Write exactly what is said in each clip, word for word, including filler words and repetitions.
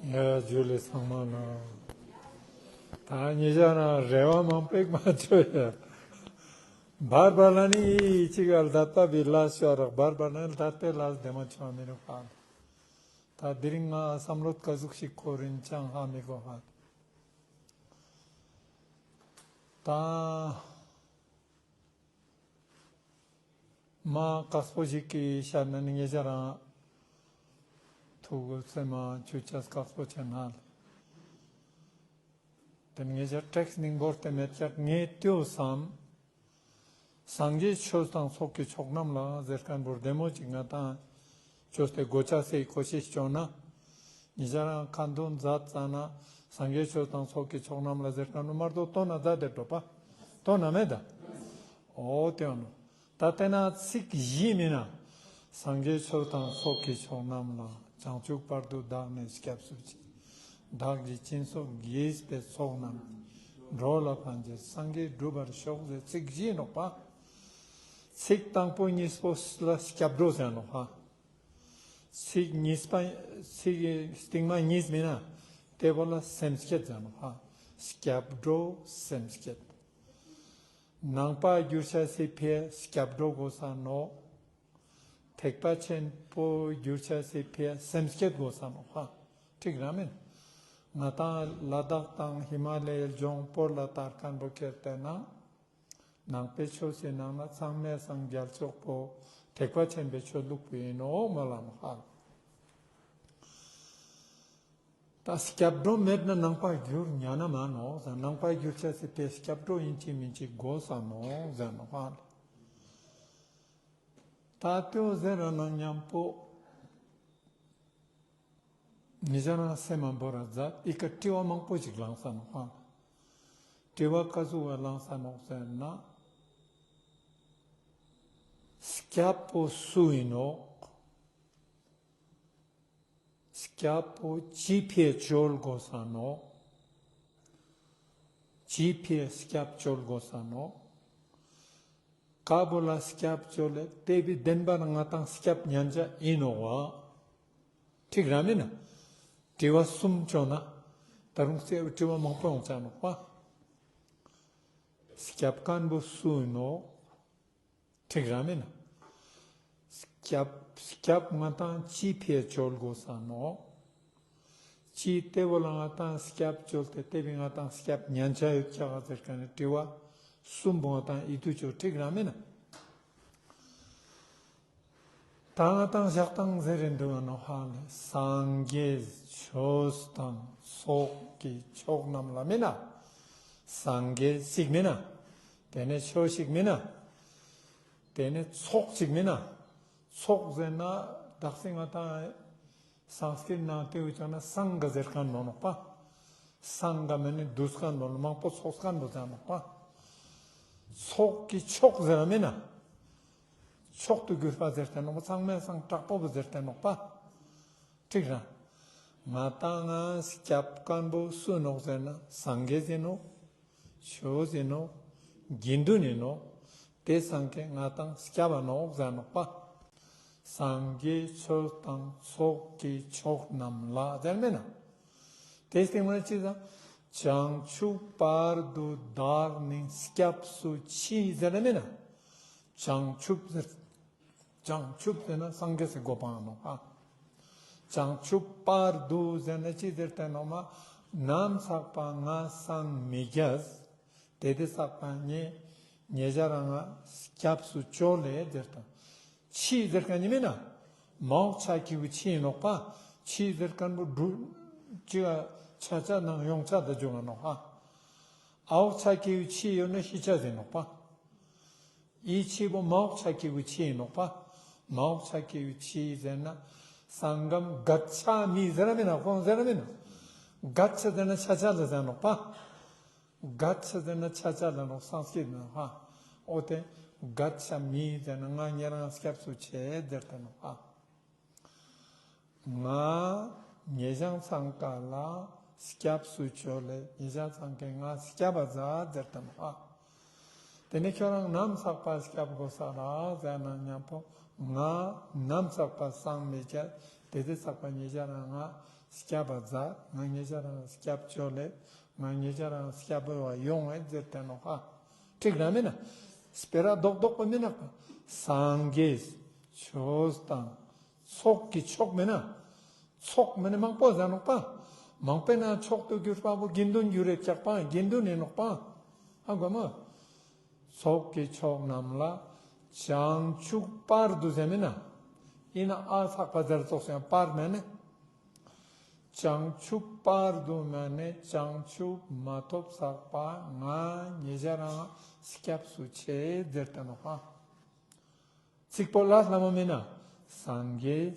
ཡ་ཇུ་ལེ་ཚང་མ་ལ། ད་ཉེ་ཞ་རང་རེ་བ་མང་པོ་མ་ཅོ་ཡ། བར་བར་ལ་ནི་ཅིག་ག་ལ་དད་པ་བི་ལ་ཤོ་རག་བར་བར་ལ་ནི་དད་པའི་ལ་བདེ་མ་ཆོ་མི་རུ་ཧ། ད་དེ་རིང་ང་བསམ་བློ་ག་ཟུག་ཞིག་འཁོར་རིན་ཅང་ཧ་མི་གོ་ཧ། ད་མ་དཀགས་པོ་ཞིག་གི་ཤར་ན་ནི་ཉེ་ཞ་རང་ཐུགས་སེམས་མ་ཆུ་ཆས་དཀགས་པོ་ཆེ་ན། དེ་ནི་ཉེ་ཞ་ཊེགས་སྙིང་པོ་དེ་མེད་ཀྱག་ངས་ལྟོས་སམ། སངས་རྒྱས་ཆོས་དང་ཚོགས་ཀྱི་མཆོག་རྣམས་ལ་ཟེར་མཁན་པོ་བདེ་མོ་ཅིག་ང་དང་ཅོས་ཏེ་གོ་ཆ་སེ་གོ་ཤེས་ཅོ་ན། ཉེ་ཞ་རང་ཁ་འདོན་མཛད་ཙ་ན་སངས་རྒྱས་ཆོས་དང་ཚོགས་ཀྱི་མཆོག་རྣམས་ལ་ཟེར་མཁན་པོ་མར་དོ་ལྟོས་ན་མཛད་དེ་འགྲོ་པ། ལྟོས་ན་མེད་ད། འོ་དེ་ཡོང་ནོ། ད་དེ་ན་ཚིག་བཞི་མིན་ན། སངས་རྒྱས་ཆོས་དང་ཚོགས་ཀྱི་མཆོག་རྣམས་ལ། བྱང་ཆུབ་བར་དུ་བདག་ནི་སྐྱབས་སུ་མཆི། བདག་གིས་སྦྱིན་སོགས་བགྱིས་པའི་ཚོགས་རྣམས་ཀྱིས། འགྲོ་ལ་ཕན་ཕྱིར་སངས་རྒྱས་འགྲུབ་པར་ཤོག་ཟེར་ཚིག་བཞི་ནོག་པ། ཚིག་དང་པོ་གཉིས་པོ་ལ་སྐྱབས་འགྲོ་ཟེར་ནོག་ཧ། ཚིག་གཉིས་པ་ཚིག་སྟིང་མ་གཉིས་མིན་ན་དེ་བོ་ལ་སེམས་བསྐྱེད་ཟེར་ནོག་ཧ། སྐྱབས་འགྲོ་སེམས་བསྐྱེད། ནང་པ་གྱུར་ཆ་སི་ཕིའ་སྐྱབས་འགྲོ་དགོས་ས་ནོག། ཐེག་པ་ཆེན་པོ་གྱུར་ཆ་སི་ཕིའ་སེམས་བསྐྱེད་དགོས་ས་ནོག་ཧ། ཁྲིག་ར་མེན། ང་དང་ལ་དྭགས་དང་ཧི་མ་ལའི་ལྗོངས་སྤོ་ལ་དར་མཁན་པོ་ཁྱེར་ཏེ་ན། ནང་པའི་ཆོས་སི་ནང་ན་ཚང་མའེ་སང་རྒྱལ་མཆོག་པོ་ཐེག་པ་ཆེན་པོའི་ཆོས་ལུགས་པོ་ཨིན་ནོག་མོལ་ལ་ནོག་ཧ། ད་སྐྱབས་འགྲོ་མེད་ན་ནང་པ་གྱུར་ཉན་ན་མ་ནོག་ཟེར། ནང་པ་གྱུར་ཆ་སི་ཕིའ་སྐྱབས་འགྲོ་ཨིན་ཅིག་མིན་ཅིག་དགོས་ས་ནོག་ཟེར་ནོག་ཧ། ད་ལྟོས་ཟེར་ར་ན་མཉམ་པོ་ཉེ་ཞ་རང་སེམས་མ་བོར་ར་མཛད། འི་ཀ་དྲི་བ་མང་པོ་ཞིག་ལངས་ས་ནོག་ཧ། དྲི་བ་ག་ཟུག་བ་ལངས་ས་ནོག་ཟེར་ན། སྐྱབས་པོ་སུ་ཨིན་ནོག། སྐྱབས་པོ་ཅི་ཕིའ་བཅོལ་དགོས་ས་ནོག། ཅི་ཕིའ་སྐྱབས་བཅོལ་དགོས་ས་ནོག། ཀ་བོ་ལ་སྐྱབས་བཅོལ་ལེ་དེ་བི་བདེན་པ་ང་དང་སྐྱབས་ཉན་ཆ་ཨིན་ནོག་པ། ཁྲིག་ར་མེན་ན། དྲི་བ་གསུམ་ཅོ་ན། ད་རུང་སེ་དྲི་བ་མང་པོ་ཡོང་ཆ་ནོག་པ། སྐྱབས་མཁན་པོ་སུ་ཨིན་ནོག། ཁྲིག་ར་མེན་ན། སྐྱབས་སྐྱབས་ང་དང་ཅི་ཕིའ་བཅོལ་དགོས་ས་ནོག། ཅི་དེ་བོ་ལ་ང་དང་སྐྱབས་བཅོལ་ཏེ་དེ་བི་ང་དང་སྐྱབས་ཉན་ཆ་ཡོད་ཀྱག་ཟེར་མཁན་ནི་དྲི་བ་གསུམ་པོ་ང་དང་ཨིད་ཏུ་ཅོ། ཁྲིག་ར་མེན་ན། ད་ང་དང་ཞག་དང་ཟེར་རིན་འདུག་ཨ་ནོག་ཧ་ལེ། སངས་རྒྱས་ཆོས་དང་ཚོགས་ཀྱི་མཆོག་རྣམས་ལ་མེན་ན། སངས་རྒྱས་ཞིག་མེན་ན། དེ་ནེ་ཆོས་ཞིག་མེན་ན། དེ་ནེ་ཚོགས་ཞིག་མེན་ན། ཚོགས་ཟེར་ན་དག་ས་ང་དང་སཾསྐྲྀཏ་ནང་དེ་བོ་ཅོ་ན་སངྒ་ཟེར་མཁན་པོ་ནོག་པ། སངྒ་མེན་ན་འདུས་མཁན་པོ་ནོག། མང་པོ་ཚོགས་མཁན་པོ་ཟེར་ནོག་པ། ཚོགས་ཀྱི་མཆོག་ཟེར་ར་མེན་ན། མཆོག་ཏུ་གྱུར་པ་ཟེར་ཏེ་ནོག་པ། ཚང་མའེ་སང་དྲག་པོ་བོ་ཟེར་ཏེ་ནོག་པ། ཁྲིག་ར། ང་དང་ང་སྐྱབས་མཁན་པོ་སུ་ནོག་ཟེར་ན་སངས་རྒྱས་ཨིན་ནོག། ཆོས་ཨིན་ནོག། དགེ་འདུན་ཨིན་ནོག། དེ་སང་ཀེ་ང་དང་སྐྱབས་པ་ནོག་ཟེར་ནོག་པ། སངས་རྒྱས་ཆོས་དང་ཚོགས་ཀྱི་མཆོག་རྣམས་ལ་ཟེར་མེན་ན། དེ་སྟིང་མ་ཅི་ཟེར། བྱང་ཆུབ་བར་དུ་བདག་ནི་སྐྱབས་སུ་མཆི་ཟེར་མེན་ན། བྱང་ཆུབ་ཟེར། བྱང་ཆུབ་ཟེར་ན་སངས་རྒྱས་སི་གོ་འཕང་ནོག་པ། བྱང་ཆུབ་བར་དུ་ཟེར་ན་ཅི་ཟེར་ཏེ་ནོག་མ། ནམ་ཚག་པ་ང་སངས་མི་རྒྱས། དེ་དེ་ཚག་པ་ངའེ་ཉེ་ཞ་རང་ང་སྐྱབས་སུ་ཅོལ་ལེ་ཟེར་ཏེ། མཆི་ཟེར་མཁན་ནི་མེན་ན། མ་འོག་ཆ་ཀྱི་བོ་མཆི་ཨིན་ནོག་པ། མཆི་ཟེར་མཁན་པོ་འབྲུ་ཅི་ག་ཆ་ཆ་ནང་ཡོང་ཆ་ད་འཇུག་ག་ནོག་ཧ། འ་འོག་ཆ་ཀྱི་བོ་མཆི་ཡོད་ན་ཤི་ཆ་ཟེར་ནོག་པ། འི་མཆི་བོ་མ་འོག་ཆ་ཀྱི་བོ་མཆི་ཨིན་ནོག་པ། མ་འོག་ཆ་ཀྱི་བོ་མཆི་ཟེར་ན། སང་གམ་གད་ཆ་མི་ཟེར་ར་མེན་ན། ཁོང་ཟེར་ར་མེན་ན། གད་ཆ་ཟེར་ན་ཆ་ཆ་ལ་ཟེར་ནོག་པ། གད་ཆ་ཟེར་ན་ཆ་ཆ་ལ་ནོག་སཾསྐྲྀཏ་ནང་ཧ། འོ་དེ་གད་ཆ་མི་ཟེར་ན་ང་ཉེ་རང་སྐྱབས་སུ་མཆི་ཟེར་ཏེ་ནོག་ཧ། ང་ཉེ་ཞ་ཚང་ཀ་ལ་སྐྱབས་སུ་ཅོལ་ལེ། ཉེ་ཞ་ཚང་ཀེ་ང་སྐྱབས་པ་མཛད་ཟེར་ཏེ་ནོག་ཨ། དེ་ནེ་ཁྱོད་རང་ནམ་ཚག་པ་སྐྱབས་དགོས་ས་རག་ཟེར་ན་མཉམ་པོ་ང་ནམ་ཚག་པ་སངས་མི་རྒྱས། དེ་དེ་ཚག་པ་ཉེ་ཞ་རང་ང་ སྐྱབས་པ་མཛད། ང་ཉེ་ཞ་རང་སྐྱབས་བཅོལ་ལེ། ང་ཉེ་ཞ་རང་སྐྱབས་པ་ཡོང་ངེ་ཟེར་ཏེ་ནོག་ཧ། ཁྲིག་ར་མེན་ན། སྤེ་ར་རྡོག་རྡོག་པོ་མེན་ན། སངས་རྒྱས་ཆོས་དང་ཚོགས་ཀྱི་མཆོག་མེན་ན། ཚོགས་མེན་ན་མང་པོ་ཟེར་ནོག་པ། མང་པོའི་ནང་མཆོག་ཏུ་གྱུར་པ་བོ་དགེ་འདུན་གྱུར་རེ་ཆགས་པ། དགེ་འདུན་ནི་ནོག་པ། ཧ་གོ་མ། ཚོགས་ཀྱི་མཆོག་རྣམས་ལ། བྱང་ཆུབ་བར་དུ་ཟེར་མེན་ན། ཨིན་ན་ཨ་ཚག་པ་ཟེར་ཙོགས་ཡང་བར་མེན་ན། བྱང་ཆུབ་བར་དུ་མེན་ན་བྱང་ཆུབ་མ་ཐོབ་ཚག་པ་ང་ཉེ་ཞ་རང་སྐྱབས་སུ་མཆི་ཟེར་ཏེ་ནོག་ཧ། ཚིག་པོ་ལ་ལ་མ་མེན་ན། སངས་རྒྱས།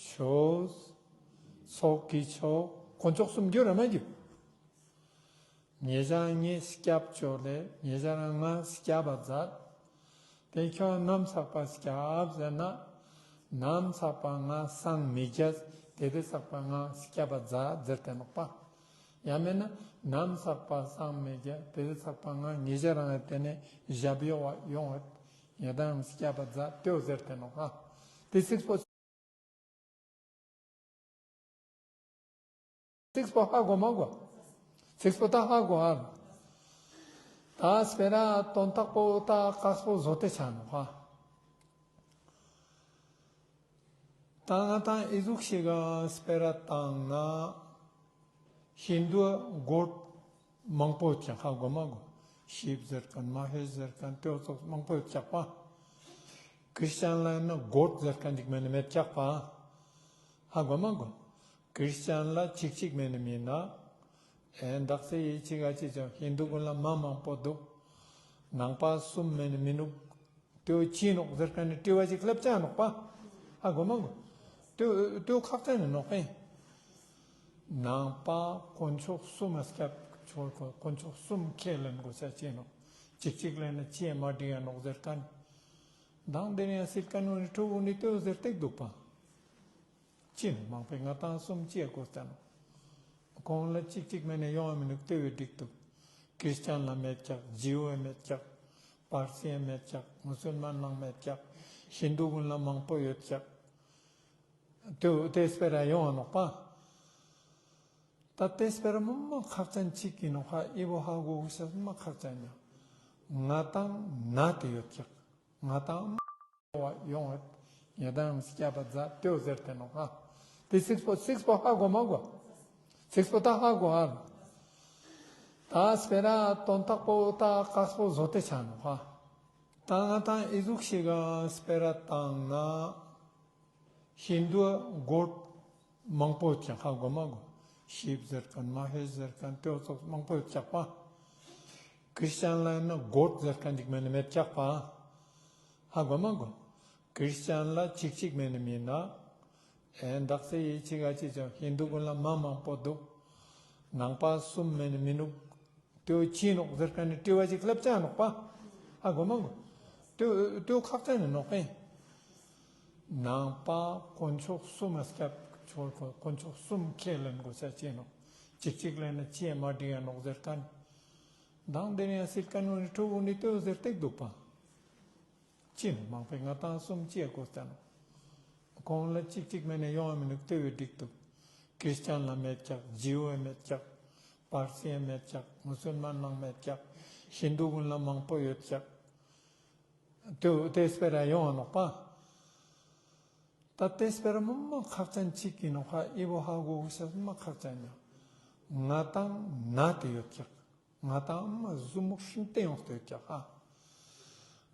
ཆོས། ཚོགས་ཀྱི་མཆོག་དཀོན་མཆོག་གསུམ་གྱུར་ར་མ་གྱུར། ཉེ་ཞ་ངས་སྐྱབས་བཅོལ་ལེ། ཉེ་ཞ་རང་ང་སྐྱབས་པ་མཛད། ཏེ་ཁྱོད་ནམ་ཚག་པ་སྐྱབས་ཟེར་ན། ནམ་ཚག་པ་ང་སངས་མི་རྒྱས། ཏེ་ཏེ་ཚག་པ་ང་སྐྱབས་པ་མཛད་ཟེར་ཏེ་ནོག་པ། ཡང་མེན་ན་ནམ་ཚག་པ་སངས་མི་རྒྱས། ཏེ་ཏེ་ཚག་པ་ང་ཉེ་ཞ་རང་ཏེ་ནེ་ཞབས་ཡོ་བ་ཡོང་བ་ཉེ་དང་སྐྱབས་པ་མཛད་ཏེ་ཟེར་ཏེ་ནོག་ཧ། ཏེ་ཚིག་པོ། ཚིག་པོ་ཧ་གོ་མ་གོ། ཚིག་པོ་ད་ཧ་གོ་ཧ། ད་སྤེ་ར་དོན་དག་པོ་ད་ཀགས་པོ་ཟོ་ཏེ་ཆ་ནོག་ཧ། ད་ང་དང་ཨི་ཟུག་ཤིག་ག་སྤེ་ར་ཏང་ན། ཧིན་དུ་གོཌ་མང་པོ་ཡོད་ཀྱག་ཧ་གོ་མ་གོ། ཤིབ་ཟེར་ཁན་མ་ཧེ་ཟེར་ཁན་ཏེ་ཙོགས་མང་པོ་ཡོད་ཀྱག་པ། ཁྲིས་ཅན་ལ་ཡིན་ན་གོཌ་ཟེར་ཁན་ཅིག་མེན་ན་མེད་ཀྱག་པ། ཧ་གོ་མ་གོ། ཁྲིས་ཅན་ལ་ཅིག་ཅིག་མེན་ན་མེན་ན། ཨེ་དག་ས་ཡི་ཅིག་ག་ཅིག་ཅང་ཧིན་དུ་གུན་ལ་མ་མང་པོ་དུག། ནང་པ་གསུམ་མེན་ན་མི་ནུག། ཏེ་བོ་ཅི་ནོག་ཟེར་ཁན་ནི་དྲི་བ་ཅིག་ལེབ་ཆ་ནོག་པ། ཧ་གོ་མ་གོ། ཏེ་བོ་ཁག་ཅན་ནི་ནོག་པ། ནང་པ་དཀོན་མཆོག་གསུམ་མ་སྐྱབས་ཆོག་གོ། དཀོན་མཆོག་གསུམ་ཁས་ལེན་གོས་ཤེས་ཅི་ནོག། ཅིག་ཅིག་ལེན་ན་ཅི་ཡང་མ་འགྲིག་ཡ་ནོག་ཟེར་ཁན། མདང་དེ་རིང་ཡང་སིལ་ཁན་བོ་ནི་ཕྲུ་གུ་ནི་ཏེ་བོ་ཟེར་ཏེ་དུག་པ། ཅི་ནོག་མང་པོའི་ང་དང་གསུམ་ཅི་ཡ་གོས་ཏེ་ནོག། ཁོང་ལ་ཅིག་ཅིག་མེན་ན་ཡོང་བ་མི་ནུག། ཏེ་བོ་འགྲིག་དུག། ཁྲིས་ཅན་ལ་མེད་ཀྱག། ཇིའུ་ཡ་མེད་ཀྱག། པར་སི་ཡ་མེད་ཀྱག། མུ་སུལ་མན་ནང་མེད་ཀྱག། ཧིན་དུ་གུན་ལ་མང་པོ་ཡོད་ཀྱག། ཏེ་བོ་ཏེ་སྤེ་ར་ཡོང་བ་ནོག་པ། ད་ཏེ་སྤེ་ར་མ་མ་ཁག་ཅན་ཅིག་ཨིན་ནོག་ཧ། ཨི་བོ་ཧ་གོ་གོས་ཤེས་མ་ཁག་ཅན་ཡ། ང་དང་ན་ཏེ་ཡོད་ཀྱག། ང་དང་ཡོང་བ་ཉེ་དང་སྐྱབས་པ་མཛད་ཏེ་ཟེར་ཏེ་ནོག་ཧ། ཏེ་ཚིག་པོ་ཚིག་པོ་ཧ་གོ་མ་གོ། ཚིག་པོ་ད་ཧ་གོ་ཧ། ད་སྤེ་ར་དོན་དག་པོ་ད་ཀགས་པོ་ཟོ་ཏེ་ཆ་ནོག་ཧ། ད་ང་དང་ཨི་ཟུག་ཤིག་ག་སྤེ་ར་ཏང་ན། ཧིན་དུ་གོཌ་མང་པོ་ཡོད་ཀྱག་ཧ་གོ་མ་གོ། ཤིབ་ཟེར་ཁན་མ་ཧེ་ཟེར་ཁན་ཏེ་ཙོགས་མང་པོ་ཡོད་ཀྱག་པ། ཁྲིས་ཅན་ལ་ཡིན་ན་གོཌ་ཟེར་ཁན་ཅིག་མེན་ན་མེད་ཀྱག་པ། ཧ་གོ་མ་གོ། ཁྲིས་ཅན་ལ་ཅིག་ཅིག་མེན་ན་མེན་ན། ཨེ་དག་ས་ཡི་ཅིག་ག་ཅིག་ཅང་ཧིན་དུ་གུན་ལ་མ་མང་པོ་དུག། ནང་པ་གསུམ་མེན་ན་མི་ནུག། ཏེ་བོ་ཅི་ནོག་ཟེར་ཁན་ནི་དྲི་བ་ཅིག་ལེབ་ཆ་ནོག་པ། ཧ་གོ་མ་གོ། ཏེ་བོ་ཏེ་བོ་ཁག་ཅན་ནི་ནོག་པ། ནང་པ་དཀོན་མཆོག་གསུམ་མ་སྐྱབས་ཆོག་གོ། དཀོན་མཆོག་གསུམ་ཁས་ལེན་གོས་ཤེས་ཅི་ནོག། ཅིག་ཅིག་ལེན་ན་ཅི་ཡང་མ་འགྲིག་ཡ་ནོག་ཟེར་ཁན། མདང་དེ་རིང་ཡང་སིལ་ཁན་བོ་ནི་ཕྲུ་གུ་ནི་ཏེ་བོ་ཟེར་ཏེ་དུག་པ། ཅི་ནོག་མང་པོའི་ང་དང་གསུམ་ཅི་ཡ་གོས་ཏེ་ནོག། ཁོང་ལ་ཅིག་ཅིག་མེན་ན་ཡོང་བ་མི་ནུག། ཏེ་བོ་འགྲིག་དུག། ཁྲིས་ཅན་ལ་མེད་ཀྱག། ཇིའུ་ཡ་མེད་ཀྱག། པར་སི་ཡ་མེད་ཀྱག། མུ་སུལ་མན་ནང་མེད་ཀྱག། ཧིན་དུ་གུན་ལ་མང་པོ་ཡོད་ཀྱག། ཏེ་བོ་ཏེ་སྤེ་ར་ཡོང་བ་ནོག་པ། ད་ཏེ་སྤེ་ར་མ་མ་ཁག་ཅན་ཅིག་ཨིན་ནོག་ཧ། ཨི་བོ་ཧ་གོ་གོས་ཤེས་མ་ཁག་ཅན་ཡ། ང་དང་ན་ཏེ་ཡོད་ཀྱག། ང་དང་མ་ཟུར་མོ་ཤིན་ཏེ་ཡོངས་ཏེ་ཡོད་ཀྱག་ཧ།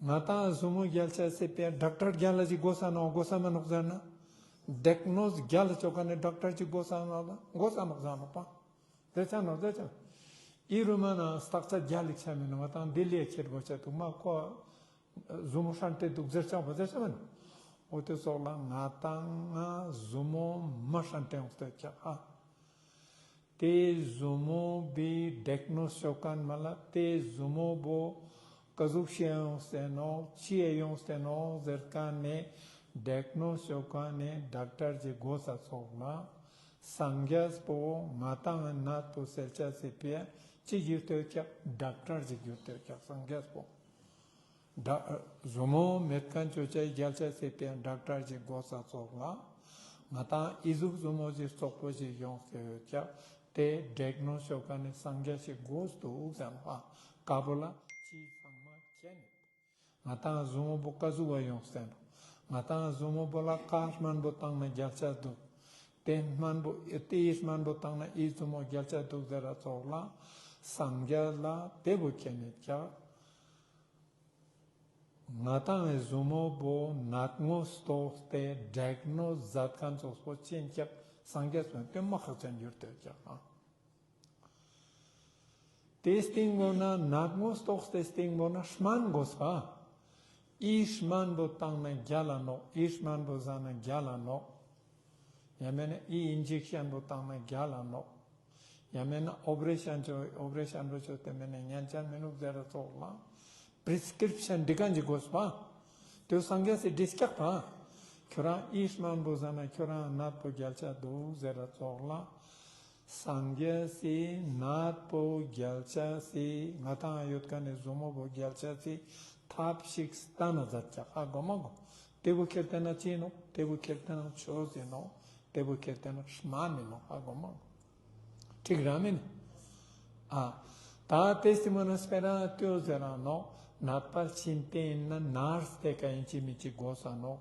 ང་དང་ཟུར་མོ་རྒྱལ་ཆ་སེ་པའི་ཌོག་ཊར་རྒྱལ་ལ་ཅིག་གོས་ས་ནོག་གོས་ས་མ་ནོག་ཟེར་ན། ཌེག་ནོས་རྒྱལ་ལ་ཅོ་ཁན་ནི་ཌོག་ཊར་ཅིག་གོས་ས་ནོག་གོས་ས་ནོག་ཟེར་ནོག་པ། ཟེར་ཆ་ནོག་ཟེར་ཆ། ཨི་རུ་མ་ན་སྟག་ཚ་རྒྱལ་ལ་ཆ་མེན་ན་ང་དང་ལྡི་ལི་ཡ་ཁྱེར་གོས་ཆ་དུག་མ་ཁོ། ཟུར་མོ་ཧྲན་ཏེ་དུག་ཟེར་ཆ་བ་ཟེར་ཆ་མེན་ན། འོ་ཏེ་ཙོགས་ལ་ང་དང་ང་ཟུར་མོ་མ་ཧྲན་ཏེ་ཡོངས་ཏེ་ཡོད་ཀྱག་ཧ། ཏེ་ཟུར་མོ་བོའི་ཌེག་ནོས་ཅོ་ཁན་མ་ལ་ཏེ་ཟུར་མོ་བོ་ཀ་ཟུག་ཤིག་ཡོངས་ཏེ་ནོག་ཅི་ཡ་ཡོངས་ཏེ་ནོག་ཟེར་ཁན་ནི་ཌེག་ནོས་ཅོ་ཁན་ནི་ཌོག་ཊར་ཅིག་གོས་ས་ཙོགས་ལ་སངས་རྒྱས་པོ་ང་དང་ང་ན་ཏེ་སེལ་ཆ་སེ་པའི་ཅི་གྱུར་ཏེ་ཡོད་ཀྱག། ཌོག་ཊར་ཅིག་གྱུར་ཏེ་ཡོད་ཀྱག་སངས་རྒྱས་པོ། ཌ་ཟུར་མོ་མེད་ཁན་ཅོ་ཆའི་རྒྱལ་ཆ་སེ་པའི་ཌོག་ཊར་ཅིག་གོས་ས་ཙོགས་ལ། ང་ཏང་ཨི་ཟུག་ཟུ་མོ་ཞིག་ཙོག་པོ་ཞིག་ཡོངས་ཏེ་ཡོད་ཀྱག། ཏེ་འདྲེག་ནོ་ཤོ་ཀ་ནེ་སངས་རྒྱས་ཤིག་དགོས་འདུག་ཟེར་ནོག་ཧ། ཀ་བོ་ལ་ཅི་ཚང་མ་མཁྱེན་ནི། ང་ཏང་ཟུ་མོ་བོ་ཀ་ཟུག་ག་ཡོངས་ཏེ་ནོག། ང་ཏང་ཟུ་མོ་བོ་ལ་ཀ་སྨན་པོ་བཏང་ན་རྒྱལ་ཆ་འདུག། ཏེ་སྨན་པོ་ཏེའི་སྨན་པོ་བཏང་ན་ཨི་ཟུ་མོ་རྒྱལ་ཆ་འདུག་ཟེར་ར་ཙོགས་ལ་སངས་རྒྱས་ལ་ཏེ་བོ་མཁྱེན་ནི་ཀྱག། ང་ཏང་ངི་ཟུ་མོ་བོ་ནད་ངོ་ལྟོགས་ཏེ་འདྲེག་ནོ་ཛད་ཁན་ཙོགས་པོ་ཅི་ཨིན་ཀྱག། སངས་རྒྱས་པོ་ཏེ་མ་ཁག་ཅན་གྱུར་ཏེ་ཡོད་ཀྱག་ཨ། ཏེ་སྟིང་བོ་ན་ནད་ངོ་ལྟོགས་ཏེ་སྟིང་བོ་ན་སྨན་དགོས་པ། ཨི་སྨན་བོ་བཏང་ན་རྒྱལ་ལ་ནོག། ཨི་སྨན་བོ་ཟ་ན་རྒྱལ་ལ་ནོག། ཡང་མེན་ན་ཨི་ཨིན་ཇེག་ཤན་བོ་བཏང་ན་རྒྱལ་ལ་ནོག། ཡང་མེན་ན་ཨོ་པ་རེ་ཤན་ཅོ་ཨོ་པ་རེ་ཤན་བོ་ཅོས་ཏེ་མེན་ན་ཉན་ཅན་མི་ནུག་ཟེར་ར་ཙོགས་ལ་པྲི་སི་ཀྲིབ་ཤན་འབྲི་ཁན་ཅིག་དགོས་པ། ཏེ་སངས་རྒྱས་སི་འབྲི་ཀྱག་པ། ཁྱོ་རང་ཨི་སྨན་བོ་ཟ་ན་ཁྱོ་རང་ནད་པོ་རྒྱལ་ཆ་འདུག་ཟེར་ར་ཙོགས་ལ། སངས་རྒྱས་སི་ནད་པོ་རྒྱལ་ཆ་སི་ང་ཏང་ཡོད་ཁན་ནི་ཟུ་མོ་བོ་རྒྱལ་ཆ་སི་ཐབས་ཤིག་སྟན་ན་ཛད་ཀྱག་ཧ་གོ་མ་གོ། ཏེ་བོ་ཁྱེར་ཏེ་ན་ཅི་ཨིན་ནོག། ཏེ་བོ་ཁྱེར་ཏེ་ན་ཆོས་ཨིན་ནོག། ཏེ་བོ་ཁྱེར་ཏེ་ན་སྨན་ཨིན་ནོག་ཧ་གོ་མ་གོ། ཁྲིག་ར་མེན་ན། ཨ། ཏ་ཏེ་སྟིང་བོ་ན་སྤེ་ར་ཏེའོ་ཟེར་ར་ནོག། ནད་པ་ཅིན་ཏེ་ཨིན་ན་ནར་སི་ཏེ་ཀ་ཨིན་ཅི་མིན་ཅི་དགོས་ས་ནོག།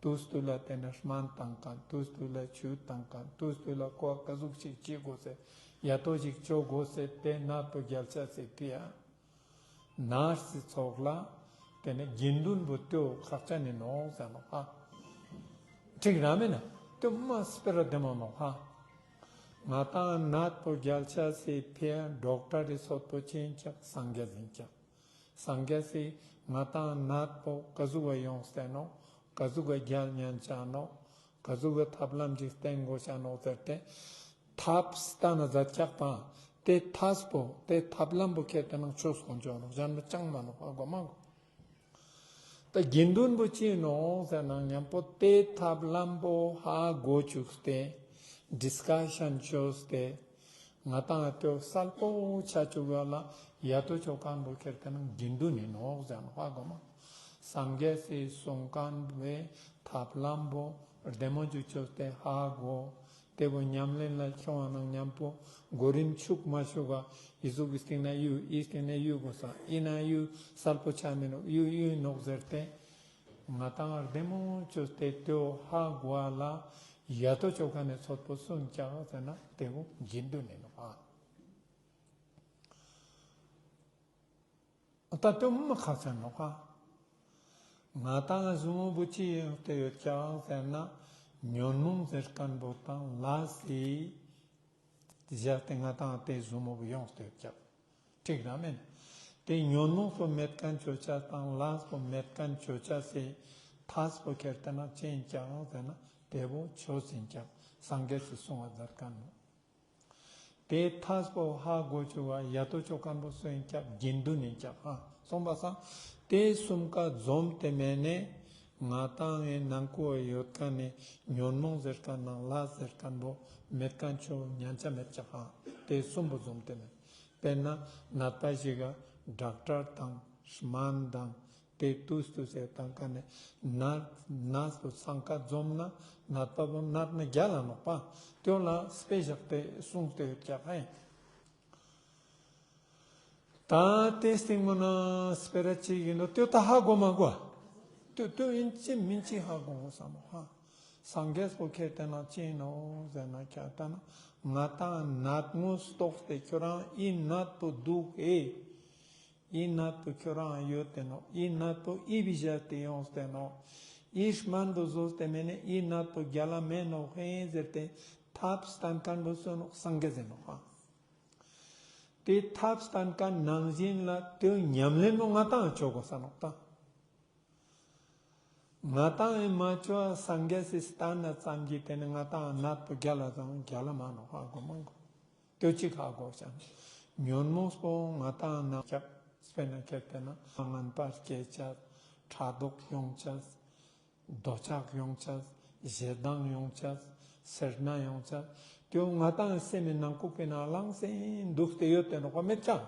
ཏུས་ཏུས་ལ་ཏེ་ནེ་སྨན་བཏང་ཁན། ཏུས་ཏུས་ལ་ཆུ་བཏང་ཁན། ཏུས་ཏུས་ལ་ཀོ་ཀ་ཟུག་ཅིག་ཅི་དགོས་སེ་ཡ་ཏོ་ཅིག་ཅོ་དགོས་སེ་ཏེ་ནད་པོ་རྒྱལ་ཆ་སི་ཕིའ་ནར་སི་ཙོགས་ལ་ཏེ་ནེ་དགེ་འདུན་བོ་ཏེའོ་ཁག་ཅན་ཨིན་ནོག་ཟེར་ནོག་ཧ། ཁྲིག་ར་མེན་ན། ཏེ་མ་སྤེ་ར་དེ་མོ་ནོག་ཧ། ང་ཏང་ནད་པོ་རྒྱལ་ཆ་སི་ཕིའ་ཌོག་ཊར་རི་ཚོད་པོ་ཅི་ཨིན་ཀྱག། སངས་རྒྱས་ཨིན་ཀྱག། སངས་རྒྱས་སི་ང་ཏང་ནད་པོ་ཀ་ཟུག་ག་ཡོངས་ཏེ་ནོག། ཀ་ཟུག་ག་རྒྱལ་ཉན་ཆ་ནོག། ཀ་ཟུག་ག་ཐབས་ལམ་ཅིག་སྟན་དགོས་ཤ་ནོག་ཟེར་ཏེ་ཐབས་སྟན་ན་ཛད་ཀྱག་པ། ཏེ་ཐབས་པོ་ཏེ་ཐབས་ལམ་བོ་ཁྱེར་ཏེ་ན་ཆོས་དཀོན་མཆོག་ནོག། ཞན་མ་ཅང་མ་ནོག་ཧ་གོ་མ་གོ། ཏ་དགེ་འདུན་བོ་ཅི་ནོག་ཟེར་ན་ཉམ་པོ་ཏེ་ཐབས་ལམ་བོ་ཧ་གོ་ཅུགས་ཏེ་ཌིས་ཀ་ཤན་ཅོས་ཏེ་ང་ཏང་ཏེ་སལ་པོ་ཆ་ཅུག་ག་ལ་ཡ་ཏོ་ཅོ་ཁན་བོ་ཁྱེར་ཏེ་ན་དགེ་འདུན་ཨིན་ནོག་ཟེར་ནོག་ཧ་གོ་མ། སངས་རྒྱས་སི་གསུང་ཁན་བོའི་ཐབས་ལམ་བོ་རྡེ་མོ་ཅུག་ཅོས་ཏེ་ཧ་གོ། ཏེ་བོ་ཉམས་ལེན་ལ་ཁྱོང་བ་ནང་ཉམ་པོ་གོ་རིམ་ཆུག་མ་ཆུག་ག་ཨི་ཟུག་གི་སྟིང་ན་ཡུ་ཨི་སྟིང་ན་ཡུ་གོས་ས་ཨིན་ན་ཡུ་སལ་པོ་ཆ་མི་ནོག་ཡུ་ཡུ་ནོག་ཟེར་ཏེ་ང་ཏང་རྡེ་མོ་ཅོས་ཏེ་ཏེའོ་ཧ་གོ་བ་ལ་ཡ་ཏོ་ཅོ་ཁན་ནི་ཚོད་པོ་སུ་ཨིན་ཀྱག་ཟེར་ན་ཏེ་བོ་དགེ་འདུན་ཨིན་ནོག་ཨ། ཏ་ཏེ་མ་ཁག་ཅན་ནོག་ཧ། ང་ཏང་ཟུ་མོ་བོ་ཅི་ཡོངས་ཏེ་ཡོད་ཀྱག་ཟེར་ན་ཉོན་མོངས་ཟེར་ཁན་བོ་དང་ལས་སི་ཞག་སྟེ་ང་ཏང་ཏེ་ཟུ་མོ་བོ་ཡོངས་ཏེ་ཡོད་ཀྱག། ཁྲིག་ར་མེན་ན། ཏེ་ཉོན་མོངས་པོ་མེད་ཁན་ཅོ་ཅེས་དང་ལས་པོ་མེད་ཁན་ཅོ་ཅེས་སི་ཐབས་པོ་ཁྱེར་ཏེ་ན་ཅི་ཨིན་ཀྱག་ཟེར་ན་ཏེ་བོ་ཆོས་ཨིན་ཀྱག། སངས་རྒྱས་སི་གསུང་བ་ཛད་ཁན་བོ། ཏེ་ཐབས་པོ་ཧ་གོ་ཅུག་ག་ཡ་ཏོ་ཅོ་ཁན་བོ་སུ་ཨིན་ཀྱག། དགེ་འདུན་ཨིན་ཀྱག་ཧ། སོང་པ་སང་ཏེ་གསུམ་ཀ་ཛོམས་ཏེ་མེན་ན་ང་ཏང་ངི་ནང་ངུ་ཡོད་ཁན་ནི་ཉོན་མོངས་ཟེར་ཁན་ནང་ལས་ཟེར་ཁན་བོ་མེད་ཁན་ཅོ་ཉན་ཆ་མེད་ཀྱག་ཧ། ཏེ་གསུམ་པོ་ཛོམས་ཏེ་མེན། སྤེར་ན་ནད་པ་ཞིག་ག་ཌོག་ཊར་དང་སྨན་དང་ཏེ་ཏུས་ཏུས་སེ་ཏང་ཁན་ནི་ནད་ནད་པོ་སང་ཀ་ཛོམས་ན་ནད་པ་བོ་ནད་ན་རྒྱལ་ལ་ནོག་པ། ཏེའོ་ལ་སྤེ་ཞག་སྟེ་གསུངས་ཏེ་ཡོད་ཀྱག་ཧ། ཏ་ཏེ་སྟིང་མོ་ན་སྤེ་ར་ཅིག་ཨིན་ནོག་ཏེ་ཏ་ཧ་གོ་མ་གོ། ཏེ་ཏེ་ཨིན་ཅི་མིན་ཅི་ཧ་གོ་གོས་ས་ནོག་ཧ། སངས་རྒྱས་པོ་ཁྱེར་ཏེ་ན་ཅི་ཨིན་ནོག་ཟེར་ན་ཁྱེར་ཏེ་ན་ང་ཏང་ནད་ངོ་ལྟོགས་ཏེ་ཁྱོ་རང་ཨི་ནད་པོ་དུག་ཨེ། ཨི་ནད་པོ་ཁྱོ་རང་ཡོད་དེ་ནོག། ཨི་ནད་པོ་ཨི་བི་ཞག་སྟེ་ཡོངས་ཏེ་ནོག། ཨི་སྨན་པོ་ཟོས་ཏེ་མེན་ན་ཨི་ནད་པོ་རྒྱལ་ལ་མེན་ནོག་ཧེ་ཟེར་ཏེ་ཐབས་སྟན་ཁན་བོ་སུ་ནོག། སངས་རྒྱས་ཨིན་ནོག་ཧ། ཏེ་ཐབས་སྟན་ཁན་ནང་བཞིན་ལ་ཏེ་ཉམས་ལེན་བོ་ང་ཏང་ཅོ་གོས་ས་ནོག་ཏ། ང་ཏང་ཨེ་མ་ཅོ་སངས་རྒྱས་སི་སྟན་ན་ཙམ་གྱི་ཏེ་ནེ་ང་ཏང་ནད་པོ་རྒྱལ་ལ་ཙམ་རྒྱལ་ལ་མ་ནོག་ཧ་གོ་མ་གོ། ཏེ་ཅིག་ཧ་གོ་ཤ་ན། ཉོན་མོངས་པོ་ང་ཏང་ན་ཁྱབ་སྤེར་ན་ཁྱེར་ཏེ་ན་ངན་པ་སྐྱེ་ཅེས། ཕྲག་དོག་ཡོང་ཅེས། འདོད་ཆགས་ཡོང་ཅེས། ཞེ་སྡང་ཡོང་ཅེས། སེར་སྣ་ཡོང་ཅེས། ཏེ་བོ་ང་ཏང་སེམས་སི་ནང་ཁུག་པའི་ནང་ལངས་ཏེ་དུག་སྟེ་ཡོད་དེ་ནོག་པ་མེད་ཀྱག།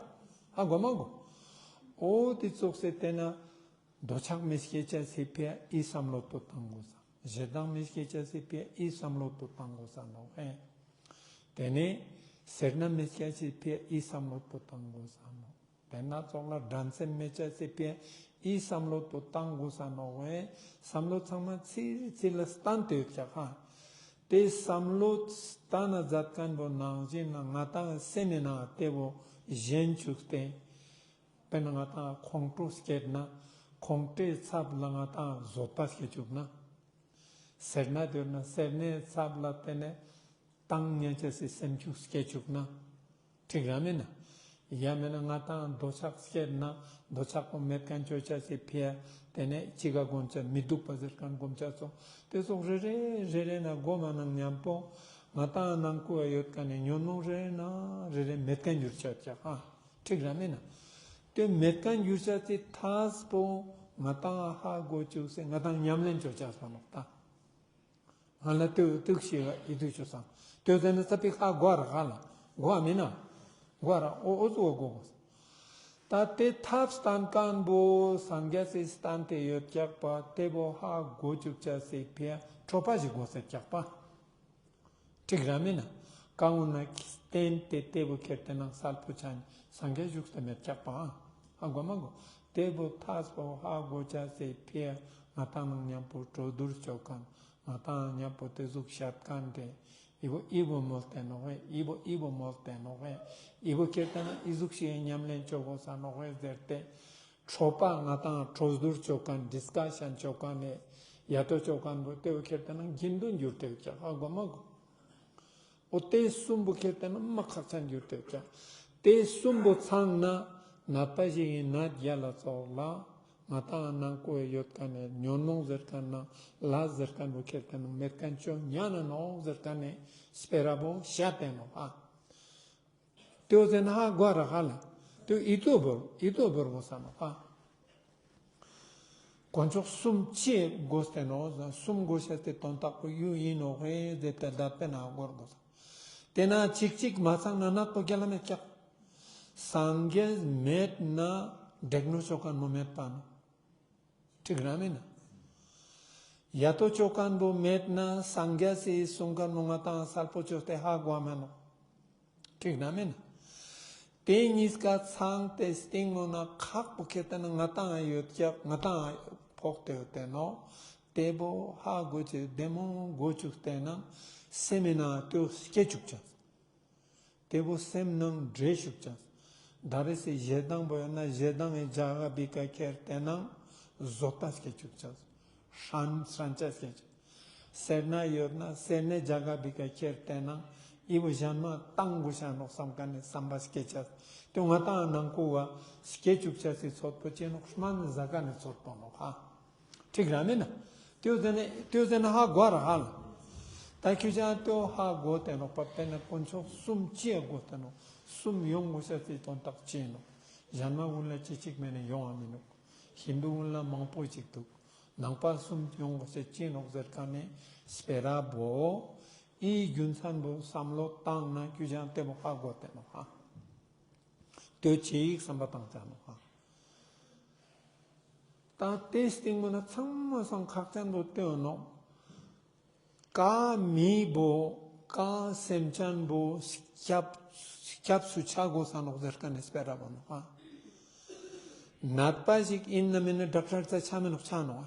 ཧ་གོ་མ་གོ། འོ་ཏེ་ཙོགས་སེ་ཏེ་ན་འདོད་ཆགས་མི་སྐྱེ་ཅེས་སི་ཕིའ་ཨི་སམ་བློ་ཏོ་ཏང་གོས་ས། ཞེ་སྡང་མི་སྐྱེ་ཅེས་སི་ཕིའ་འི་བསམ་བློ་པོ་བཏང་དགོས་ས་ནོག་ཧེ། ཏེ་ནེ་སེར་སྣ་མི་སྐྱེ་ཅེས་སི་ཕིའ་འི་བསམ་བློ་པོ་བཏང་དགོས་ས་ནོག། ཏེ་ན་ཙོགས་ལ་འགྲན་སེམས་མི་སྐྱེ་ཅེས་སི་ཕིའ་འི་བསམ་བློ་པོ་བཏང་དགོས་ས་ནོག་ཧེ། བསམ་བློ་ཚང་མ་ཚིར་ཚིར་ལ་སྟན་ཏེ་ཡོད་ཀྱག་ཧ། ཏེ་བསམ་བློ་སྟན་ན་མཛད་མཁན་པོ་ནང་བཞིན་ན་ང་ཏང་སེམས་མི་ནང་ཏེ་བོ་ཞེན་བཅུག་སྟེ། དཔེར་ན་ང་ཏང་ཁོང་ཁྲོ་སྐྱེད་ན་ཁོང་ཁྲོའི་ཚབ་ལ་ང་ཏང་བཟོད་པ་སྐྱེ་བཅུག་ན། སེར་སྣ་ཡོད་ན་སེར་སྣའི་ཚབ་ལ་བརྟེན་ནས་བཏང་ཉན་ཅེས་སི་སེམས་ཤུགས་སྐྱེ་བཅུག་ན། འགྲིག་ར་མེན་ན། ཡང་མེན་ན་ང་ཏང་འདོད་ཆགས་སྐྱེད་ན་འདོད་ཆགས་པོ་མེད་མཁན་ཅོ་ཅེས་སི་ཕིའ་ཏེ་ནེ་ཅི་ག་སྒོམ་ཅེས་མི་སྡུག་པ་ཟེར་མཁན་སྒོམ་ཅེས་སོ། ཏེ་ཙོགས་རེ་རེ་རེ་རེ་ན་སྒོམ་མ་ནང་མཉམ་པོ་ང་ཏང་ནང་ཁུལ་ཡོད་མཁན་ནི་ཉོན་མོངས་རེ་ན་རེ་རེ་མེད་མཁན་འགྱུར་ཅེས་ཀྱག་ཧ། འགྲིག་ར་མེན་ན། ཏེ་མེད་མཁན་འགྱུར་ཅེས་སི་ཐབས་པོ་ང་ཏང་ཧ་གོ་བཅུག་སྟེ་ང་ཏང་ཉམས་ལེན་ཅོ་ཅེས་པ་ནོག་ད། ང་ལ་ཏེ་ཏུག་ཤེས་ཨི་ཏུ་ཆོ་སང་། ཏེ་ཟེར་ན་ས་པི་ཁ་གོ་ར་ཧ་ལ་གོ་མེན་ན། གོ་ར་འོ་འོ་ཙོགས་གོ་གོས། ད་ཏེ་ཐབས་སྟན་མཁན་པོ་སངས་རྒྱས་སི་སྟན་ཏེ་ཡོད་ཀྱག་པ་ཏེ་བོ་ཧ་གོ་བཅུག་ཅེས་སི་ཕིའ་ཁྲོ་པ་ཞིག་གོས་ཟེར་ཀྱག་པ། འགྲིག་ར་མེན་ན། གང་འོ་ན་བརྟེན་ཏེ་ཏེ་བོ་ཁྱེར་ཏེ་ནང་གསལ་པོ་ཆ་ནི་སངས་རྒྱས་བཞུགས་ཏེ་མེད་ཀྱག་པ། ཧ་གོ་མ་གོ། ཏེ་བོ་ཐབས་པོ་ཧ་གོ་ཅེས་སི་ཕིའ་ང་ཏང་ནང་མཉམ་པོ་གྲོས་བསྡུར་ཅོ་མཁན་ང་ཏང་མཉམ་པོ་ཏེ་ཟུག་བཤད་མཁན་ཏེ་འི་བོ་འི་བོ་མོལ་ཏེ་ནོག་ཧེ། འི་བོ་འི་བོ་མོལ་ཏེ་ནོག་ཧེ། འི་བོ་ཁྱེར་ཏེ་ནང་འི་ཟུག་ཤིག་ཉམས་ལེན་ཅོ་གོས་ས་ནོག་ཧེ་ཟེར་ཏེ། ཁྲོ་པ་ང་ཏང་གྲོས་བསྡུར་ཅོ་མཁན་ཌིས་ཀ་ཤན་ཅོ་མཁན་ནི་ཡ་ཏོ་ཅོ་མཁན་པོ་ཏེ་བོ་ཁྱེར་ཏེ་ནང་དགེ་འདུན་འགྱུར་ཏེ་ཡོད་ཀྱག་ཧ་གོ་མ་གོ། འོ་ཏེ་གསུམ་པོ་ཁྱེར་ཏེ་ནང་མ་ཁག་ཅན་འགྱུར་ཏེ་ཡོད་ཀྱག། ཏེ་གསུམ་པོ་ཚང་ན་ནད་པ་ཞིག་ཨིན་ན་རྒྱལ་ལ་ཙོགས་ལ་ང་ཏང་ནང་ཁུལ་ཡོད་མཁན་ནི་ཉོན་མོངས་ཟེར་མཁན་ན་ལས་ཟེར་མཁན་པོ་ཁྱེར་ཏེ་ནང་མེད་མཁན་ཅོ་ཉན་ན་ནོག་ཟེར་མཁན་ནི་སྤེ་ར་བོ་བཤད་དེ་ནོག་ཧ། ཏེ་བོ་ཟེར་ན་ཧ་གོ་ར་ཧ་ལ། ཏེ་ཨི་ཏོ་བོར་ཨི་ཏོ་བོར་གོས་ས་ནོག་ཧ། དཀོན་མཆོག་གསུམ་ཅི་གོས་ཏེ་ནོག་ཟེར་གསུམ་གོས་ཤེས་ཏེ་དོན་དག་པོ་ཡུ་ཨིན་ནོག་ཧེ་ཟེར་ཏེ་ད་དཔེར་ན་ཧ་གོ་ར་གོས་ས། ཏེ་ན་ཅིག་ཅིག་མ་ཚང་ན་ནད་པོ་རྒྱལ་ལ་མེད་ཀྱག། སངས་རྒྱས་མེད་ན་འབྲེག་ནོ་ཅོ་མཁན་མོ་མེད་པ་ནོག། འགྲིག་ར་མེན་ན། ཡ་ཏོ་ཅོ་མཁན་པོ་མེད་ན་སངས་རྒྱས་སི་གསུང་མཁན་པོ་ང་ཏང་གསལ་པོ་ཅོས་ཏེ་ཧ་གོ་མེན་ནོག། འགྲིག་ར་མེན་ན། ཏེ་གཉིས་ཀ་ཚང་སྟེ་སྟིང་ནེ་ན་ཁག་པོ་ཁྱེར་ཏེ་ན་ང་ཏང་ཡོད་ཀྱག་ང་ཏང་ཕོག་སྟེ་ཡོད་དེ་ནོག། ཏེ་བོ་ཧ་གོ་ཅེས་བདེ་མོ་གོ་བཅུག་སྟེ་ན་སེམས་མི་ནང་ཏེ་བོ་སྐྱེ་བཅུག་ཅེས། ཏེ་བོ་སེམས་ནང་འདྲེས་བཅུག་ཅེས། ད་རེས་སི་ཞེ་སྡང་པོ་ཡོད་ན་ཞེ་སྡང་ངི་རྒྱ་ག་བི་ཀ་ཁྱེར་ཏེ་ན་བཟོད་པ་སྐྱེ་བཅུག་ཅེས། སྲན་སྲན་ཅེས་སྐྱེ་ཅེས། སེར་སྣ་ཡོད་ན་སེར་སྣའི་རྒྱ་ག་བི་ཀ་ཁྱེར་ཏེ་ན་འི་བོ་ཞན་མ་བཏང་དགོས་ཤ་ནོག་བསམ་མཁན་ནི་བསམ་པ་སྐྱེ་ཅེས། ཏེ་ང་ཏང་ནང་ཁུལ་བ་སྐྱེ་བཅུག་ཅེས་སི་ཚོད་པོ་ཅི་ནོག་སྨན་ཟ་མཁན་ནི་ཚོད་པོ་ནོག་ཧ། འགྲིག་ར་མེན་ན། ཏེ་བོ་ཟེར་ན་ཏེ་བོ་ཟེར་ན་ཧ་གོ་ར་ཧ་ལ། ད་ཁྱོད་ཅག་ཏེ་བོ་ཧ་གོ་སྟེ་ནོག་པ། དཔེར་ན་དཀོན་མཆོག་གསུམ་ཅི་ཡ་གོ་སྟེ་ནོག། གསུམ་ཡོང་དགོས་ཤེས་སི་དོན་དག་ཅི་ནོག། ཞན་མ་གུན་ལ་ཅི་ཅིག་མེད་ན་ཡོང་བ་མི་ནོག། ཧིན་དུ་གུན་ལ་མང་པོ་ཅིག་འདུག། ནང་པ་གསུམ་ཡོང་དགོས་ཤེས་ཅི་ནོག་ཟེར་མཁན་ནི་སྤེ་ར་བོ་འི་རྒྱུ་མཚན་བོ་བསམ་བློ་བཏང་ན་ཁྱོད་ཅག་ཏེ་བོ་ཧ་གོ་སྟེ་ནོག་ཧ། ཏེ་ཅིག་བསམ་པ་བཏང་ཅ་ནོག་ཧ། ད་ཏེ་སྟིང་མ་ན་ཚང་མ་སང་ཁག་ཅན་པོ་ཏེ་ཡོད་ནོག། ཀ་མི་བོ་ཀ་སེམས་ཅན་བོ་སྐྱབས་སྐྱབས་སུ་ཆ་དགོས་ས་ནོག་ཟེར་མཁན་ནི་སྤེ་ར་བོ་ནོག་ཧ། ནད་པ་ཞིག་ཨིན་ན་མེན་ན་ཌོག་ཊར་ཙ་ཆ་མི་ནོག་ཆ་ནོག་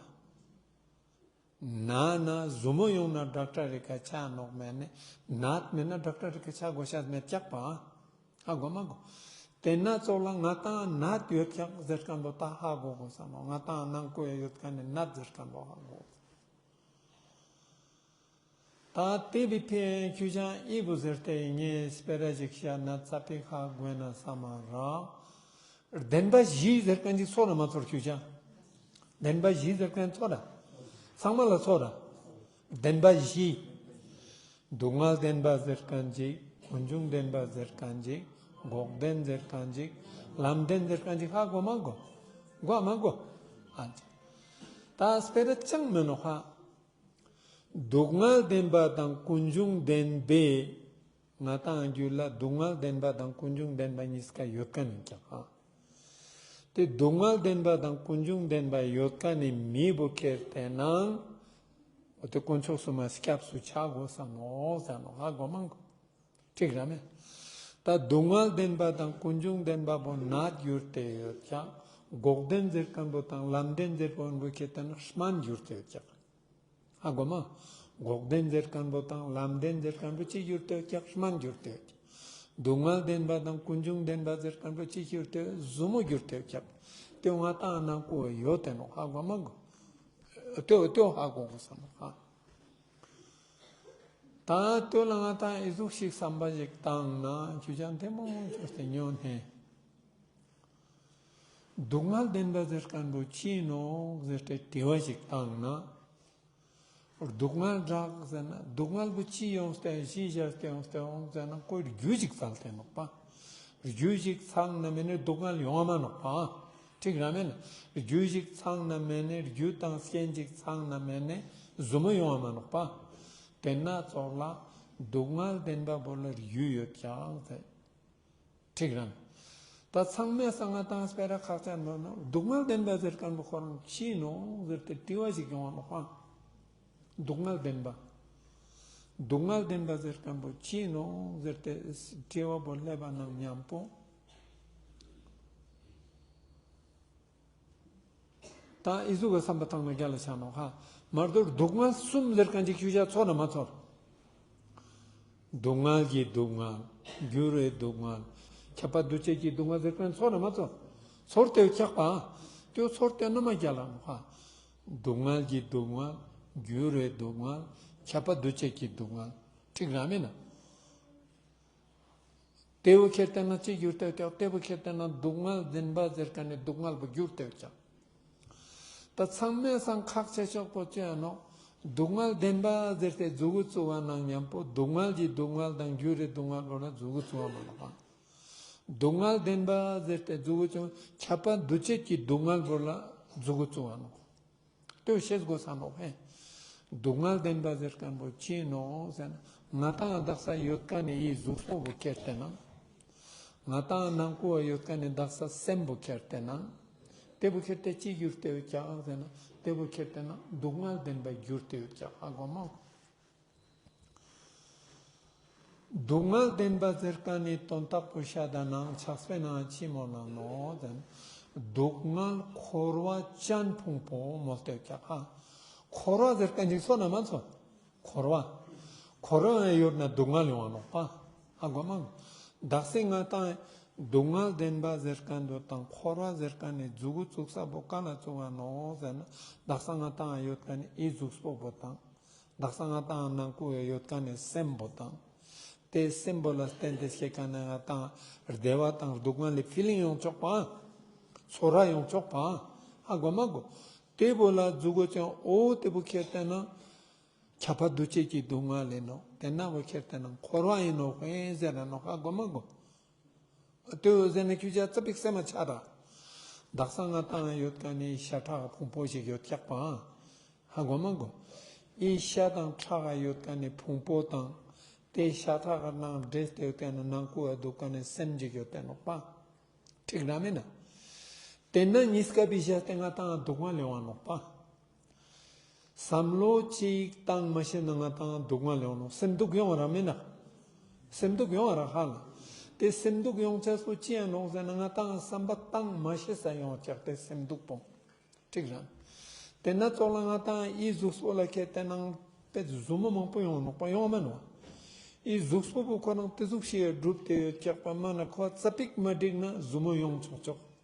ཧ། ན་ན་ཟུར་མོ་ཡོང་ན་ཌོག་ཊར་རི་ཀ་ཆ་ནོག་མེན་ན་ནད་མེན་ན་ཌོག་ཊར་རི་ཀ་ཆ་དགོས་ཤ་མེད་ཀྱག་པ། ཧ་གོ་མ་གོ། ཏེ་ན་ཙོགས་ལ་ང་ཏང་ནད་ཡོད་ཀྱག་ཟེར་མཁན་བོ་ད་ཧ་གོ་དགོས་ས་ནོག། ང་ཏང་ནང་ཁུལ་ཡོད་མཁན་ནི་ནད་ཟེར་མཁན་བོ་ཧ་གོ། ད་ཏེ་བི་ཕི་ཁྱོད་ཅག་འི་བོ་ཟེར་ཏེ་ངས་སྤེ་ར་ཞིག་བཤད་ན་ཙ་པིག་ཧ་གོ་ན་བསམ་མ་རག། བདེན་པ་བཞི་ཟེར་མཁན་ཅིག་ཚོར་ར་མ་ཚོར་ཁྱོད་ཅག། བདེན་པ་བཞི་ཟེར་མཁན་ཚོར་ར། ཚང་མ་ལ་ཚོར་ར། བདེན་པ་བཞི། སྡུག་བསྔལ་བདེན་པ་ཟེར་མཁན་ཅིག། ཀུན་འབྱུང་བདེན་པ་ཟེར་མཁན་ཅིག། འགོག་བདེན་ཟེར་མཁན་ཅིག། ལམ་བདེན་ཟེར་མཁན་ཅིག་ཧ་གོ་མ་གོ། གོ་མ་གོ། ཨ་ཅེ། ད་སྤེ་ར་ཅང་མེན་ནོག་ཧ། སྡུག་བསྔལ་བདེན་པ་དང་ཀུན་འབྱུང་བདེན་པའི་ང་ཏང་རྒྱུད་ལ་སྡུག་བསྔལ་བདེན་པ་དང་ཀུན་འབྱུང་བདེན་པ་གཉིས་ཀ་ཡོད་མཁན་ཡིན་ཀྱག་ཨ། ཏེ་སྡུག་བསྔལ་བདེན་པ་དང་ཀུན་འབྱུང་བདེན་པ་ཡོད་མཁན་ནི་མི་བོ་ཁྱེར་ཏེ་ན་ དེ་དཀོན་མཆོག་གསུམ་མ་སྐྱབས་སུ་ཆ་དགོས་ས་ནོག་ཟེར་ནོག། ཧ་གོ་མ་གོ། འགྲིག་ར་མེད། ད་སྡུག་བསྔལ་བདེན་པ་དང་ཀུན་འབྱུང་བདེན་པ་པོ་ནད་གྱུར་ཏེ་ཡོད་ཀྱག། འགོག་བདེན་ཟེར་མཁན་པོ་དང་ལམ་བདེན་ཟེར་མཁན་པོ་ཁྱེར་ཏེ་ན་སྨན་གྱུར་ཏེ་ཡོད་ཀྱག། ཧ་གོ་མ། འགོག་བདེན་ཟེར་མཁན་པོ་དང་ལམ་བདེན་ཟེར་མཁན་པོ་ཅི་གྱུར་ཏེ་ཡོད་ཀྱག། སྨན་གྱུར་ཏེ་ཡོད་ཀྱག། སྡུག་བསྔལ་བདེན་པ་དང་ཀུན་འབྱུང་བདེན་པ་ཟེར་མཁན་པོ་ཅི་གྱུར་ཏེ་ཟུར་མོ་གྱུར་ཏེ་ཡོད་ཀྱག། དེ་ང་ཏང་ནང་ཀུ་ཡོད་དེ་ནོག། ཧ་གོ་མ་གོ། དེ་དེ་ཧ་གོ་དགོས་ས་ནོག། ཧ། ད་དེ་ལ་ང་ཏང་ཨི་ཟུག་ཞིག་བསམ་པ་ཞིག་བཏང་ན་ཁྱོ་ཅག་ཐེ་མོང་ཅོས་ཏེ་ཉོན་ཧེ། སྡུག་བསྔལ་བདེན་པ་ཟེར་མཁན་པོ་ཅི་ནོག་ཟེར་ཏེ་དྲི་བ་ཞིག་བཏང་ན། སྡུག་བསྔལ་རག་ཟེར་ན་སྡུག་བསྔལ་པོ་ཅི་ཡོངས་ཏེ་ཅི་བཞག་སྟེ་ཡོངས་ཏེ་ཡོངས་ཟེར་ན་ཁོའི་རྒྱུ་ཞིག་བཙལ་ཏེ་ནོག་པ། རྒྱུ་ཞིག་ཚང་ན་མེད་ན་སྡུག་བསྔལ་ཡོང་བ་མ་ནོག་པ། འགྲིག་ར་མེད་ན། རྒྱུ་ཞིག་ཚང་ན་མེད་ན་རྒྱུ་དང་རྐྱེན་ཞིག་ཚང་ན་མེད་ན་ཟུར་མོ་ཡོང་བ་མ་ནོག་པ། དེ་ན་ཙོགས་ལ་སྡུག་བསྔལ་བདེན་པ་པོ་ལ་རྒྱུ་ཡོད་ཀྱག་ཟེར། འགྲིག་ར་མེད། ད་ཚང་མའི་སང་ང་ཏང་སྤེ་ར་ཁག་ཅན་མོ་ནོག། སྡུག་བསྔལ་བདེན་པ་ཟེར་མཁན་པོ་ཁོ་རང་ཅི་ནོག་ཟེར་ཏེ་དྲི་བ་ཞིག་ཡོང་བ་ནོག་པ། སྡུག་བསྔལ་བདེན་པ། སྡུག་བསྔལ་བདེན་པ་ཟེར་མཁན་པོ་ཅི་ནོག་ཟེར་ཏེ་དྲི་བ་པོ་སླེབས་པ་ནང་མཉམ་པོ། ད་ཨི་ཟུག་གི་བསམ་པ་བཏང་ན་རྒྱལ་ལ་ཆ་ནོག་ཧ། མར་དོར་སྡུག་བསྔལ་གསུམ་ཟེར་མཁན་ཅིག་ཁྱོ་ཅག་ཚོར་ན་མ་ཚོར། སྡུག་བསྔལ་གྱི་སྡུག་བསྔལ། འགྱུར་བའི་སྡུག་བསྔལ། ཁྱབ་པ་འདུ་བྱེད་ཀྱི་སྡུག་བསྔལ་ཟེར་མཁན་ཚོར་ན་མ་ཚོར། ཚོར་ཏེ་ཡོད་ཀྱག་པ། དེ་ཚོར་ཏེ་ན་མ་རྒྱལ་ལ་ནོག་ཧ། སྡུག་བསྔལ་གྱི་སྡུག་བསྔལ། འགྱུར་བའི་སྡུག་བསྔལ། ཁྱབ་པ་འདུ་བྱེད་ཀྱི་སྡུག་བསྔལ། འགྲིག་ར་མེད་ན། དེ་བོ་ཁྱེར་ཏེ་ན་ཅི་གྱུར་ཏེ་ཡོད་ཀྱག། དེ་བོ་ཁྱེར་ཏེ་ན་སྡུག་བསྔལ་བདེན་པ་ཟེར་མཁན་ནི་སྡུག་བསྔལ་པོ་གྱུར་ཏེ་ཡོད་ཀྱག། ད་ཚང་མའི་སང་ཁག་ཆེ་ཤོས་པོ་ཅི་ཡིན་ནོག། སྡུག་བསྔལ་བདེན་པ་ཟེར་ཏེ་མཛུ་གུ་བཙུགས་པ་ནང་མཉམ་པོ་སྡུག་བསྔལ་གྱི་སྡུག་བསྔལ་དང་འགྱུར་བའི་སྡུག་བསྔལ་པོ་ལ་མཛུ་གུ་བཙུགས་པ་མ་ནོག་པ། སྡུག་བསྔལ་བདེན་པ་ཟེར་ཏེ་མཛུ་གུ་བཙུགས། ཁྱབ་པ་འདུ་བྱེད་ཀྱི་སྡུག་བསྔལ་པོ་ལ་མཛུ་གུ་བཙུགས་པ་ནོག། དེ་བོ་ཤེས་དགོས་ས་ནོག་ཧེ། སྡུག་བསྔལ་བདེན་པ་ཟེར་མཁན་པོ་ཅི་ནོག་ཟེར་ན་ང་ཏང་དག་ས་ཡོད་མཁན་ནི་ཨི་གཟུགས་པོ་བོ་ཁྱེར་ཏེ་ན། ང་ཏང་ནང་ཀུ་བ་ཡོད་མཁན་ནི་དག་ས་སེམས་པོ་ཁྱེར་ཏེ་ན། དེ་བོ་ཁྱེར་ཏེ་ཅི་གྱུར་ཏེ་ཡོད་ཀྱག་ཟེར་ན་དེ་བོ་ཁྱེར་ཏེ་ན་སྡུག་བསྔལ་བདེན་པ་གྱུར་ཏེ་ཡོད་ཀྱག། ཧ་གོ་མ། སྡུག་བསྔལ་བདེན་པ་ཟེར་མཁན་ནི་དོན་དག་པོ་ཤད་ན་ཕྱག་དཔེའི་ནང་ཅི་མོལ་ལ་ནོག་ཟེར་ན། སྡུག་བསྔལ་འཁོར་བ་ཅན་ཕུང་པོ་མོལ་ཏེ་ཡོད་ཀྱག་ཧ། འཁོར་བ་ཟེར་མཁན་ཅིག་ཚོར་ན་མ་ཚོར། འཁོར་བ། འཁོར་བ་ཡོད་ན་སྡུག་བསྔལ་ཡོང་བ་ནོག་པ། ཧ་གོ་མ། དག་ས་ང་ཏང་སྡུག་བསྔལ་བདེན་པ་ཟེར་མཁན་པོ་དང་འཁོར་བ་ཟེར་མཁན་ནི་མཛུ་གུ་བཙུགས་ས་པོ་ག་ལ་བཙུགས་པ་ནོག་ཟེར་ན་དག་ས་ང་ཏང་ཡོད་མཁན་ནི་ཨི་གཟུགས་པོ་པོ་དང་། དག་ས་ང་ཏང་ནང་ཀུ་ཡོད་མཁན་ནི་སེམས་པོ་དང་། དེ་སེམས་པོ་ལ་བརྟེན་ཏེ་སྐྱེ་མཁན་ནི་ང་ཏང་བདེ་བ་དང་སྡུག་བསྔལ་ལི་ཕི་ལིང་ཡོང་ཆོག་པ། ཚོར་ར་ཡོང་ཆོག་པ། ཧ་གོ་མ་གོ། དེ་བོ་ལ་མཛུ་གུ་ཅན་འོ་དེ་བོ་ཁྱེར་ཏེ་ན། ཁྱབ་པ་འདུ་བྱེད་ཀྱི་སྡུག་བསྔལ་ཡིན་ནོག། དེ་ན་བོ་ཁྱེར་ཏེ་ན་འཁོར་བ་ཡིན་ནོག་ཧེ་ཟེར་ར་ནོག། ཧ་གོ་མ་གོ། དེ་བོ་ཟེར་ན་ཁྱོ་ཅག་ཙ་པིག་སེམས་མ་ཆགས་ར། དག་ས་ང་ཏང་ཡོད་མཁན་ནི་ཤ་ཁྲག་ཕུང་པོ་ཞིག་ཡོད་ཀྱག་པ། ཧ་གོ་མ་གོ། ཨི་ཤ་དང་ཁྲག་ཡོད་མཁན་ནི་ཕུང་པོ་དང་། དེ་ཤ་ཁྲག་ནང་འདྲེས་ཏེ་ཡོད་མཁན་ནི་ནང་ཀུ་བ་འདུག་མཁན་ནི་སེམས་ཅིག་ཡོད་དེ་ནོག་པ། འགྲིག་ར་མེད་ན། དེ་ན་གཉིས་ཀ་བི་བཞག་སྟེ་ང་ཏང་སྡུག་བསྔལ་ཡོང་བ་ནོག་པ། བསམ་བློ་ཅིག་བཏང་མ་ཤེས་ན་ང་ཏང་སྡུག་བསྔལ་ཡོང་ནོག། སེམས་སྡུག་ཡོང་བ་ར་མེད་ན། སེམས་སྡུག་ཡོང་བ་ར་ཧ་ལ། དེ་སེམས་སྡུག་ཡོང་ཆ་སོ་ཅི་ཡང་ནོག་ཟེར་ན་ང་ཏང་བསམ་པ་བཏང་མ་ཤེས་ས་ཡོང་ཆག་དེ་སེམས་སྡུག་པོ། འགྲིག་ར། དེ་ན་ཙོགས་ལ་ང་ཏང་ཨི་གཟུགས་པོ་ལ་ཁྱེར་ཏེ་ནང་དཔེ་ཟུར་མོ་མང་པོ་ཡོང་ནོག་པ་ཡོང་མ་ནོག། ཨི་གཟུགས་པོ་བོ་ཁོ་རང་དེ་ཟུག་ཤིག་གྲུབ་སྟེ་ཡོད་ཀྱག་པ་མ་ན་ཁོ་ཙ་པིག་མ་འགྲིག་ན་ཟུར་མོ་ཡོང་ཆོག་ཆོག།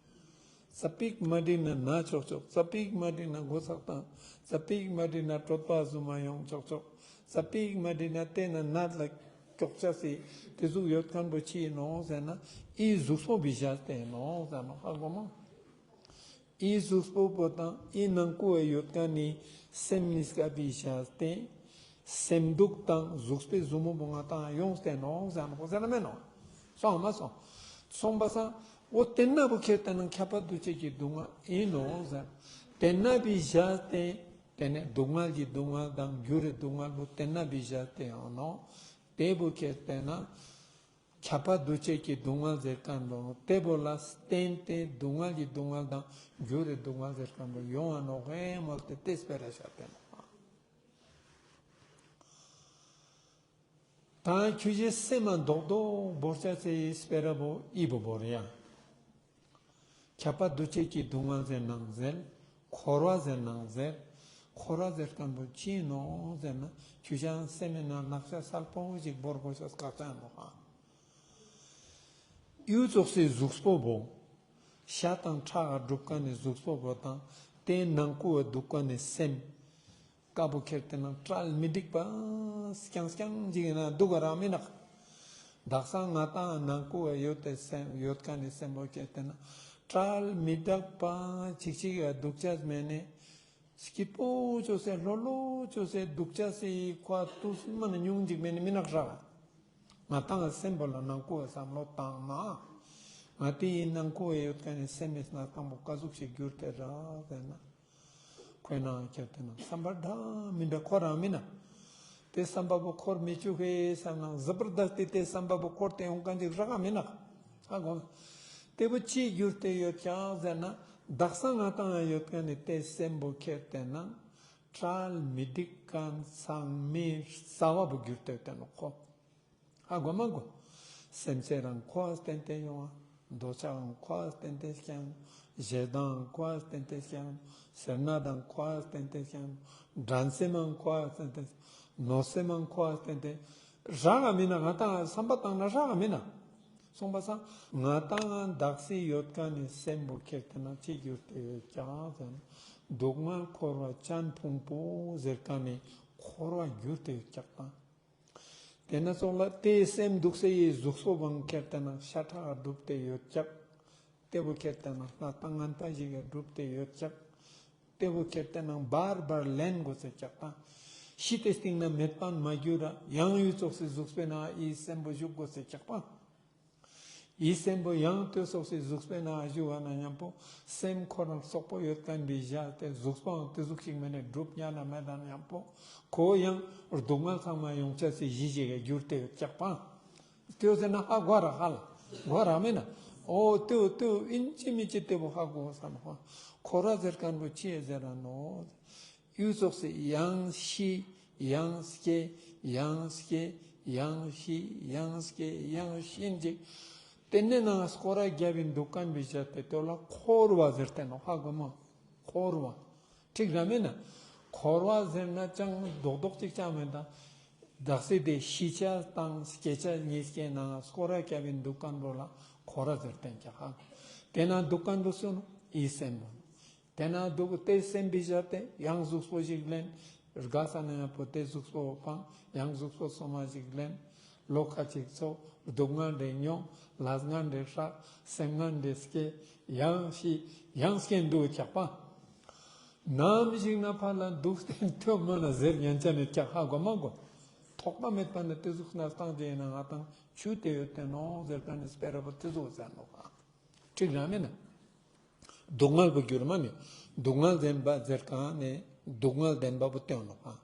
ཙ་པིག་མ་འགྲིག་ན་ན་ཆོག་ཆོག། ཙ་པིག་མ་འགྲིག་ན་མགོ་ཚག་དང་། ཙ་པིག་མ་འགྲིག་ན་གྲོད་པ་ཟུར་མོ་ཡོང་ཆོག་ཆོག། ཙ་པིག་མ་འགྲིག་ན་དེ་ན་ནད་ལ་ཀྱོག་ཆ་སི་དེ་ཟུག་ཡོད་མཁན་པོ་ཅི་ཡིན་ནོག་ཟེར་ན་ཨི་གཟུགས་པོ་བི་བཞག་སྟེ་ཡིན་ནོག་ཟེར་ནོག། ཧ་གོ་མ། ཨི་གཟུགས་པོ་བོ་དང་ཨི་ནང་ཀུ་བ་ཡོད་མཁན་ནི་སེམས་གཉིས་ཀ་བི་བཞག་སྟེ། སེམས་སྡུག་དང་གཟུགས་པོའི་ཟུར་མོ་བོ་ང་ཏང་ཡོངས་ཏེ་ནོག་ཟེར་ནོག་ཟེར་ན་མེད་ནོག། སོང་མ་སོང་། སོང་པ་སང་འོ་དེ་ན་བོ་ཁྱེར་ཏེ་ན་ཁྱབ་པ་འདུ་བྱེད་ཀྱི་སྡུག་བསྔལ་ཡིན་ནོག་ཟེར། དེ་ན་བི་བཞག་སྟེ། དེ་ནས་སྡུག་བསྔལ་གྱི་སྡུག་བསྔལ་དང་འགྱུར་བའི་སྡུག་བསྔལ་བོ་དེ་ན་བི་བཞག་སྟེ་ཡོང་ནོག། དེ་བོ་ཁྱེར་ཏེ་ན། ཁྱབ་པ་འདུ་བྱེད་ཀྱི་སྡུག་བསྔལ་ཟེར་མཁན་པོ་དེ་བོ་ལ་བརྟེན་ཏེ་སྡུག་བསྔལ་གྱི་སྡུག་བསྔལ་དང་འགྱུར་བའི་སྡུག་བསྔལ་ཟེར་མཁན་པོ་ཡོང་བ་ནོག་ཧེ་མོལ་ཏེ་དེ་སྤེ་ར་བཤད་པ་ནོག། ད་ཁྱོ་ཞའི་སེམས་མ་རྡོག་རྡོག་བོར་ཅེས་སི་སྤེ་ར་བོ་འི་བོ་བོར་ཡ། ཁྱབ་པ་འདུ་བྱེད་ཀྱི་སྡུག་བསྔལ་ཟེར་ནའང་ཟེར། འཁོར་བ་ཟེར་ནའང་ཟེར། འཁོར་བ་ཟེར་ཁན་བོ་ཅི་ནོག་ཟེར་ན་ཁྱོ་ཞའི་སེམས་མི་ནང་ནག་ཤ་སལ་པོ་ཞིག་བོར་གོས་ཤེས་དཀའ་ཚ་ནོག་ཧ། ཡུལ་ཙོགས་སི་གཟུགས་པོ་བོ། ཤ་དང་ཁྲག་ག་གྲུབ་ཁན་ནི་གཟུགས་པོ་བོ་དང་དེའི་ནང་ཁུ་བ་དུག་ཁན་ནི་སེམས། ཀ་བོ་ཁྱེར་ཏེ་ན་བཀྲ་མི་སྒྲིག་པ་རྐྱང་རྐྱང་ཞིག་ཡིན་ན་སྡུག་ག་རང་མི་ནོག། དག་ས་ང་ཏང་ནང་ཁུ་བ་ཡོད་དེ་སེམས་ཡོད་ཁན་ནི་སེམས་པོ་ཁྱེར་ཏེ་ན་བཀྲ་མི་སྒྲིག་པ་ཅིག་ཅིག་ག་སྡུག་ཅེས་མེད་ནི། སྐྱིད་པོ་ཅོས་སེ་ལྷོད་ལྷོད་ཅོས་སེ་སྡུག་ཅེས་སི་ཁོ་ཏུས་མ་ནེ་ཉུང་ཅིག་མེད་ནི་མི་ནོག་ར། ང་ཏང་སེམས་པོ་ལ་ནང་ཁུ་བ་བསམ་བློ་བཏང་ན། ང་ཏིའི་ནང་ཁུ་བ་ཡོད་ཁན་ནི་སེམས་མི་སྣ་དང་པོ་ཀ་ཟུག་ཞིག་གྱུར་ཏེ་རག་ཟེར་ན། ཁོའི་ནང་ཁྱེར་ཏེ་ན་བསམ་པ་འདྲ་མི་འདྲ་འཁོར་ར་མི་ན། དེ་བསམ་པ་བོ་འཁོར་མི་ཅུག་ཧེ་བསམ་ན་ཟ་བར་དག་སྟེ་དེ་བསམ་པ་བོ་འཁོར་ཏེ་ཡོང་ཁན་ཅིག་རག་མི་ན། ཧ་གོ། དེ་བོ་ཅི་གྱུར་ཏེ་ཡོད་ཀྱག་ཟེར་ན་དག་ས་ང་ཏང་ཡོད་ཁན་ནི་དེ་སེམས་པོ་ཁྱེར་ཏེ་ན་བཀྲ་མི་སྒྲིག་ཁན་ཚང་མའི་རྩ་བ་བོ་གྱུར་ཏེ་ཡོད་དེ་ནོག་ཁོ། ཧ་གོ་མ་གོ། སེམས་ཅན་རང་ཁོ་བ་བརྟེན་ཏེ་ཡོང་བ། འདོད་ཆགས་རང་ཁོ་བ་བརྟེན་ཏེ་སྐྱེ་ཡོང་། ཞེ་སྡང་རང་ཁོ་བ་བརྟེན་ཏེ་སྐྱེ་ཡོང་། སེར་སྣ་དང་ཁོ་བ་བརྟེན་ཏེ་སྐྱེ་ཡོང་། འགྲན་སེམས་རང་ཁོ་བ་བརྟེན་ཏེ། གནོད་སེམས་རང་ཁོ་བ་བརྟེན་ཏེ། རག་ག་མི་ན་ང་ཏང་བསམ་པ་བཏང་ན་རག་ག་མི་ན། སོང་པ་སང་ང་ཏང་དག་སེ་ཡོད་ཁན་ནི་སེམས་པོ་ཁྱེར་ཏེ་ན་ཅི་གྱུར་ཏེ་ཡོད་ཀྱག་ཟེར་ན་སྡུག་བསྔལ་འཁོར་བ་ཅན་ཕུང་པོ་ཟེར་ཁན་ནི་འཁོར་བ་གྱུར་ཏེ་ཡོད་ཀྱག་དང་། དེ་ན་ཙོགས་ལ་དེའི་སེམས་འདུག་སེ་ཡི་གཟུགས་པོ་བོའང་ཁྱེར་ཏེ་ན་ཤ་ཁྲག་གྲུབ་སྟེ་ཡོད་ཀྱག། དེ་བོ་ཁྱེར་ཏེ་ན་སྣ་ཏང་ངན་པ་ཞིག་ག་གྲུབ་སྟེ་ཡོད་ཀྱག། དེ་བོ་ཁྱེར་ཏེ་ན་བར་བར་ལེན་གོས་སེ་ཀྱག་པ། ཤི་སྟེ་སྟིང་ནེ་མེད་པ་མ་གྱུར་ར་ཡང་ཡུལ་ཙོགས་སི་གཟུགས་པོའི་ནང་ང་འི་སེམས་པོ་བཞུགས་གོས་སེ་ཀྱག་པ། འི་སེམས་པོ་ཡང་དེ་ཙོགས་སི་གཟུགས་པོའི་ནང་ང་བཞུགས་པ་ན་ཉམ་པོ་སེམས་ཁོ་རང་སོག་པོ་ཡོད་ཁན་བི་ཞག་སྟེ་གཟུགས་པོའང་དེ་ཟུག་ཅིག་མེད་ནི་གྲུབ་ཉན་ན་མེད་ན་ཉམ་པོ་ཁོ་ཡང་སྡུག་བསྔལ་ཚང་མ་ཡོང་ཅེས་སི་གཞི་ཞིག་ག་གྱུར་ཏེ་ཡོད་ཀྱག་པ། དེ་བོ་ཟེར་ན་ཧ་གོ་ར་ཧ་ལ་གོ་ར་མེད་ན། འོ་དེ་བོ་དེ་བོ་ཨིན་ཅི་མིན་ཅི་དེ་བོ་ཧ་གོ་བསམ་ཧ། འཁོར་བ་ཟེར་ཁན་བོ་ཅི་ཟེར་ར་ནོག། ཡུལ་ཙོགས་སི་ཡང་ཤི་ཡང་སྐྱེ་ཡང་སྐྱེ་ཡང་ཤི་ཡང་སྐྱེ་ཡང་ཤི་ཨིན་ཅིག། དེ་ནེ་ནང་སྐོར་ར་རྒྱབ་བིན་དུག་ཁན་བི་ཞག་སྟེ་དེ་བོ་ལ་འཁོར་བ་ཟེར་ཏེ་ནོག། ཧ་གོ་མ། འཁོར་བ། འགྲིག་ར་མེད་ན། འཁོར་བ་ཟེར་ན་ཅང་རྡོག་རྡོག་ཅིག་ཅང་མེད་ད། དག་སེ་དེ་ཤི་ཅེས་དང་སྐྱེ་ཅེས་ཉིས་ཀའི་ནང་སྐོར་ར་རྒྱབ་བིན་དུག་ཁན་བོ་ལ་འཁོར་བ་ཟེར་ཏེན་ཀྱག་ཧ། དེ་ན་དུག་ཁན་བོ་སུ་ནོག། འི་སེམས་པོ། དེ་ན་དུག་དེ་སེམས་པི་ཞག་སྟེ་ཡང་གཟུགས་པོ་ཞིག་ལེན། རྒས་ས་ན་ཡང་པོ་དེ་གཟུགས་པོ་བོ་སྤང་། ཡང་གཟུགས་པོ་སོ་མ་ཞིག་ལེན། ལོ་ཁ་ཅིག་ཚོ་སྡུག་བསྔལ་འདྲེ་མྱོང་། ལས་ངན་འདྲེ་སྲག་སེམས་ངན་འདྲེ་སྐྱེ། ཡང་ཤི་ཡང་སྐྱེ་དུག་ཀྱག་པ། ནམ་ཞིག་ན་ཕར་ལ་དུག་སྟེ་ཐོན་མ་ན་ཟེར་ཉན་ཅེས་མེད་ཀྱག་ཧ་གོ་མ་གོ། ཐོག་མ་མེད་པ་ནེ་དེ་ཟུག་སྣ་སྟངས་ཅིག་ཨིན་ན་ང་ཏང་ཆུ་དེ་ཡོད་དེ་ནོག་ཟེར་ཁན་ནི་སྤེ་ར་བོ་དེ་ཟུག་ཟེར་ནོག་ཧ། འགྲིག་ར་མེད་ན། སྡུག་བསྔལ་བོ་གྱུར་མ་ནེ་སྡུག་བསྔལ་བདེན་པ་ཟེར་ཁན་ནི་སྡུག་བསྔལ་བདེན་པ་བོ་སྟོན་ནོག་ཧ།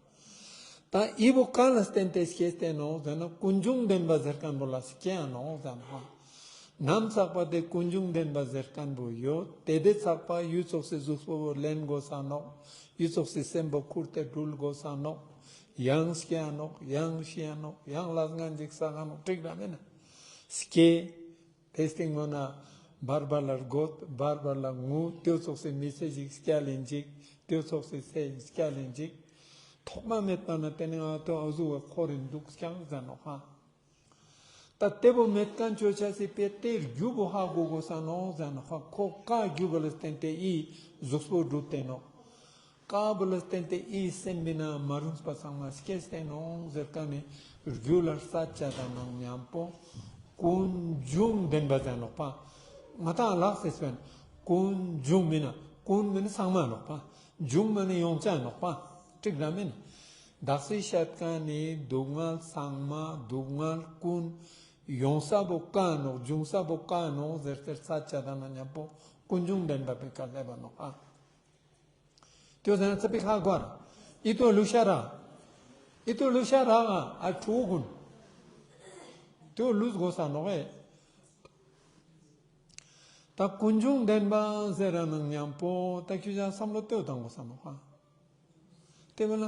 ད་འི་བོ་ག་ལ་བརྟེན་ཏེ་སྐྱེས་ཏེ་ནོག་ཟེར་ན་ཀུན་འབྱུང་བདེན་པ་ཟེར་ཁན་བོ་ལ་སྐྱེ་ཡ་ནོག་ཟེར་ནོག་ཧ། ནམ་ཚག་པ་དེ་ཀུན་འབྱུང་བདེན་པ་ཟེར་ཁན་བོ་ཡོད། དེ་དེ་ཚག་པ་ཡུལ་ཙོགས་སི་གཟུགས་པོ་བོ་ལེན་གོས་ས་ནོག། ཡུལ་ཙོགས་སི་སེམས་པོ་ཁུར་ཏེ་དྲུལ་གོས་ས་ནོག། ཡང་སྐྱེ་ཡ་ནོག། ཡང་ཤི་ཡ་ནོག། ཡང་ལས་ངན་ཅིག་སག་ག་ནོག། འགྲིག་ར་མེད་ན། སྐྱེ། དེ་སྟིང་མ་ན་བར་བར་ལ་རྒོད། བར་བར་ལ་ངུ། དེ་ཙོགས་སི་མི་ཚེ་ཞིག་སྐྱལ་ཨིན་ཅིག། དེ་ཙོགས་སི་ཚེ་ཞིག་སྐྱལ་ཨིན་ཅིག། ཐོག་མ་མེད་པ་ནེ་དེ་ནེ་ང་ཏོ་ཨ་ཟུག་གི་འཁོར་རིན་དུག་ཀྱག་ཟེར་ནོག་ཧ། ད་དེ་བོ་མེད་ཁན་ཅོ་ཅེས་སི་དཔེ་དེ་རྒྱུ་བོ་ཧ་གོ་གོས་ས་ནོག་ཟེར་ན་ཧ། ཁོ་ཀ་རྒྱུ་བོ་ལ་བརྟེན་ཏེ་འི་གཟུགས་པོ་གྲུབ་སྟེ་ནོག། ཀ་བོ་ལ་བརྟེན་ཏེ་འི་སེམས་པི་ནང་མ་རུངས་པ་ཚང་མ་སྐྱེས་ཏེ་ནོག་ཟེར་ཁན་ནི་རྒྱུ་ལ་རྩ་ཆ་ད་ན་ཉམ་པོ་ཀུན་འབྱུང་བདེན་པ་ཟེར་ནོག་པ། ང་ཏང་ལགས་སེ་སྤེན་ཀུན་འབྱུང་མིན་ན་ཀུན་མིན་ན་ཚང་མ་ནོག་པ། འབྱུང་མིན་ན་ཡོང་ཅེས་ནོག་པ། འགྲིག་ར་མེད་ན། དག་སེ་ཤད་ཁན་ནི་སྡུག་བསྔལ་ཚང་མ་སྡུག་བསྔལ་ཀུན་ཡོང་ས་བོ་ཀ་ནོག། འབྱུང་ས་བོ་ཀ་ནོག་ཟེར་ཏེ་རྩ་ཆ་ད་ན་ཉམ་པོ་ཀུན་འབྱུང་བདེན་པ་བོའི་ཀ་སླེབ་བ་ནོག་ཨ། ཏེ་བོ་ཟེར་ན་ཚ་པིག་ཧ་གོ་ར། ཨི་ཏོ་ལུས་ཤ་ར། ཨི་ཏོ་ལུས་ཤ་ར་ཨ་ཕྲུ་གུ་གུན། ཏེ་བོ་ལུས་གོས་ས་ནོག་ཨེ། ད་ཀུན་འབྱུང་བདེན་པ་ཟེར་ར་ནང་ཉམ་པོ་ད་ཁྱོ་ཞ་བསམ་བློ་ཏེ་བོ་བཏང་གོས་ས་ནོག་ཨ། ཏེ་བོ་ལ་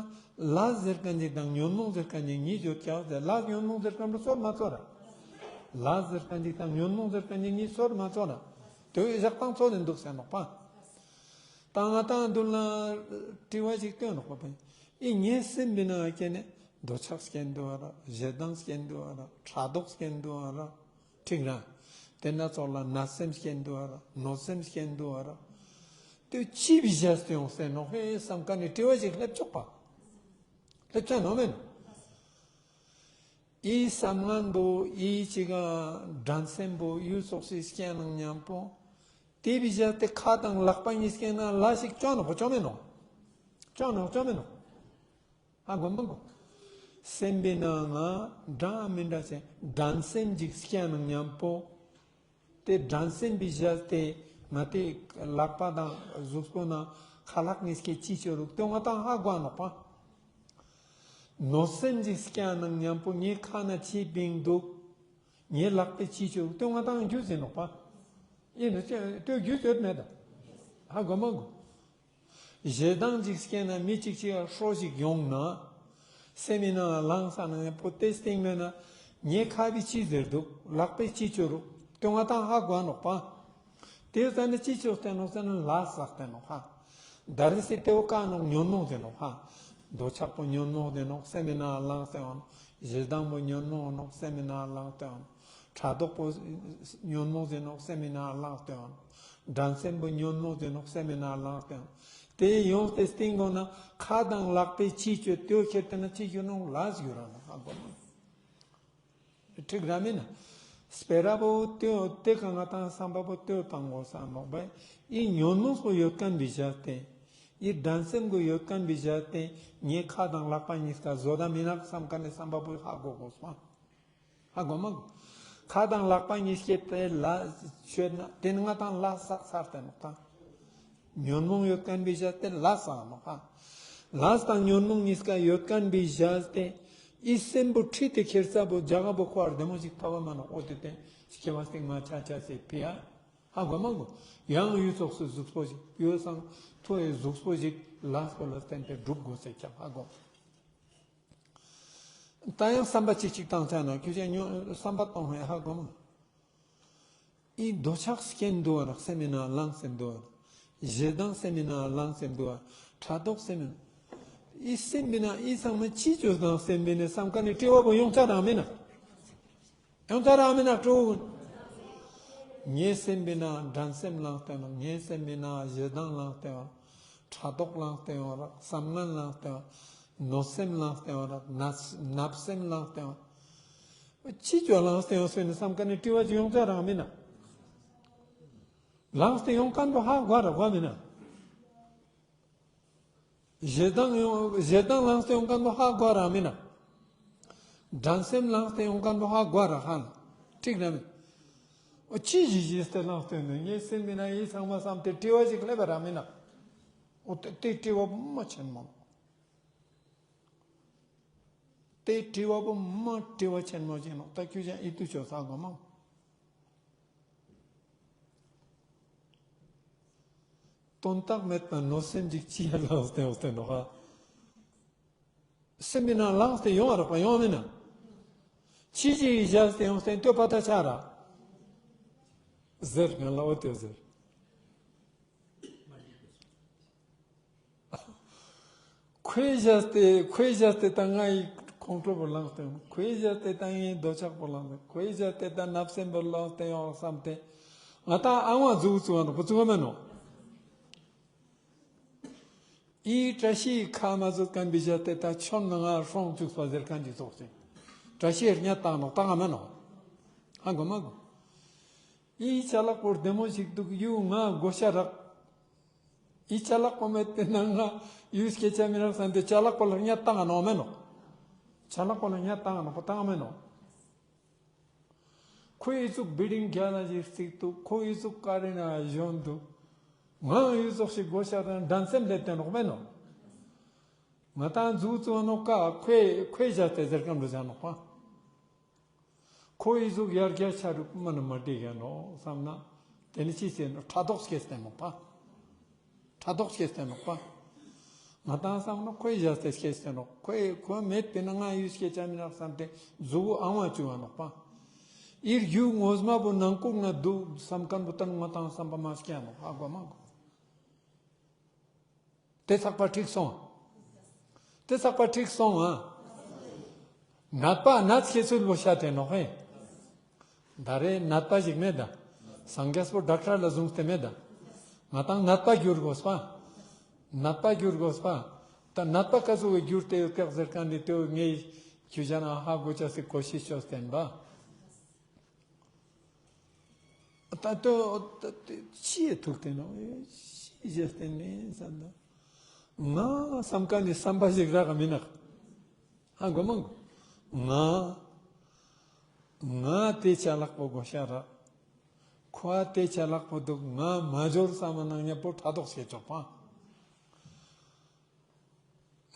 ལས་ཟེར་ཁན་ཅིག་དང་ཉོན་མོངས་ཟེར་ཁན་ཅིག་ཉིས་ཡོད་ཀྱག་ཟེར། ལས་ཉོན་མོངས་ཟེར་ཁན་བོ་ཚོར་མ་ཚོར་ར། ལས་ཟེར་ཁན་ཅིག་དང་ཉོན་མོངས་ཟེར་ཁན་ཅིག་ཉིས་ཚོར་མ་ཚོར་ར། ཏེ་བོ་ཞག་དང་ཚོར་ནེ་དུག་ཟེར་ནོག་པ། ད་ང་དང་དུན་ལ་དྲི་བ་ཞིག་ཏོན་ནོག་པ། ཨི་ངའེ་སེམས་པའི་ནང་ང་སྐྱེ་ནེ་འདོད་ཆགས་སྐྱེ་དུག་ག་ར། ཞེ་སྡང་སྐྱེ་དུག་ག་ར། ཕྲག་དོག་སྐྱེ་དུག་ག་ར། ཁྲིག་ར། ཏེ་ན་ཙོགས་ལ་ན་སེམས་སྐྱེ་དུག་ག་ར། གནོད་སེམས་སྐྱེ་དུག་ག་ར། ཏེ་ཅི་བི་ཞག་སྟེ་ཡོང་སྟེ་ནོག་ཧེ་སམ་ཁན་ནི་དྲི་བ་ཞིག་ལེབ་ཆོག་པ། ལེབ་ཆ་ནོག་མེན་ནོག། ཨི་སམ་ངན་བོ་ཨི་ཅིག་ག་འགྲན་སེམས་བོ་ཡུལ་སོགས་སི་སྐྱེ་ནང་ཉམ་པོ། ཏེ་བི་ཞག་སྟེ་ཁ་དང་ལག་པ་ཉིས་ཀའི་ནང་ལས་ཤིག་ཅོ་ནོག་པ་ཅོ་མེན་ནོག། ཅོ་ནོག་ཅོ་མེན་ནོག། ཧ་གོ་མ་གོ། སེམས་པའི་ནང་ང་འདྲ་མི་འདྲ་ཅན་འགྲན་སེམས་ཅིག་སྐྱེ་ནང་ཉམ་པོ། ཏེ་འགྲན་སེམས་པི་ཞག་སྟེ་ང་ཏེ་ལག་པ་དང་གཟུགས་པོ་ནང་ཁ་ལག་ཉིས་ཀའི་ཅི་ཅོ་རུག་ཏེ་ང་དང་ཧ་གོ་ནོག་པ། གནོད་སེམས་ཅིག་སྐྱེ་ནང་ཉམ་པོ་ངའེ་ཁ་ནེ་ཅི་བིང་དུག། ངའེ་ལག་པའེ་ཅི་ཅོ་རུག་ཏེ་ང་དང་རྒྱུས་ཨིན་ནོག་པ། ཨིན་ནོག་ཅོ་ཏེ་རྒྱུས་ཡོད་མེད་ད། ཧ་གོ་མ་གོ། ཞེ་སྡང་ཅིག་སྐྱེ་ན་མི་ཅིག་ཅིག་ག་ཧྲོ་ཞིག་ཡོང་ན། སེམས་པའི་ནང་ལངས་ས་ནང་ཉམ་པོ་ཏེ་སྟིང་མེད་ན་ངའེ་ཁ་བི་ཅི་ཟེར་དུག། ལག་པའེ་ཅི་ཅོ་རུག་ཏེ་ང་དང་ཧ་གོ་ནོག་པ། ཏེ་ཟ་ནེ་ཅི་ཅོས་ཏེ་ནོག་ཟེར་ན་ལས་བསགས་ཏེ་ནོག་ཧ། ད་རེས་སི་ཏེ་བོ་ཀ་ནོག་ཉོན་མོངས་ཟེར་ནོག་ཧ། འདོད་ཆགས་པོ་ཉོན་མོངས་ཟེར་ནོག་སེམས་པའི་ནང་ལངས་ཏེ་ཡོང་། ཞེ་སྡང་པོ་ཉོན་མོངས་ནོག་སེམས་པའི་ནང་ལངས་ཏེ་ཡོང་། ཕྲག་དོག་པོ་ཉོན་མོངས་ཟེར་ནོག་སེམས་པའི་ནང་ལངས་ཏེ་ཡོང་། འགྲན་སེམས་པོ་ཉོན་མོངས་ཟེར་ནོག་སེམས་པའི་ནང་ལངས་ཏེ་ཡོང་། ཏེ་ཡོངས་ཏེ་སྟིང་གོ་ན་ཁ་དང་ལག་པའེ་ཅི་ཅོས་ཏེ་ཁྱེར་ཏེ་ན་ཅི་གྱུར་ནོག་ལས་གྱུར་ར་ནོག་ཧ་གོ་མ། ཁྲིག་ར་མེན་ན། སྤེ་ར་བོ་ཏེ་ཏེ་ཀ་ང་དང་སམ་པ་བོ་ཏེ་ཏང་གོས་ས་ནོག་པ། ཨི་ཉོན་མོངས་པོ་ཡོད་ཁན་བི་ཞག་སྟེ། ཨི་འགྲན་སེམས་པོ་ཡོད་ཁན་བི་ཞག་སྟེ། ངའེ་ཁ་དང་ལག་པ་ཉིས་ཀ་ཟོ་ད་མི་ནོག་སམ་ཁན་ནི་སམ་པ་བོ་ཧ་གོ་གོས་སོང་། ཧ་གོ་མ་གོ། ཁ་དང་ལག་པ་ཉིས་ཀའེ་ཏེ་ལས་ཅོས་ན་ཏེ་ནི་ང་དང་ལས་བསགས་ཚར་ཏེ་ནོག་ད། ཉོན་མོངས་ཡོད་ཁན་བི་ཞག་སྟེ་ལས་བསགས་ནོག་ཧ། ལས་དང་ཉོན་མོངས་ཉིས་ཀ་ཡོད་ཁན་བི་ཞག་སྟེ། ཨི་སེམས་པོ་ཁྲིད་དེ་ཁྱེར་ས་བོ་ཇག་པོ་ཁོ་ར་བདེ་མོ་ཞིག་ཐོབ་བ་མ་ནོག། འོ་ཏེ་ཏེ་སྐྱེ་བ་སྟིང་མ་ཆ་ཆ་སེ་ཕི་ཡ། ཧ་གོ་མ་གོ། ཡང་ཡུལ་སོགས་སི་གཟུགས་པོ་ཞིག་ཡོད་སང་ཐོ་ཡི་གཟུགས་པོ་ཞིག་ལས་པོ་ལ་བརྟེན་ཏེ་གྲུབ་གོས་སེ་ཁྱབ་ཧ་གོ། ད་ཡང་སམ་པ་ཅིག་ཅིག་ཏང་ཆ་ན་ཁྱོད་ཅག་ཉོ་སམ་པ་ཏོང་ཧེ་ཧ་གོ་མ། ཨི་འདོད་ཆགས་སྐྱེ་དུག་ག་ར་སེམས་པའི་ནང་ལངས་ཏེ་དུག་ག་ར། ཞེ་སྡང་སེམས་པའི་ནང་ལངས་ཏེ་དུག་ག་ར། ཕྲག་དོག་སེམས་པའི་ནང་། ཨི་སེམས་པའི་ནང་ཨི་ཚང་མ་ཅི་ཅོས་དང་སེམས་པའི་ནང་སམ་ཁན་ནི་དྲི་བ་བོ་ཡོང་ཆ་རང་མེན་ན། ཡོང་ཆ་རང་མེན་ན་དྲི་བ་བོ། ངའེ་སེམས་པའི་ནང་འགྲན་སེམས་ལངས་ཏེ་ཡོང་། ངའེ་སེམས་པའི་ནང་ཞེ་སྡང་ལངས་ཏེ་ཡོང་། ཕྲག་དོག་ལངས་ཏེ་ཡོང་ར། སམ་ངན་ལངས་ཏེ་ཡོང་། གནོད་སེམས་ལངས་ཏེ་ཡོང་ར། བརྣབ་བརྣབ་སེམས་ལངས་ཏེ་ཡོང་། ཅི་ཅོས་ལངས་ཏེ་ཡོང་སོང་ནི་སམ་ཁན་ནི་དྲི་བ་ཅིག་ཡོང་ཆ་རང་མེན་ན། ལངས་ཏེ་ཡོང་ཁན་བོ་ཧ་གོ་ར་གོ་མེན་ན། ཞེ་སྡང་ཡོང་ཞེ་སྡང་ལངས་ཏེ་ཡོང་ཁན་བོ་ཧ་གོ་ར་མེན་ན། འགྲན་སེམས་ལངས་ཏེ་ཡོང་ཁན་བོ་ཧ་གོ་ར་ཧ་ན། ཁྲིག་ར་མེན། འོ་ཅི་ཞིག་ཞིག་སྟེ་ལངས་ཏེ་ཡོང་ངའེ་སེམས་པའི་ནང་ཨི་ཚང་མ་སམ་སྟེ་དྲི་བ་ཞིག་ལེབ་ར་མེན་ན། འོ་ཏེ་ཏེ་དྲི་བ་བོ་མ་ཆེན་མོ། ཏེ་དྲི་བ་བོ་མ་དྲི་བ་ཆེན་མོ་ཅིག་ནོག། ད་ཁྱོད་ཅག་ཨི་ཏུ་ཅོས་ས་གོ་མ། དོན་དག་མེད་པ་གནོད་སེམས་ཅིག་ཅི་ཡ་ལངས་ཏེ་ཡོང་སྟེ་ནོག་ཧ། སེམས་པའི་ནང་ལངས་ཏེ་ཡོང་བ་རག་པ་ཡོང་མེན་ན། ཅི་ཅིག་བཞག་སྟེ་ཡོང་སྟེ་ལྟོས་པ་ད་ཆ་ར། ཟེར་ང་ལ་འོ་ཏེ་ཟེར། ཁོའེ་བཞག་སྟེ་ཁོའེ་བཞག་སྟེ་ད་ངའི་ཁོང་ཁྲོ་བོ་ལངས་ཏེ་ཡོང་། ཁོའེ་བཞག་སྟེ་ད་ངའི་འདོད་ཆགས་པོ་ལངས་ཏེ་ཁོའེ་བཞག་སྟེ་ད་བརྣབ་སེམས་པོ་ལངས་ཏེ་ཡོང་སམ་སྟེ་ང་ད་ཨ་ང་ཟུག་ཙུག་ག་ནོག་པོ་ཙུག་ག་མེན་ནོག། ཨི་བཀྲ་ཤིས་ཁ་མ་ཟུག་ཁན་བི་ཞག་སྟེ་ད་ཆོན་ནང་ང་ཧྲོང་ཅུག་པ་ཟེར་ཁན་ཅིག་ཙོགས་ཤིག། བཀྲ་ཤིས་རྙེད་ཏང་ནོག་ཏང་ང་མེན་ནོག། ཧ་གོ་མ་གོ། ཨི་ཅ་ལག་པོ་བདེ་མོ་ཞིག་དུག་ཡུ་ང་གོ་ཤ་རག། ཨི་ཅ་ལག་པོ་མེད་པའི་ནང་ང་ཡུ་སྐད་ཆ་མི་རག་སམ་སྟེ་ཅ་ལག་པོ་ལ་རྙེད་ཏང་ང་ནོག་མེན་ནོག། ཅ་ལག་པོ་ལ་རྙེད་ཏང་ང་ནོག་པོ་ཏང་ང་མེན་ནོག། ཁོའེ་ཨི་ཟུག་བིལ་ཌིང་གྱ་ན་ཞིག་རྩིག་དུག། ཁོའེ་ཨི་ཟུག་ཀ་རི་ན་ཞོན་དུག། ང་ཨི་ཟུག་ཞིག་གོ་ཤ་རག་འགྲན་སེམས་ལེབ་ཏེ་ནོག་མེན་ནོག། ང་ད་ཟུག་ཙུག་ནོག་ཀ་ཁོའེ་ཁོའེ་བཞག་སྟེ་ཟེར་ཁན་རུ་ཆ་ནོག་པ། ཁོའེ་ཨི་ཟུག་ཡར་རྒྱས་ཆ་རུག་མ་ན་མ་འགྲིག་ག་ནོག་སམ་ན། ཏེ་ནི་ཅི་ཟེར་ནོག་ཕྲག་དོག་སྐྱེས་ཏེ་ནོག་པ། ཕྲག་དོག་སྐྱེས་ཏེ་ནོག་པ། ང་ཏང་བསམ་ནོག་ཁོའི་བཞག་སྟེ་སྐྱེས་ཏེ་ནོག། ཁོའི་ཁོ་མེད་པས་ན་ང་ཡུལ་སྐྱེ་ཆ་མི་ནོག་བསམ་སྟེ་གཟུགས་པོ་ཨང་བ་བཅུག་ག་ནོག་པ། ཨིར་རྒྱུ་ངོ་མ་བོ་ནང་ཁུག་ན་འདུག་བསམ་མཁན་བོ་ད་ང་ཏང་བསམ་པ་མ་སྐྱེ་ནོག། ཧ་གོ་མ་གོ། དེ་ཚགས་པ་འགྲིག་སོང་། དེ་ཚགས་པ་འགྲིག་སོང་ཨ། ནད་པ་ནད་སྐྱེ་ཚུལ་བོ་བཤད་དེ་ནོག་ཧེ། ད་རེ་ནད་པ་ཞིག་མེད་ད། སངས་རྒྱས་པོ་ཌོག་ཊར་ལ་བཟུང་སྟེ་མེད་ད། ང་ཏང་ནད་པ་འགྱུར་དགོས་པ། ནད་པ་འགྱུར་དགོས་པ། ད་ནད་པ་ཀ་ཟུག་གི་འགྱུར་ཏེ་ཡོད་ཀྱག་ཟེར་མཁན་འདི་དེ་བོ་ངས་ཁྱོ་ཞ་ན་ཧ་གོ་ཆ་སི་ཀོ་ཤིཤ་ཅོས་ཏེན་པ། ད་ལྟོ་ད་ལྟོ་ཅི་ཡེ་ཐུག་སྟེ་ནོག་ཅི་བྱས་ཏེ་ནི་བསམ་ད། ང་བསམ་མཁན་ནི་བསམ་པ་ཞིག་རག་མི་ནོག། ཧ་གོ་མ་གོ། ང་ང་དེ་ཆ་ལག་པོ་དགོས་ཤ་རག། ཁོ་དེ་ཆ་ལག་པོ་འདུག། ང་མ་འབྱོར་བསམ་མ་ནང་མཉམ་པོ་ཕྲག་དོག་སྐྱེ་ཆོག་པ།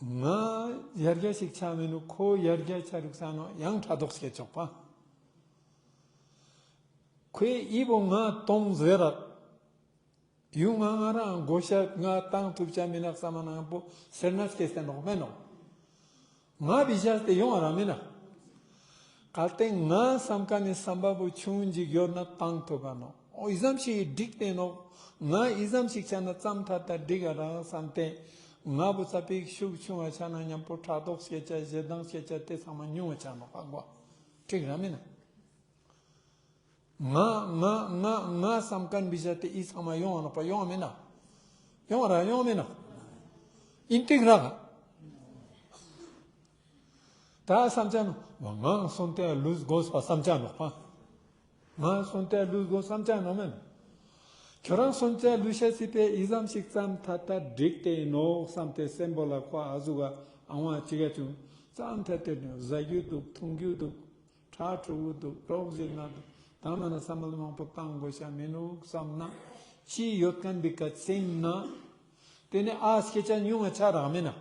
ང་ཡར་རྒྱས་ཤིག་ཆ་མི་ནུག། ཁོ་ཡར་རྒྱས་ཆ་རུག་ས་ནོག། ཡང་ཕྲག་དོག་སྐྱེ་ཆོག་པ། ཁོའི་ཨི་བོ་ང་གཏོང་ཟེར་རག། ཡུ་ང་ང་རང་དགོས་ཤ་ང་བཏང་ཐུབ་ཆ་མི་ནོག་བསམ་མ་ནང་པོ་སེར་སྣ་སྐྱེས་ཏེ་ནོག་མེན་ནོག། ང་བི་བཞག་སྟེ་ཡོང་བ་རང་མི་ནོག། གལ་ཏེ་ང་བསམ་མཁན་ནི་བསམ་པ་བོ་ཆུང་ཅིག་ཡོད་ན་བཏང་ཐུབ་པ་ནོག། འོ་ཨི་ཙམ་ཞིག་འགྲིག་སྟེ་ནོག། ང་ཨི་ཙམ་ཞིག་ཆ་ན་ཙམ་ཐ་ཐ་འགྲིག་ག་རང་བསམ་སྟེ་ང་བོ་ཙ་པིག་ཤུགས་ཆུང་བ་ཆ་ན་མཉམ་པོ་ཕྲག་དོག་སྐྱེ་ཆ་ཞེ་སྡང་སྐྱེ་ཆ་དེ་ཚང་མ་ཉུང་བ་ཆ་ནོག་ཧ་གོ། འགྲིག་རང་མི་ནོག། ང་ང་ང་ང་བསམ་མཁན་བི་བཞག་སྟེ་ཨི་ཚང་མ་ཡོང་བ་ནོག་པ། ཡོང་བ་མི་ནོག། ཡོང་བ་ར་ཡོང་བ་མི་ནོག། ཨིན་ཏིག་རག། ད་བསམ་ཆ་ནོག། ང་སོན་ཏེ་ལུས་དགོས་པ་བསམ་ཆ་ནོག་པ། ང་སོན་ཏེ་ལུས་དགོས་བསམ་ཆ་ནོག་མེན། ཁྱོ་རང་སོན་ཏེ་ལུས་ཤེས་སི་པའི་ཨི་ཙམ་ཞིག་ཙམ་ཐ་ཐ་འགྲིག་སྟེ་ནོག་བསམ་སྟེ་སེམས་པོ་ལ་ཁོ་ཨ་ཟུག་ག་ཨང་བ་ཅིག་ག་བྱུང་ཙམ་ཐ་ཐ་ནི་ཟ་རྒྱུ་འདུག། འཐུང་རྒྱུ་འདུག། ཁྲག་ཁྲོ་བོ་འདུག། གྲོགས་ཞིག་ན་འདུག། ད་མ་ན་བསམ་བློ་མང་པོ་བཏང་དགོས་ཤ་མི་ནུག་བསམ་ན། ཅི་ཡོད་མཁན་འདི་ཀ་ཚིམ་ན། དེ་ནི་ཨ་སྐད་ཆ་ཉུང་ང་ཆ་རག་མེད་ན།